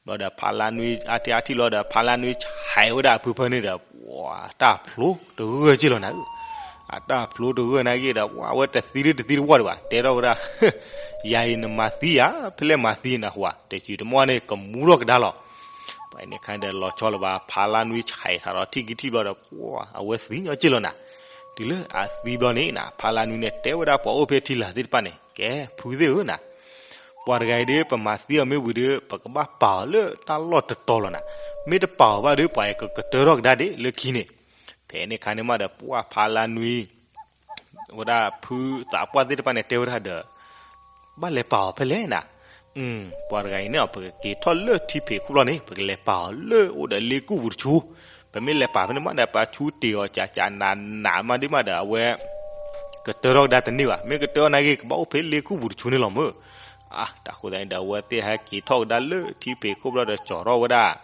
ဘျီဒီးဖါလါနွံ အါထံၣ်အါထံၣ်ဘျီဒီး ဖါလါနွံဟဲဝဲဒၣ်အဖုဖၢန့ၣ်ဒီး ပှၤ တၢ်ဖျိတဂၢၢ်က့ၢ်လီၤနၤဧၢ. အတၢ်ဖျိတဂၢၢ်နာ်က့ဒီး ပှၤအဝဲတသံဒုတသံတဝီဒံးဘၣ် တဲထီၣ်ဝဲဒၣ်, ယၤအံၤနမၤသံယၤ ဖဲလဲၣ်မၤသံနဟူဧါ တယုၢ်တမီၢ်န့ၣ် ကမူထီၣ်ကဒါလီၤ. ပှၤန့ၣ်ခါဒီးလီၤဆီလၢၤဘၣ် ဖါလါနွံဆဲးထီၣ်ဒီးထံၣ်ကံထံၣ်ဘျီဒီး ပှၤအဝဲသံညီက့ၢ်လီၤနၤ. တုၤလၢအသံဘျီန့ၣ်နၤ ဖါလါနွံန့ၣ် တဲဝဲဒၣ်ပှၤအိၣ်ဖဲထံလၢ်သ့ၣ်တဖၣ်န့ၣ် ကဲဖုသ့ၣ်ဧၢနၤ ပှၤတဂၤအံၤဒီး ပမၤသံအီၤမ့ၢ်ဝံၤဒီး ပကဘၣ်ပာ်အီၤလၢတၢ်လီၢ်တတီၤလီၤနၤ. မ့ၢ်တပာ်အီၤဘၣ်ဒီး ပှၤအံၤကကတၢထီၣ်ကဒါဒံးလၢခံန့ၣ်. ဖဲန့ၣ်ခါန့ၣ်မးဒီး ပှၤဖါလါနွံ ဝဲဒၣ်ဖုသးပှၢ်သ့ၣ်တဖၣ်န့ၣ် တဲဝဲဒၣ်ဒီး ဘၣ်လဲၤပာ်အီၤဖဲလဲၣ်နၤ. ပှၤတဂၤအံၤန့ၣ် ပကက့ၤထီၣ်လၢထံဖံးခိၣ်ဘျီန့ၣ် ပကလဲၤပာ်အီၤလၢအိၣ်ဒီးလ့ကူၣ်ပူၤတဆူ, ပမ့ၢ်လဲၤပာ်ဖဲန့ၣ်မးဒီး ပှၤဆူတ့ၢ်အီၤ ကးကးနးနးမးဒ်မးဒီး အဝဲ ကတၢထီၣ်ကဒါတန့ၢ်ဘၣ်. မ့ၢ်ကတၢထီၣ်နာ်က့ ကဘၣ်အိၣ်ဖဲလ့ကူၣ်ပူၤတဆူန့ၣ်လီၤမၢ်. အါ တၢ်ဃိသတးန့ၣ်ဒီး အဝဲသ့ၣ်ဟဲက့ၤထီၣ်ကဒါလၢထံဖံးခိၣ်ဘျီဒီး ကၠီၤထီၣ်ဝဲဒၣ်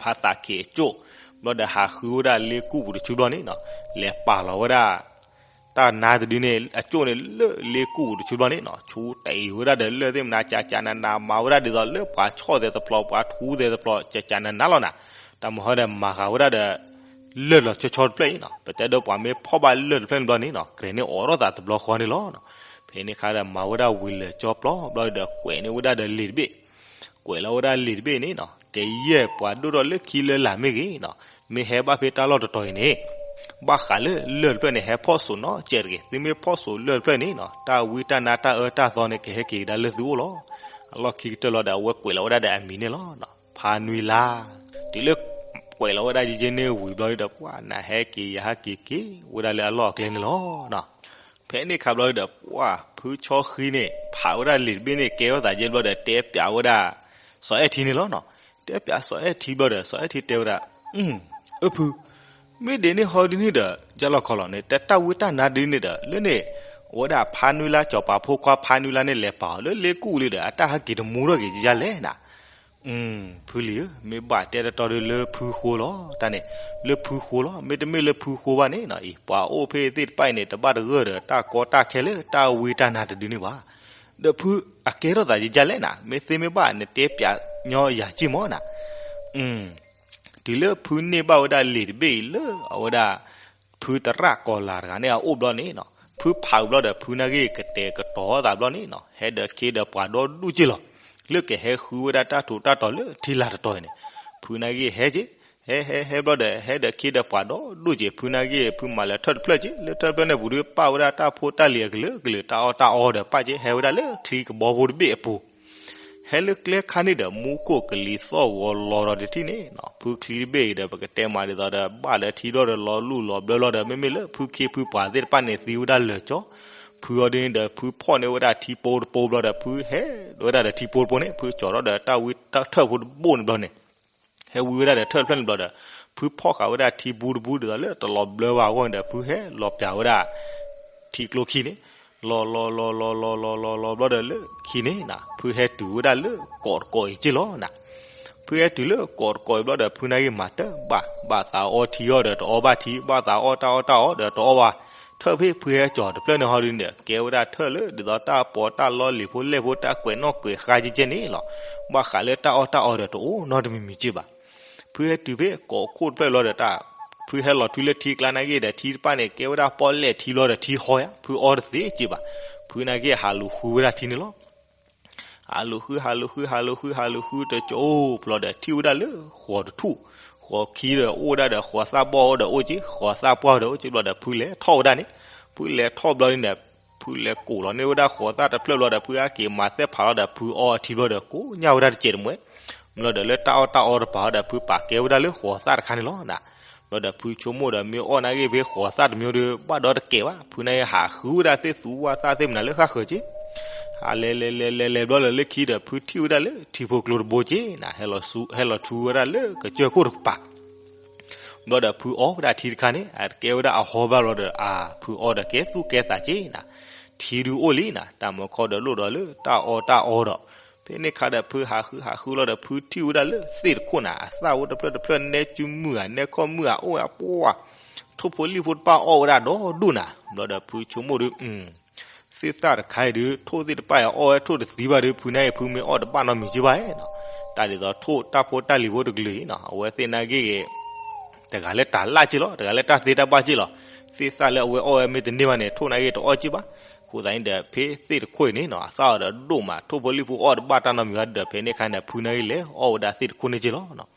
ဖါသးခ့းအကၠိၣ်, ဘျီဒီးဟးဃုဝဲဒၣ်လ့ကူၣ်ပူၤတဆူဘျီန့ၣ်နီၤ, လဲၤပာ်လီၤဝဲဒၣ် တၢ်နါတဒုန့ၣ် အကၠိၣ်န့ၣ်လၢလ့ကူၣ်ပူၤတဆူဘျီန့ၣ်နီၤ, ဆူတ့ၢ်ဝဲဒၣ်ဒီးလၢၢ်သ့ၣ်မနၤ ကးကးနးနး မၤဝဲဒၣ်ဒ်သိးလၢပှၤဆီၣ်သဲးတဖျိး ပှၤထူသဲးတဖျိး ကးကးနးနးလီၤနၤ, တၢ်မၤဟီဒီးမၤဃာ်ဝဲဒၣ်ဒီး လၢၢ်လီၤဆီဆီတဖျၢၣ်အံၤနီၤ, ပတဲဒီးပှၤမ့ၢ်ဖီၣ်ဘၣ်လၢၢ်တဖျၢၣ်န့ၣ်ဘျီန့ၣ်နီၤ ကြဲးန့ၢ်အိးထီၣ်သးတဘျီဃီန့ၣ်လီၤ. ဖဲန့ၣ်ခါဒီးမၤဝဲဒၣ်ဝံၤလၢာ်ကၠီပျီဘျီဒီး ကွဲးန့ၢ်ဝဲဒၣ်ဒီးလံာ်တဘ့ၣ် ကွဲးလီၤဝဲဒၣ်လံာ်တဘ့ၣ်န့ၣ်နီၤ, ကယဲၢ်ပှၤဒိၣ်ထီၣ်လၢခံလၢလာ်မ့ၢ်ဂ့ၤနီၤ, မ့ၢ်ဟဲဘၣ်ဖဲတၢ်လီၢ်တတီၤအံၤန့ၣ်, ဘၣ်ဃးလၢလၢၢ်တဖျၢၣ်န့ၣ် ဟဲဖီၣ်စိးနီတစဲးတဂ့ၤ, သုမ့ၢ်ဖီၣ်စိးလၢၢ်တဖျၢၣ်န့ၣ်နီၤ တၢ်ဝံတၢ်နါတၢ်အၢတၢ်သီန့ၣ် ကဟဲက့ၤကဒါလၢသုအိၣ်လီၤ. အလီၢ်ခံကတၢၢ်လီၤဒီး အဝဲကွဲးလီၤဝဲဒၣ်ဒီးအမံၤန့ၣ်လီၤ. ဖါနွံလါ, တုၤလၢကွဲးလီၤဝဲဒၣ်ယဲၢ်န့ၣ်ဝံၤဘျီဒီး ပှၤနၤဟဲက့ၤယဟဲက့ၤက့ၤဝဲဒၣ်လၢအလီၢ်အကျဲန့ၣ်လီၤ. ဖဲန့ၣ်ခါဘျီဒီး ပှၤဖုဆီဃံန့ၣ် ဖးဝဲဒၣ်လံာ်တဘ့ၣ်န့ၣ် ကဲထီၣ်သးယဲၢ်ဘျီဒီး တဲပျးဝဲဒၣ် စီၤအဲၣ်ထံန့ၣ်လီၤနီၤ. တဲပျးစီၤအဲၣ်ထံဘျီဒီး စီၤအဲၣ်ထံတဲဝဲဒၣ်, အၢဖု, မ့ၢ်ဒ်န့ၣ်ဟီဒ်န့ၣ်ဒီး ယလီၢ်ခီလီၤန့ၣ် တၢ်ဝံတၢ်နါဒ်န့ၣ်ဒီး လၢန့ၣ် အဝဲဒၣ်ဖါနွံလါ စီၤပၤဖိခွါဖါနွံလါန့ၣ် လဲၤပာ်အီၤလၢလ့ကူၣ်လံဒီး အတၢ်ဟဲက့ၤတမူထီၣ်က့ၤယလဲၣ်နၤ. ဖုလံၤဧၢ, မ့ၢ်ဘၣ်တဲတတီၤဒီးလၢဖုဃိလီၤ. တၢ်န့ၣ် လၢဖုဃိလီၤ. မ့တမ့ၢ်လၢဖုဃိဘၣ်န့ၣ်နီၤအံၤ ပှၤအိၣ်ဖဲသ့ၣ်တဖၣ်အံၤန့ၣ် တဘၣ်တဂၢၢ်ဒီးတၢ်ကီတၢ်ခဲလၢတၢ်ဝံတၢ်နါတဒုန့ၣ်ဘၣ်. ဒီးဖုအကဲထီၣ်သးယယလဲၣ်နၤ, မ့ၢ်သ့မ့ၢ်ဘၣ်နတဲပျးညီယၤက့ၢ်မီၤနၤ. တုၤလၢဖုန့ၢ်ဘၣ်ဝဲဒၣ်လံာ်တဘ့ၣ်အံၤလၢအဝဲဒၣ် ဖုသရၣ်ကီၤလၤတဂၤန့ၣ်အအိၣ်ဘျီန့ၣ်နီၤ, ဖုဖးဝံၤဘျီဒီး ဖုနာ်က့ၢ်ကတဲာ်ကတီၤသးဘျီန့ၣ်နီၤ, ဟဲဒီးခ့ဒီးပှၤဒီဒူၣ်က့ၢ်လီၤ. လၢကဟဲဃုဝဲဒၣ်တၢ်ထူးတၢ်တီၤလၢထံလာ်တတီၤအံၤန့ၣ်, ဖုနာ်က့ၢ်ဟဲက့ၢ်, ဟဲဟဲဟဲဘျီဒီး ဟဲဒီးခ့ဒီးပှၤဒီဒူၣ်က့ၢ်, ဖုနာ်က့ၢ် ဖုမၤလၢထၢၣ်တဖျၢၣ်က့ၢ်, လၢထၢၣ်တဖျၢၣ်န့ၣ်ပူၤဒီး ပာ်ဝဲဒၣ်တၢ်ဖိတၢ်လံၤအကလုာ်ကလုာ် တၢ်အီၣ်တၢ်အီဒီးပာ်က့ၢ်, ဟဲဝဲဒၣ်လၢချံကဘီဖိတဘ့ၣ်အပူၤ ဟဲလၢကျဲခါန့ၣ်ဒီး မူခိၣ်ကလံၤသီၣ်ဂီၤလီၤဒီးတထံၣ်န့ၣ်နီၤ, ဖုချံတဘ့ၣ်အံၤဒီး ပကတဲမးဒ်သိးဒီး ဘၣ်လၢထံဘျီဒီး လီၤလူၢ်လီၤဘျၢလီၤဒီး မ့မ့ၢ်လၢဖုခ့ဖုပှၤသ့ၣ်တဖၣ်န့ၣ် သံဝဲဒၣ်လၢာ်ကၠီ, ဖုအီၤဒ်န့ၣ်ဒီး ဖုဖီၣ်န့ၢ်ဝဲဒၣ်ထံပိတပိဘျီဒီး ဖုဟဲဝဲဒၣ်ဒီးထံပိတပိန့ၣ် ဖုကၠီၤထီၣ်ဒီးတၢ်ဝံတၢ်ထၢၣ်ဖိတဘိၣ်န့ၣ်ဘျီန့ၣ် ဟဲဝံဝဲဒၣ်ဒီးထၢၣ်တဖျၢၣ်န့ၣ်ဘျီဒီး ဖုဖီၣ်ဃာ်ဝဲဒၣ်ထံဘူတဘူဒ်သိးလၢတလီၤဘျၢဘၣ်အဂီၢ်န့ၣ်ဒီး ဖုဟဲလီၤပျးဝဲဒၣ် ထံကျိခံန့ၣ်, လီၤလီၤလီၤလီၤလီၤလီၤလီၤဘျီဒီးလၢခံန့ၣ်နီၤ, ဖုဟဲတုၤဝဲဒၣ်လၢကီးတကီးအံၤက့ၢ်လီၤနၤ. ဖုဟဲတုၤလၢကီးတကီးအံၤဘျီဒီး ဖုနာ်က့ၢ်မၤတၢ်ဘၣ်, ဘၣ်သးအီထံအီၣ်ဒီးတအီဘၣ်ထံ, ဘၣ်သးအီၣ်တၢ်အီၣ်တၢ်အီဒီးတအီဘၣ်, ထၢၣ်ဖဲဖုဟဲကၠီၤတဖျၢၣ်န့ၣ်ဟီဒ်န့ၣ်ဒီး ကဲဝဲဒၣ်ထၢၣ်လၢဒ်သိးတၢ်ပီးတၢ်လီလံာ်ဖိလဲၢ်ဖိတၢ်ကွဲးနီၣ်ကွဲးဃါကဲကဲန့ၣ်လီၤ. ဘၣ်ဃးလၢတၢ်အီၣ်တၢ်အီဒီးတအိၣ်နီတမံၤမံၤက့ၢ်ဘၣ်. ဖုဟဲတုၤဖဲကိးခိၣ်တဖျၢၣ်ဘျီဒီးတၢ်, ဖုဟဲလီၤထွံလၢထံကျါနာ်က့ၢ်ဒီး ထံတဖၣ်န့ၣ် ကဲဝဲဒၣ်ပီၣ်လဲၣ်ထံဘျီဒီးထံဟီဧါ, ဖုအီတသ့က့ၢ်ဘၣ်. ဖုနာ်က့ၢ်ဟးလူၤဃုဝဲဒၣ်ထံန့ၣ်လီၤ. ဟးလူၤဃု ဟးလူၤဃု ဟးလူၤဃု ဟးလူၤဃုတကၠိၢ်ဘျီဒီး ထံၣ်ဝဲဒၣ်လၢဃိးတထူၣ်, ဃိးခံဒီးအိၣ်ဝဲဒၣ်ဒီး ဃိးသၣ်ဘီၣ်အိၣ်ဒီးအိၣ်က့ၢ်, ဃိးသၣ်ပှၢ်အိၣ်ဒီးအိၣ်က့ၢ်ဘျီဒီး ဖုလဲၤထီၣ်ဝဲဒၣ်န့ၣ်, ဖုလဲၤထီၣ်ဘျီန့ၣ်ဒီး ဖုလဲၤကိးလီၤန့ၢ်ဝဲဒၣ်ဃိးသၣ်တဖျၢၣ်ဘျီဒီး ဖုဟဲက့ၤမၤသဲၣ်ဖးလီၤဒီး ဖုအီထံဘျီဒီး ကိးညၣ်ဝဲဒၣ်တစဲးတမှဲၤ, ဘျီဒီးလၢတၢ်အီၣ်တၢ်အီတပၤဒီး ဖုပာ်ကဲဝဲဒၣ်လၢဃိးသၣ်တခါန့ၣ်လီၤနၤ. ဘျီဒီးဖုဆိကမိၣ်ဒီး မ့ၢ်အီၣ်နာ်က့ၢ်ဖဲဃိးသၣ်တမံၤဒီး ဘၣ်ဒီးတကဲးဘၣ်, ဖုနာ်က့ၢ်ဟးဃုဝဲဒၣ်သ့ၣ်သူဝၣ်သၣ်သ့ၣ်မနုၤလၢဃၣ်ဃၢၤက့ၢ်, ဟးလဲၤလဲၤလဲၤလဲၤလဲၤဘျီဒီးလၢခံဒီး ဖုထံၣ်ဝဲဒၣ်လၢထံဖိကျိတဘိက့ၢ်နၤ, ဟဲလီၤထူဝဲဒၣ်လၢကစၢၢ်ခိၣ်တကပၤ ဘျီဒီးဖုအီဝဲဒၣ်ထံတခါန့ၣ် အကဲဝဲဒၣ်အဟီဘၣ်ဘျီဒီး အါ ဖုအီဒီးကဲသူၣ်ကဲသးက့ၢ်နၤ, ထံဒုအိၣ်လံနၤ, တၢ်မီခီဒီးလိၣ်ဒီးလၢတၢ်အီၣ်တၢ်အီဒီး, ဖဲန့ၣ်ခါဒီးဖုဟးဃုဟးဃုလီၤဒီး ဖုထံၣ်ဝဲဒၣ်လၢသ့ၣ်တခိၣ်နၤ အသၣ်ဝဲတဖျၢၣ်တဖျၢၣ် နဲကုမုၢ်ဧါ နဲခီၣ်မုၢ်ဧါ အိၣ်ဝဲပှၤ ထိၣ်ဖိလံၣ်ဖိတဖၣ်အီၣ်ဝဲဒၣ်ဒီဒူၣ်နၤ, ဘျီဒီးဖုဆိကမိၣ်ဒီး သ့ၣ်သၣ်တခါအံၤဒုး ထိၣ်သ့ၣ်တဖၣ်အံၤအီၣ်ဝဲထိၣ်တသံဘၣ်ဒီး ဖုနာ်က့ၢ်ဖုမ့ၢ်အီၣ်တဘၣ်နီတမံၤက့ၢ်ဘၣ်နီၤ, တၢ်ဒ်သိးထိၣ်တၢ်ဖိတၢ်လံၤဖိတကလုာ်အံၤနီၤ အဝဲသ့ၣ်နာ်က့ၢ်ဂ့ၤ တဂၤလၢတၢ်လၢ်က့ၢ်လီၤ တဂၤလၢတၢ်သ့တၢ်ဘၣ်က့ၢ်လီၤ, သ့ၣ်သၣ်လၢအဝဲအီၣ်ဝဲမ့ၢ်တန့ၢ်ဘၣ်န့ၣ် ထိၣ်နၢ်ဂ့ၢ်တအီၣ်က့ၢ်ဘၣ်. အဃိသတးန့ၣ်ဒီး ဖဲသ့ၣ်တခိၣ်အံၤန့ၣ်နီၤ အသၣ်အီၤဒီးဒိၣ်မး ထိၣ်ဖိလံၣ်ဖိအီၣ်တဘၣ်တၢ်နီတမံၤဘၣ်ဒီး ဖဲန့ၣ်အခါန့ၣ် ဖုနၢ်ဂ့ၢ်လဲၤအီၣ်ဝဲဒၣ်သ့ၣ်တခိၣ်န့ၣ်က့ၢ်လီၤနီၤ.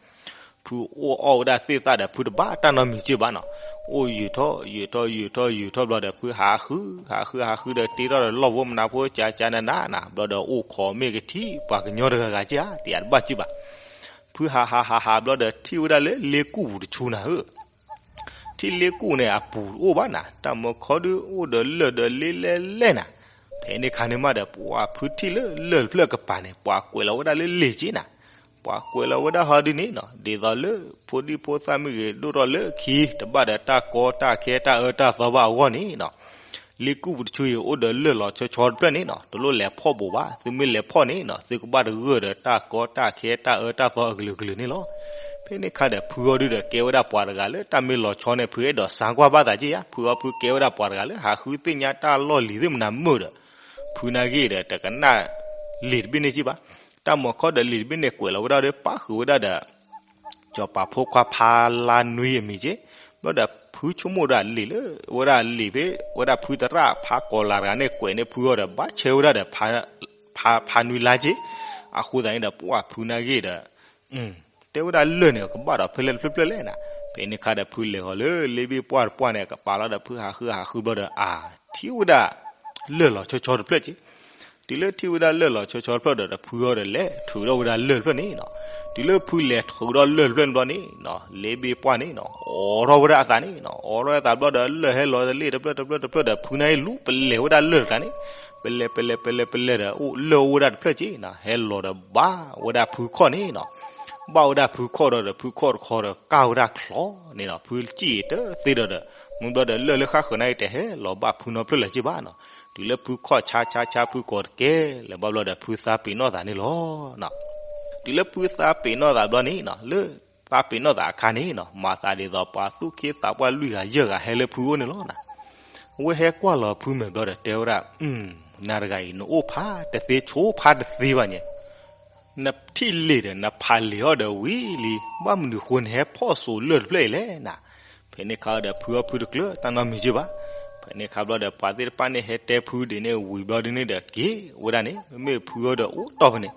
ဖုအိၣ်အီၣ်ဝဲဒၣ်သ့ၣ်သၣ်ဒီး ဖုတဘၣ်တၢ်နီတမံၤက့ၢ်ဘၣ်နီၤ. အိၣ်ယံာ်ထီၣ်ယံာ်ထီၣ်ယံာ်ထီၣ်ယံာ်ထီၣ်ဘျီဒီး ဖုဟးဃု ဟးဃုဟးဃုဒီး တ့ထီၣ်ဒီးလီၢ်ဖိမနၤဖိကကနနၤနီၤ ဘျီဒီးအိၣ်ခိးမ့ၢ်ကထံၣ်ပှၤကညီတဂၤဂၤက့ၢ်ဧါ တယၤတဘၣ်က့ၢ်ဘၣ်. ဖုဟးဟးဟးဟးဘျီဒီး ထံၣ်ဝဲဒၣ်လၢလ့ကူၣ်ပူၤတဆူနၤဧၢ ထံၣ်လ့ကူၣ်န့ၣ် အပူၤတအိၣ်ဘၣ်နၤ, တၢ်မုၢ်ခီဒုးအိၣ်ဒီးလၢၢ်ဒီးလ့လဲလဲနၤ. ဖဲန့ၣ်ခါန့ၣ်မးဒီး ပှၤဖုထံၣ်လၢလၢၢ်တဖျၢၣ်ကပၤန့ၣ် ပှၤကွဲးလီၤဝဲဒၣ်လၢလ့ၤက့နၤ. ပှၤကွဲးလီၤဝဲဒၣ်ဟီဒုန့ၣ်နီၤ, ဒ်သိးလၢဖိဒံဖိသၣ်မ့ၢ်ဂ့ၤ ဒိၣ်ထီၣ်လၢခံ တဘၣ်ဒီးတၢ်ကီတၢ်ခဲတၢ်အၢတၢ်သီဘၣ်အဂီၢ်န့ၣ်နီၤ လ့ကူၣ်ပူၤတဆူအံၤအိၣ်ဒီးလၢၢ်လီၤဆီဆီတဖျၢၣ်န့ၣ်နီၤ, တလိၣ်လဲၤဖီၣ်ဘိးဘၣ်, သုမ့ၢ်လဲၤဖီၣ်န့ၣ်နီၤ သုကဘၣ်တဂၢၢ်ဒီးတၢ်ကီတၢ်ခဲတၢ်အၢတၢ်သီအကလုာ်ကလုာ်န့ၣ်လီၤ. ဖဲန့ၣ်ခါဒီးဖုအီၤဒုဒီးကဲဝဲဒၣ်ပှၤတဂၤလၢတၢ်မ့ၢ်လီၤဆီန့ၣ် ဖုအဲၣ်ဒိးစၢကွၢ်ဘၣ်သးက့ၢ်ဧါ, ဖုအီၤဖုကဲဝဲဒၣ်ပှၤတဂၤလၢဟးဃုသ့ၣ်ညါတၢ်လီၢ်လံၤသ့ၣ်မနၤမုာ်ဒီး ဖုနၢ်ဂ့ၢ်ဒီးတကနၣ်လံာ်တဘ့ၣ်န့ၣ်က့ၢ်ဘၣ်. တၢ်မုၢ်ခီဒီးလံာ်တဘ့ၣ်န့ၣ် ကွဲးလီၤဝဲဒၣ်ဒီးပၣ်ဃုာ်ဝဲဒၣ်ဒီး စီၤပၤဖိခွါဖါလါနွံအမံၤက့ၢ်, ဘျီဒီးဖုဆိကမိၣ်ဒၣ်လံာ်လၢ ဝဲဒၣ်လံာ်ဖဲ ဝဲဒၣ်ဖုသရၣ်ဖါကီၤလၤတဂၤန့ၣ် ကွဲးန့ၢ်ဖုအီၤဒီး ဘၣ်ဆၢဝဲဒၣ်ဒီး ဖါ ဖါနွံလါက့ၢ်. အဃိသတးန့ၣ်ဒီး ပှၤဖုနၢ်ဂ့ၢ်ဒီး တဲဝဲဒၣ်လၢၢ်န့ၣ် ကဘၣ်ဒီးဖဲလဲၣ်တဖျၢၣ်ဖျၢၣ်လဲၣ်နၤ. ဖဲန့ၣ်ခါဒီးဖုလဲၤဃီၤလၢလ့ဘ့ၣ်ပှၢ်တပှၢ်န့ၣ် ကပာ်လီၤဒီးဖုဟးဃုဟးဃုဘျီဒီး အါ ထံၣ်ဝဲဒၣ် လၢၢ်လီၤဆီဆီတဖျၢၣ်က့ၢ်. တုၤလၢထံၣ်ဝဲဒၣ်လၢၢ်လီၤဆီဆီတဖျၢၣ်ဒီး ဖုအီၤဒီးလဲၤထုးထီၣ်ဝဲဒၣ်လၢၢ်တဖျၢၣ်န့ၣ်နီၤ. တုၤလၢဖုလဲၤထုးထီၣ်လၢၢ်တဖျၢၣ်န့ၣ်ဘျီန့ၣ်နီၤ လ့ဘ့ၣ်ပှၢ်န့ၣ်နီၤ အိးထီၣ်ဝဲဒၣ်အသးန့ၣ်နီၤ, အိးထီၣ်ဝဲအသးဘျီဒီး လၢၢ်ဟဲလီၤတလ့ၣ်တဖျၢၣ်တဖျၢၣ်တဖျၢၣ်ဒီး ဖုနၢ်ဂ့ၢ်လူၤပလဲၤဝဲဒၣ်လၢၢ်တဂၤန့ၣ် ပလဲၤပလဲၤပလဲၤပလဲၤဒီး အိၣ်လၢၢ်အိၣ်ဝဲဒၣ်တဖျၢၣ်က့ၢ်နီၤ ဟဲလီၤဒီးဘၣ်ဝဲဒၣ်ဖုခီၣ်န့ၣ်နီၤ. ဘၣ်ဝဲဒၣ်ဖုခီၣ်ဒီး ဖုခီၣ်တခီဒီးကၢ်ဝဲဒၣ်ချီန့ၣ်နီၤ, ဖုစံၣ်တသ့ဒီးဒီး မ့ၢ်ဘျီဒီးလၢၢ်လၢဃၣ်ဃၢၤန့ၣ်တဟဲလီၤဘၣ်ဖုနီတဖျၢၣ်လၢၤက့ၢ်ဘၣ်နီၤ. တုၤလၢဖုခီၣ်ဆါဆါဆါဖုကိးတကဲလၢၤဘၣ်ဘျီဒီး ဖုသးပ့ၤနီၣ်သးန့ၣ်လီၤ. တုၤလၢဖုသးပ့ၤနီၣ်သးဘျီန့ၣ်နီၤ လၢသးပ့ၤနီၣ်သးအခါန့ၣ်နီၤ မၤသးဒ်သိးပှၤသူၣ်က့သးပှၢ်လွံၢ်ဂၤယဲၢ်ဂၤဟဲလၢဖုအိၣ်န့ၣ်လီၤနၤ. အဝဲဟဲကွၢ်လီၤဖုမဲာ်ဘျီဒီးတဲဝဲဒၣ် နၤတဂၤအံၤ နအိၣ်ဖးတသ့ဆိဖးတသ့ဘၣ်န့ၣ် နထံၣ်လံာ်ဒီး နဖးလံာ်အီၤဒီးဝံၤလံ, ဘၣ်မနုၤဃိနဟဲဖီၣ်စိးလၢၢ်တဖျၢၣ်အံၤလဲၣ်နၤ. ဖဲန့ၣ်ခါဒီးဖုအီၤဖုတကျၢၤတၢ်နီတမံၤက့ၢ်ဘၣ်. ဖဲန့ၣ်ခါဘျီဒီး ပှၤသ့ၣ်တဖၣ်န့ၣ်ဟဲတဲဖုဒ်န့ၣ်ဝံၤဘျီဒ်န့ၣ်ဒီးက့ၤဝဲဒၣ်န့ၣ် မ့မ့ၢ်ဖုအီၤဒီးအိၣ်တီၢ်ဖဲန့ၣ်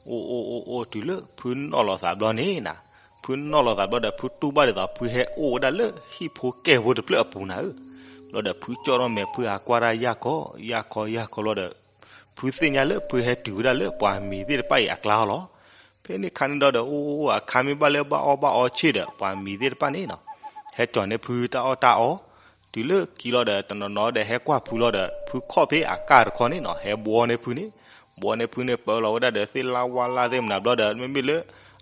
အိၣ်အိၣ်အိၣ်အိၣ် တုၤလၢဖုနီၣ်လီၤသးဘျီန့ၣ်နၤ, ဖုနီၣ်လီၤသးဘျီဒီး ဖုတူၢ်ဘၣ်ဒ်သိး ဖုဟဲအိၣ်ဝဲဒၣ်လၢဟံၣ်ဖိကဲၢ်ဖိတဖျၢၣ်အပူၤနၤဧၢ. ဘျီဒီးဖုကၠီၣ်ထီၣ်မဲာ် ဖုဟးကွၢ်တၢ်ယၢ်ခီယၢ်ခီယၢ်ခီဘျီဒီး ဖုသ့ၣ်ညါလၢဖုဟဲတုၤဝဲဒၣ်လၢပှၤမံၤသ့ၣ်တဖၣ်အံၤအကျါလီၤ. ဖဲန့ၣ်ခါန့ၣ်ဒီး အိၣ်အိၣ်အခါမ့ၢ်ဘၣ်လၢဘၣ်အီၣ်ဘၣ်အီဆ့ၣ်ဒီး ပှၤမံၤသ့ၣ်တဖၣ်န့ၣ်နီၤ ဟဲကၠီၤန့ၢ်ဖုတၢ်အီၣ်တၢ်အီ, တုၤလၢခံလီၤဒီး တနီၤနီၤဒီးဟဲကွၢ်ဖုလီၤဒီး ဖုခီၣ်ဖဲအကၢ်တခီန့ၣ်နီၤ ဟဲဘှီန့ၢ်ဖုန့ၣ်, ဘှီန့ၢ်ဖုန့ၣ် ပၢလီၤဝဲဒၣ်ဒီးသ့ၣ်လၣ်ဝါလၣ်သ့ၣ်မနၤဘျီဒီး မ့မ့ၢ်လၢ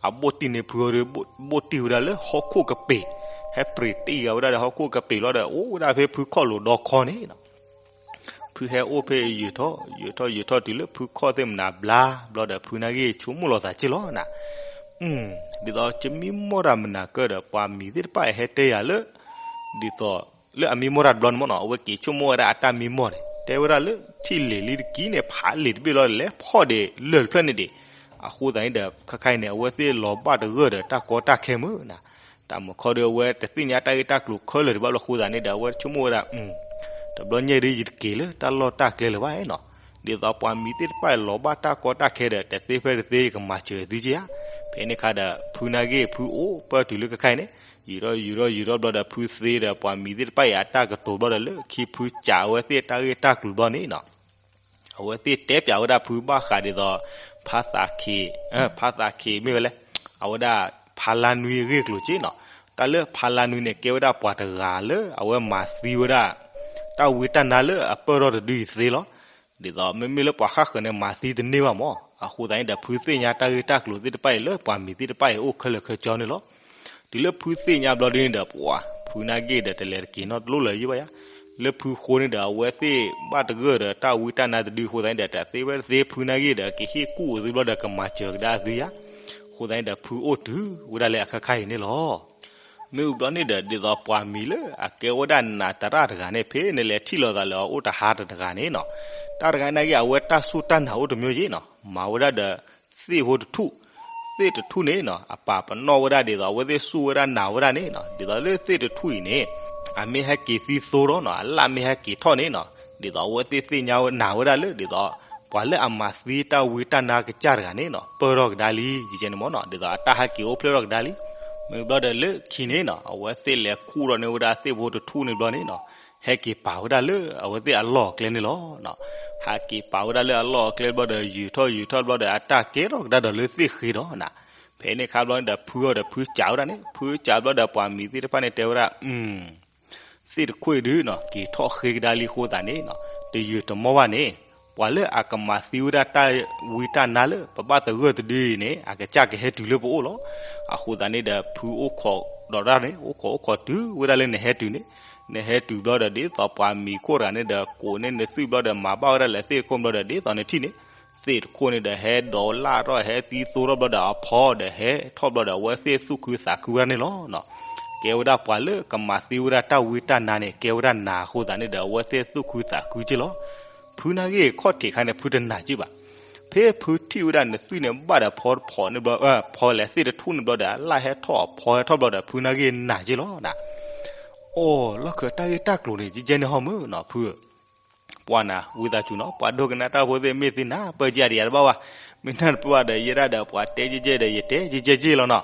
အဘိၣ်တံၢ်န့ၢ်ဖုအီၤဒီး ဘိၣ်တံၢ်ဝဲဒၣ်လၢဟီၣ်ခိၣ်ကပ့ၤ, ဟဲပြ့းတံၢ်ဂၤဝဲဒၣ်ဒီးဟီၣ်ခိၣ်ကပ့ၤလီၤဒီး အိၣ်ဝဲဒၣ်ဖဲဖုခီၣ်လိၤဒီခီန့ၣ်နီၤ ဖုဟဲအိၣ်ဖဲအယံာ်ထီၣ်ယံာ်ထီၣ်တုၤလၢဖုခီၣ်သ့ၣ်မနၤဘျါဘျီဒီး ဖုနၢ်ဂ့ၢ်ဆိကမိၣ်လီၤသးက့ၢ်လီၤနၤ. ဒ်သိးကမံမီၢ်တၢ်မနၤကၢၢ်ဒီး ပှၤမံၤသ့ၣ်တဖၣ်အံၤဟဲတဲယၤလၢ ဒ်သိး လၢအမံမီၢ်တၢ်တဘျီန့ၣ်မ့ၢ်နီၤ အဝဲက့ၤဆိကမိၣ်ဝဲဒၣ်အတၢ်မံမီၢ်န့ၣ် တဲဝဲဒၣ်လၢထံၣ်လံာ်လံတကံန့ၣ် ဖးလံာ်တဘ့ၣ်လီၤဒီး လဲၤဖီၣ်ဒံးလၢၢ်တဖျၢၣ်န့ၣ်ဒံး, အဃိသတးန့ၣ်ဒီး ခဲခါအံၤန့ၣ် အဝဲသ့ၣ်လီၤဘၣ်တဂၢၢ်ဒီးတၢ်ကီတၢ်ခဲမုၢ်နၤ. တၢ်မုၢ်ခီဒီး အဝဲတသ့ၣ်ညါတၢ်ဂ့ၢ်တၢ်ကျိၤခဲလၢာ်ဒံးဘၣ်လီၤ အဃိသတးန့ၣ်ဒီး အဝဲဆိကမိၣ်ဝဲဒၣ် တဘျီညါဒီး ယတက့ၤလၢတၢ်လီၢ်တၢ်ကျဲလၢၤဘၣ်နီၤ. ဒ်သိးပှၤမံၤသ့ၣ်တဖၣ်အံၤလီၤဘၣ်တၢ်ကီတၢ်ခဲဒီး တသ့ဖဲတသ့ ယကမၤစၢၤသုက့ၢ်ဧါ. ဖဲန့ၣ်ခါဒီး ဖုနၢ်ဂ့ၢ်ဖုအိၣ်ပၢၢ်တုၤလၢခဲခါအံၤန့ၣ် ယံာ်ထီၣ်ယံာ်ထီၣ်ယံာ်ထီၣ်ဘျီဒီး ဖုသ့ဒီးပှၤမံၤသ့ၣ်တဖၣ်အံၤအတၢ်ကတိၤဘျီဒီး လၢခံဖုစံးဝဲသ့ၣ်တၢ်ဂ့ၢ်တၢ်ကျိၤဘျီန့ၣ်နီၤ အဝဲသ့ၣ်တဲပၠးဝဲဒၣ်ဖုဘၣ်ဃးဒ်သိး ဖါသးခ့, ဖါသးခ့မ့ၢ်ဝဲလဲၣ်, အဝဲဒၣ်ဖါလါနွံအဂ့ၢ်အကျိၤက့ၢ်နီၤ. တၢ်လၢဖါလါနွံန့ၣ် ကဲဝဲဒၣ်ပှၤတဂၤလၢအဝဲမၤသံဝဲဒၣ် တၢ်ဝံတၢ်နါလၢအပၢၢ်ထီၣ်တဒုအံၤသ့လီၤ. ဒ်သိးမ့မ့ၢ်လၢပှၤဃၣ်ဃၢၤန့ၣ် မၤသံတန့ၢ်ဘၣ်မး, အဃိသတးန့ၣ်ဒီး ဖုသ့ၣ်ညါတၢ်ဂ့ၢ်တၢ်ကျိၤသ့ၣ်တဖၣ်အံၤလၢပှၤမံၤသ့ၣ်တဖၣ်အံၤအိၣ်ခဲလၢာ်ခဲဆ့န့ၣ်လီၤ. တုၤလၢဖုသ့ၣ်ညါဘျီဒ်န့ၣ်ဒီး ပှၤဖုနၢ်ဂ့ၢ်ဒီး တလဲၤတက့ၤနီတလိၣ်လၢၤယံၤဘၣ်ယါ. လၢဖုဃိန့ၣ်ဒီး အဝဲသ့ၣ်ဘၣ်တဂၢၢ်ဒီးတၢ်ဝံတၢ်နါတဒုအဃိသတးန့ၣ်ဒီး တသ့ဝဲတသ့ ဖုနၢ်ဂ့ၢ်ဒီး ကဟ့ၣ်ကူၣ်အီၤသုဘျီဒီး ကမၤစၢၤကဒါသုယါ. အဃိသတးန့ၣ်ဒီး ဖုအိၣ်တုၤဝဲဒၣ်လၢအခါခါအံၤန့ၣ်လီၤ. မ့ၢ်ဝံၤဘျီန့ၣ်ဒီး ဒ်သိးပှၤမံၤလၢအကဲဝဲဒၣ်နးတရၣ်တဂၤန့ၣ် ဖဲနလဲၤထံၣ်လိာ်သးလၢအအိၣ်တဟါတဂၤန့ၣ်နီၤ, တၢ်တဂၤန့ၣ်က့ အဝဲတၢ်စူၢ်တၢ်နာ်အိၣ်တမံၤက့နီၤ, မၤဝဲဒၣ်ဒီး သ့ၣ်ဖိတထူၣ်, သ့ၣ်တထူၣ်န့ၣ်နီၤ အပာ်ပနီၣ်ဝဲဒၣ်ဒ်သိး အဝဲသ့ၣ်စူၢ်ဝဲဒၣ်နာ်ဝဲဒၣ်န့ၣ်နီၤ, ဒ်သိးလၢသ့ၣ်တထူၣ်အံၤန့ၣ် အမ့ၢ်ဟဲက့ၤသံသိထီၣ်နီၤ, အလၣ်မ့ၢ်ဟဲက့ၤထီၣ်န့ၣ်နီၤ, ဒ်သိးအဝဲသ့ၣ်သ့ၣ်ညါနၢ်ဝဲဒၣ်လၢ ဒ်သိး ပှၤလၢအမၤသံတၢ်ဝံတၢ်နါကစၢ်တဂၤန့ၣ်နီၤ ပၢၢ်ထီၣ်ကဒါလံ ယကဲန့ၣ်မ့ၢ်နီၤ, ဒ်သိးအတၢ်ဟဲက့ၤအိၣ်ဖျဲၣ်ထီၣ်ကဒါလံ. မ့ၢ်ဘျီဒီးလၢခံန့ၣ်နီၤ အဝဲသ့ၣ်လဲၤခူၣ်ထီၣ်န့ၢ်ဝဲဒၣ်သ့ၣ်ဖိတထူၣ်န့ၣ်ဘျီန့ၣ်နီၤ, ဟဲက့ၤပာ်ဝဲဒၣ်လၢအဝဲသ့ၣ်အလီၢ်အကျဲန့ၣ်လီၤ. ဟဲက့ၤပာ်ဝဲဒၣ်လၢအလီၢ်အကျဲဘျီဒီး ယုာ်ထီၣ်ယုာ်ထီၣ်ဘျီဒီး အတၢ်ကဲထီၣ်ကဒါဒီးလၢသ့ၣ်ဃ့ဒီးနီၤ. ဖဲန့ၣ်ခါဘျီန့ၣ်ဒီး ဖုအီၤဒီးဖုစံးဝဲဒၣ်န့ၣ်, ဖုစံးဘျီဒီး ပှၤမံၤသ့ၣ်တဖၣ်န့ၣ်တဲဝဲဒၣ် သ့ၣ်တခိၣ်အံၤဒုးနီၤ က့ၤထီၣ်ဃ့ကဒါလံအဃိသတးန့ၣ်နီၤ, တယုာ်တမီၢ်ဘၣ်န့ၣ် ပှၤလၢအကမၤသံဝဲဒၣ်တၢ်ဝံတၢ်နါလၢပဘၣ်သဂၢၢ်တဒုအံၤန့ၣ် အကစၢ်ကဟဲတုၤလၢပအိၣ်လီၤ. အဃိသတးန့ၣ်ဒီး ဖုအိၣ်ခိးဒီးတၢ်န့ၣ် အိၣ်ခိးအိၣ်ခိးတုၤဝဲဒၣ်လၢနဟဲတုၤန့ၣ်, နဟဲတုၤဘျီဒီး ဒ်သိးပှၤမံၤခိၣ်တဂၤန့ၣ်ဒီး ကိးန့ၢ်နသွံၣ်ဘျီဒီး မၤဘၣ်ဝဲဒၣ်လၢသ့ၣ်တခိၣ်ဘျီဒီး ဒ်သိးနထံၣ်န့ၣ် သ့ၣ်တခိၣ်န့ၣ်ဒီး ဟဲဒိးလၣ်ထီၣ် ဟဲသံသိထီၣ်ဘျီဒီး အဖီဒီးဟဲထီၣ်ဘျီဒီး အဝဲသ့ၣ်သူၣ်ခုသးခုဝဲဒၣ်န့ၣ်လီၤ. ကဲဝဲဒၣ်ပှၤလၢကမၤသံဝဲဒၣ်တၢ်ဝံတၢ်နါန့ၣ် ကဲဝဲဒၣ်နၢ်အဃိသတးန့ၣ်ဒီး အဝဲသ့ၣ်သူၣ်ခုသးခုက့လီၤ. ဖုနာ်က့ၤခီၣ်ထံးခါန့ၣ် ဖုတနၢ်က့ၤဘၣ်. ဖဲဖုထံၣ်ဝဲဒၣ်နသွံၣ်န့ၣ် ဘၣ်ဒီးဖီတဖီန့ၣ်ဘျီ, ဖီလဲၤသ့ၣ်တထူၣ်န့ၣ်ဘျီဒီး အလၣ်ဟဲထီၣ်အဖီဟဲထီၣ်ဘျီဒီး ဖုနာ်က့ၤနၢ်က့ၤလီၤနၤ. အိၣ်လီၢ်ခၢၣ် တၢ်ဂ့ၢ်တၢ်ကျိၤန့ၣ် ကဲကဲန့ၣ်ဟီမုၢ်နီၤ ဖု ပှၤနၤ ဝံသးစူၤနီၤ ပှၤဒိကနၣ်တၢ်ဖိသ့ၣ် မ့ၢ်သုနၢ်ပၢၢ်ကယၤတယၤတဘၣ်ဝဲ, မ့ၢ်နၢ်တပၢၢ်ဘၣ်ဒီး ယဲဒၣ်ဒီးပှၤတဲကဲကဲဒီး ယတဲကဲကဲက့လီၤနီၤ.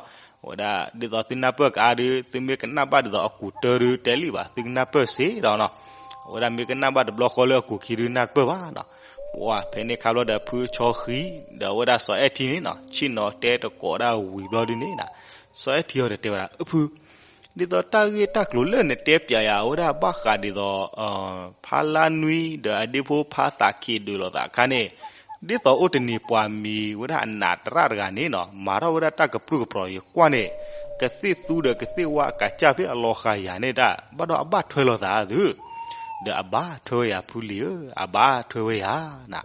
ဝဲဒၣ်ဒ်သိးသုနၢ်ပၢၢ်ကအါဒီး သုမ့ၢ်ကနၣ်ဘၣ်ဒ်သိးအကူးတၢ်ဒီး တဲလံဘၣ် သုကနၢ်ပၢၢ်စ့ဒီးနီၤ. အဝဲဒၣ်မ့ၢ်ကနၣ်ဘၣ်တဘျီဃီလၢအကူးခံဒီး နၢ်တပၢၢ်ဘၣ်နီၤ. ပှၤဖဲန့ၣ်ခါဘျီဒီး ဖုဆီဃံ ဒီးအဝဲဒၣ်စီၤအဲၣ်ထံန့ၣ်နီၤ ဆ့ၣ်နီၤတဲတကိးဒၣ်ဝံၤဘျီဒုန့ၣ်နီၤ, စီၤအဲၣ်ထံအီၤဒီးတဲဝဲဒၣ် အဖု ဒ်သိးတၢ်ဂ့ၢ်တၢ်ကျိၤလၢနတဲပျးယၤ အဝဲဒၣ်ဘၣ်ဃးဒ်သိး ဖါလါနွံ ဒီးအဒ့ဖိဖါသးခ့ဒုးလိာ်သးအခါန့ၣ်, ဒ်သိးအိၣ်တနံၤပှၤမံၤဝဲဒၣ်အနးတရၣ်တဂၤန့ၣ်နီၤ မၤထီၣ်ဝဲဒၣ်တၢ်ကပြုၢ်ကပြီၤ ယကွၢ်န့ၣ် ကသ့ၣ်သူဒီးကသ့ၣ်ဝါအကစၢ်ဖဲအလီၤဃာ်ယၤန့ၣ်ဒၣ် ဘၣ်ဒီးအဘၣ်ထွဲလိာ်သးသု, ဒီးအဘၣ်ထွဲဝဲယၤနၤ.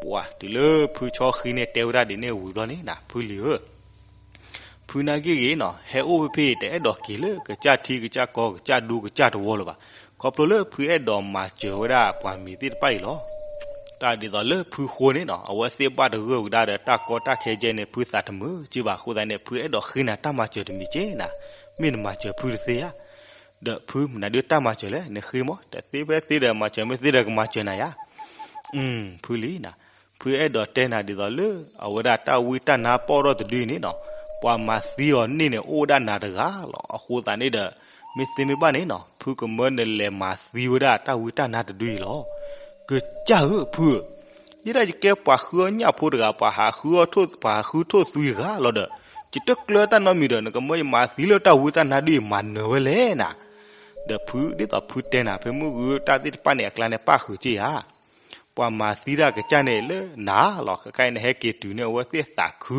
ပှၤတုၤလၢဖုဆီဃံန့ၣ်တဲဝဲဒၣ်ဒ်န့ၣ်ဝံၤဘျီန့ၣ်နၤ ဖုလံၤဧၢ ဖုနာ်က့ၤဂ့ၤနီၤ ဟဲအိၣ်ဖဲဖဲတအဲၣ်ဒိးက့ၤလၢကစၢ်ထံကစၢ်ကီၢ် ကစၢ်ဒူကစၢ်တဝီလၢၤဘၣ်. ခီဖျိလၢဖုအဲၣ်ဒိးမၤစၢၤဝဲဒၣ်ပှၤမံၤသ့ၣ်တဖၣ်အံၤလီၤ. တၢ်ဒ်သိးလၢဖုဃိန့ၣ်နီၤ အဝဲသ့ၣ်ဘၣ်တဂၢၢ်ဝဲဒၣ်ဒီးတၢ်ကီတၢ်ခဲကဲန့ၣ် ဖုသးတမုာ်က့ဘၣ်အဃိသတးန့ၣ် ဖုအဲၣ်ဒိးဃ့နၤတၢ်မၤစၢၤတမံၤက့နၤ, မ့ၢ်နမၤစၢၤဖုတသ့ဧါ. ဒီးဖုမနုၤဒုးတၢ်မၤစၢၤလဲၣ် နဃ့မး တသ့ဖဲသ့ဒီးမၤစၢၤ မ့ၢ်သ့ဒီးကမၤစၢၤနၤယါ ဖုလံနၤ, ဖုအဲၣ်ဒိးတဲနၤဒ်သိးလၢ အဝဲဒၣ်တၢ်ဝံတၢ်နါပီၣ်ထီၣ်တဒုအံၤန့ၣ်နီၤ, ပှၤမၤသံအီၤန့ၢ်န့ၣ် အိၣ်ဝဲဒၣ်နၤတဂၤလီၤ. အဃိသတးန့ၣ်ဒီး မ့ၢ်သ့မ့ၢ်ဘၣ်န့ၣ်နီၤ ဖုကမၢနလဲၤမၤသံဝဲဒၣ်တၢ်ဝံတၢ်နါတဒုအံၤလီၤ. ကစၢ်ဧၢ ဖု ယဲဒၣ်ယကဲပှၤဃုအီၣ်ညၣ်ဖိတဂၤ ပှၤဟးဃုအီၣ်ထိၣ် ပှၤဟးဃုထိၣ်သွံတဂၤလီၤဒီး ယတကျၢတၢ်နီတမံၤဒီး နကမၢယမၤသံလၢတၢ်ဝံတၢ်နါဒုအံၤ မၤနၢၤဝဲလဲၣ်နၤ. ဒီးဖုဒ်သိးဖုတဲနၤ ဖဲမုၢ်ဂုၢ်တၢ်သ့ၣ်တဖၣ်န့ၣ် အကျါန့ၣ် ပၣ်ဃုာ်က့ဧါ. ပှၤမၤသံတၢ်ကစၢ်န့ၣ်လၢနၤလီၤ. ခဲခါအံၤနဟဲက့ၤတုၤန့ၣ် အဝဲသ့ၣ်သးခု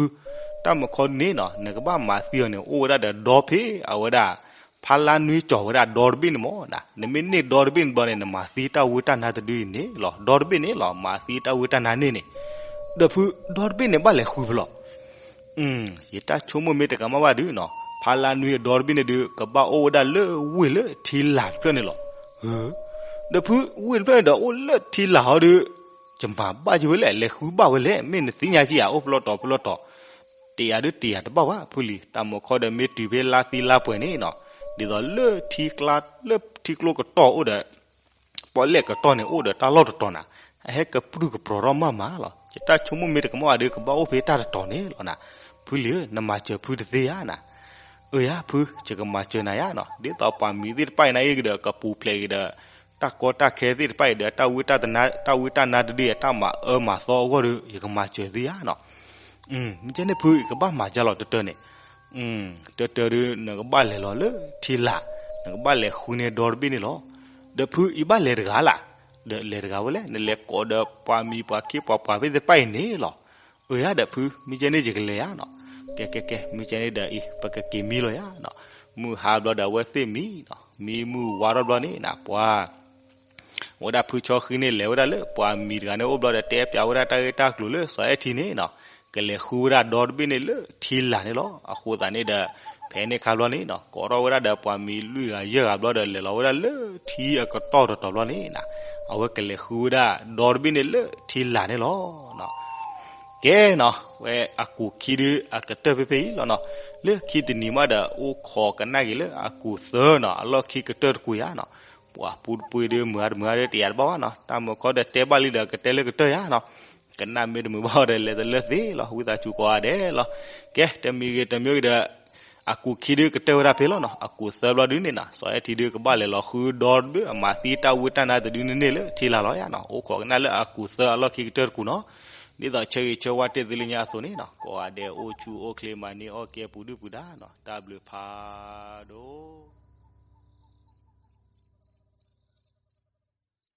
တၢ်မုၢ်ခီန့ၣ်နီၤ နကဘၣ်မၤသံအီၤန့ၣ် အိၣ်ဝဲဒၣ်ဒီးဒီဖဲအဝဲဒၣ် ဖါလါနွံကၠီၤဝဲဒၣ်ဒီတဘ့ၣ်န့ၣ်မးနၤ. နမ့ၢ်န့ၢ်ဒီတဘ့ၣ်န့ၣ်ဘျီန့ၣ် နမၤသံတၢ်ဝံတၢ်နါတဒုအံၤန့ၣ်လီၤ. ဒီတဘ့ၣ်န့ၣ်လီၤ မၤသံတၢ်ဝံတၢ်နါန့ၣ်န့ၣ်. ဒီးဖု ဒီတဘ့ၣ်န့ၣ်ဘၣ်လဲၤဃုဖဲလဲၣ်. ယတၢ်ဆိကမိၣ်မ့ၢ်တကမၣ်ဘၣ်ဒုးနီၤ ဖါလါနွံအဒီတဘ့ၣ်န့ၣ်ဒုး ကဘၣ်အိၣ်ဝဲဒၣ်လၢဝ့ၢ်လၢထံလာ်တဖျၢၣ်န့ၣ်လီၤ. ဒီးဖု ဝ့ၢ်တဖျၢၣ်န့ၣ်ဒီးအိၣ်လၢထံလာ်ဟီဒီး ယမၤဘၣ်က့ၤဝဲလဲၣ် လဲၤဃုဘၣ်ဝဲလဲၣ် မ့ၢ်နသ့ၣ်ညါက့ဧါ အိၣ်ဖျီတီၤဖျီတီၤ တယာ်ဒုးတယာ်တဘၣ်ဘၣ် ဖုလံၤ တၢ်မုၢ်ခီဒီးမ့ၢ်တုၤဖဲလါသံလါပှဲၤန့ၣ်နီၤ ဒ်သိးလၢထံကျါ လၢထံကျိကတီၢ်အိၣ်ဒီး ပီၣ်လဲၣ်ကတီၢ်န့ၣ် အိၣ်ဒီးတၢ်လီၢ်တတီၤနၤ အဟဲကပြုၢ်ကပြီၤထီၣ်မးမးလီၤ. ယတၢ်ဆိကမိၣ်မ့ၢ်တကမၣ်ဘၣ်ဒီး ကဘၣ်အိၣ်ဖဲတၢ်တတီၤန့ၣ်လီၤနၤ. ဖုလံၤဧၢ နမၤစၢၤဖုတသ့ဧါနၤ. အၢယါဖု ယကမၤစၢၤနၤယါနီၤ ဒ်သိးပှၤမံၤသ့ၣ်တဖၣ်အံၤနၤအံၤကဒီး ကပူၤဖျဲးက့ၤဒီး တၢ်ကီတၢ်ခဲသ့ၣ်တဖၣ်အံၤဒီး တၢ်ဝံတၢ်နါတဒုအံၤ တၢ်မၤအၢမၤသီအဂီၢ်ဒီး ယကမၤစၢၤသုယါနီၤ. မ့ၢ်ကဲန့ၣ်ဖု ယကဘၣ်မၤကၢ်လီၤတတၢၢ်န့ၣ် တတၢၢ်ဒီး နကဘၣ်လဲၤလီၤလၢထံလာ် နကဘၣ်လဲၤဃုန့ၢ်ဒီတဘ့ၣ်န့ၣ်လီၤ. ဒီးဖုအံၤဘၣ်လဲၤတဂၤလၢ် ဒီးလဲၤတဂၤဝဲလဲၣ် နလဲၤကိးဒီးပှၤမံၤပှၤခ့ပှၤပှၢ်သ့ၣ်တဖၣ်အံၤန့ၣ်လီၤ. အၢယါဒီးဖု မ့ၢ်ကဲန့ၣ်ယကလဲၤယါနီၤ. ကဲကဲကဲ မ့ၢ်ကဲန့ၣ်ဒီးအံၤ ပကက့ၤမံလီၤယါနီၤ. မုၢ်ဟါဘျီဒီးအဝဲသ့ၣ်မံနီၤ မံမုၢ်ဝါထီၣ်ဘျီန့ၣ်နၤ ပှၤ ဝဲဒၣ်ဖုဆီဃံန့ၣ် လဲၤဝဲဒၣ်လၢပှၤမံၤတဂၤန့ၣ်အိၣ်ဘျီဒီး တဲပျးဝဲဒၣ်တၢ်ဂ့ၢ်တၢ်ကျိၤလၢစီၤအဲၣ်ထံန့ၣ်နီၤ ကလဲၤဃုဝဲဒၣ်ဒီတဘ့ၣ်န့ၣ်လၢထံလာ်န့ၣ်လီၤ. အဃိသတးန့ၣ်ဒီး ဖဲန့ၣ်ခါဘျီန့ၣ်နီၤ ကိးထီၣ်ဝဲဒၣ်ဒီးပှၤမံၤလွံၢ်ဂၤယဲၢ်ဂၤဘျီဒီး လဲၤလီၤဝဲဒၣ်လၢထံအကတီၢ်တတီၤဘျီန့ၣ်နၤ အဝဲကလဲၤဃုဝဲဒၣ်ဒီတဘ့ၣ်န့ၣ်လၢထံလာ်န့ၣ်လီၤ. ကဲနီၤ, ဝဲအကူာ်ခံဒုအကတၢၢ်ဖဲဖဲအံၤလီၤနီၤ. လၢခံတနံၤမးဒီး အိၣ်ခိးကနၣ်က့ၤလၢအကူာ်သၢနီၤ, အလီၢ်ခံကတၢၢ်တကူာ်ယါနီၤ. ပှၤပူတပှ့ၤဒု မုာ်အါတမုာ်အါဒု တယာ်တဘၣ်ဘၣ်နီၤ. တၢ်မုာ်ခီဒီးတဲဘၣ်လံဒီး ကတဲလၢကတၢၢ်ယါနီၤ. ကနၣ်မ့ၢ်တမုာ်ဘၣ်ဒီး လဲၤတလၢသ့လီၤ. ဝံသးစူၤကိးဂၤဒဲးလီၤ. ကဲ တမံၤဂ့ၤတမံၤဂ့ၤဒီး အကူာ်ခံဒုကတၢၢ်ဝဲဒၣ်ဖဲလီၤနီၤ. အကူာ်သၢဘျီဒုန့ၣ်နီၤ, စီၤအဲၣ်ထံဒုကဘၣ်လဲၤလီၤဃုဒီဒု အမၤသံတၢ်ဝံတၢ်နါတဒုန့ၣ်န့ၣ်လၢထံလာ်လီၤယါနီၤ. အိၣ်ခိးကနၣ်လၢအကူာ်သၢအလီၢ်ခံကတၢၢ်တကူာ်နီၤ. ဒ်သိးဆၢဂ့ၤဆၢဝါတ့ၢ်သုလၢညါအသိးန့ၣ်နီၤ, ကိးဂၤဒဲးအိၣ်ဆူၣ်အိၣ်ချ့ မၤန့ၢ်အီၣ်ကဲပူၤဒုၣ်ပူၤဒါနီၤ. တၢ်ဘျုးဖးဒိၣ်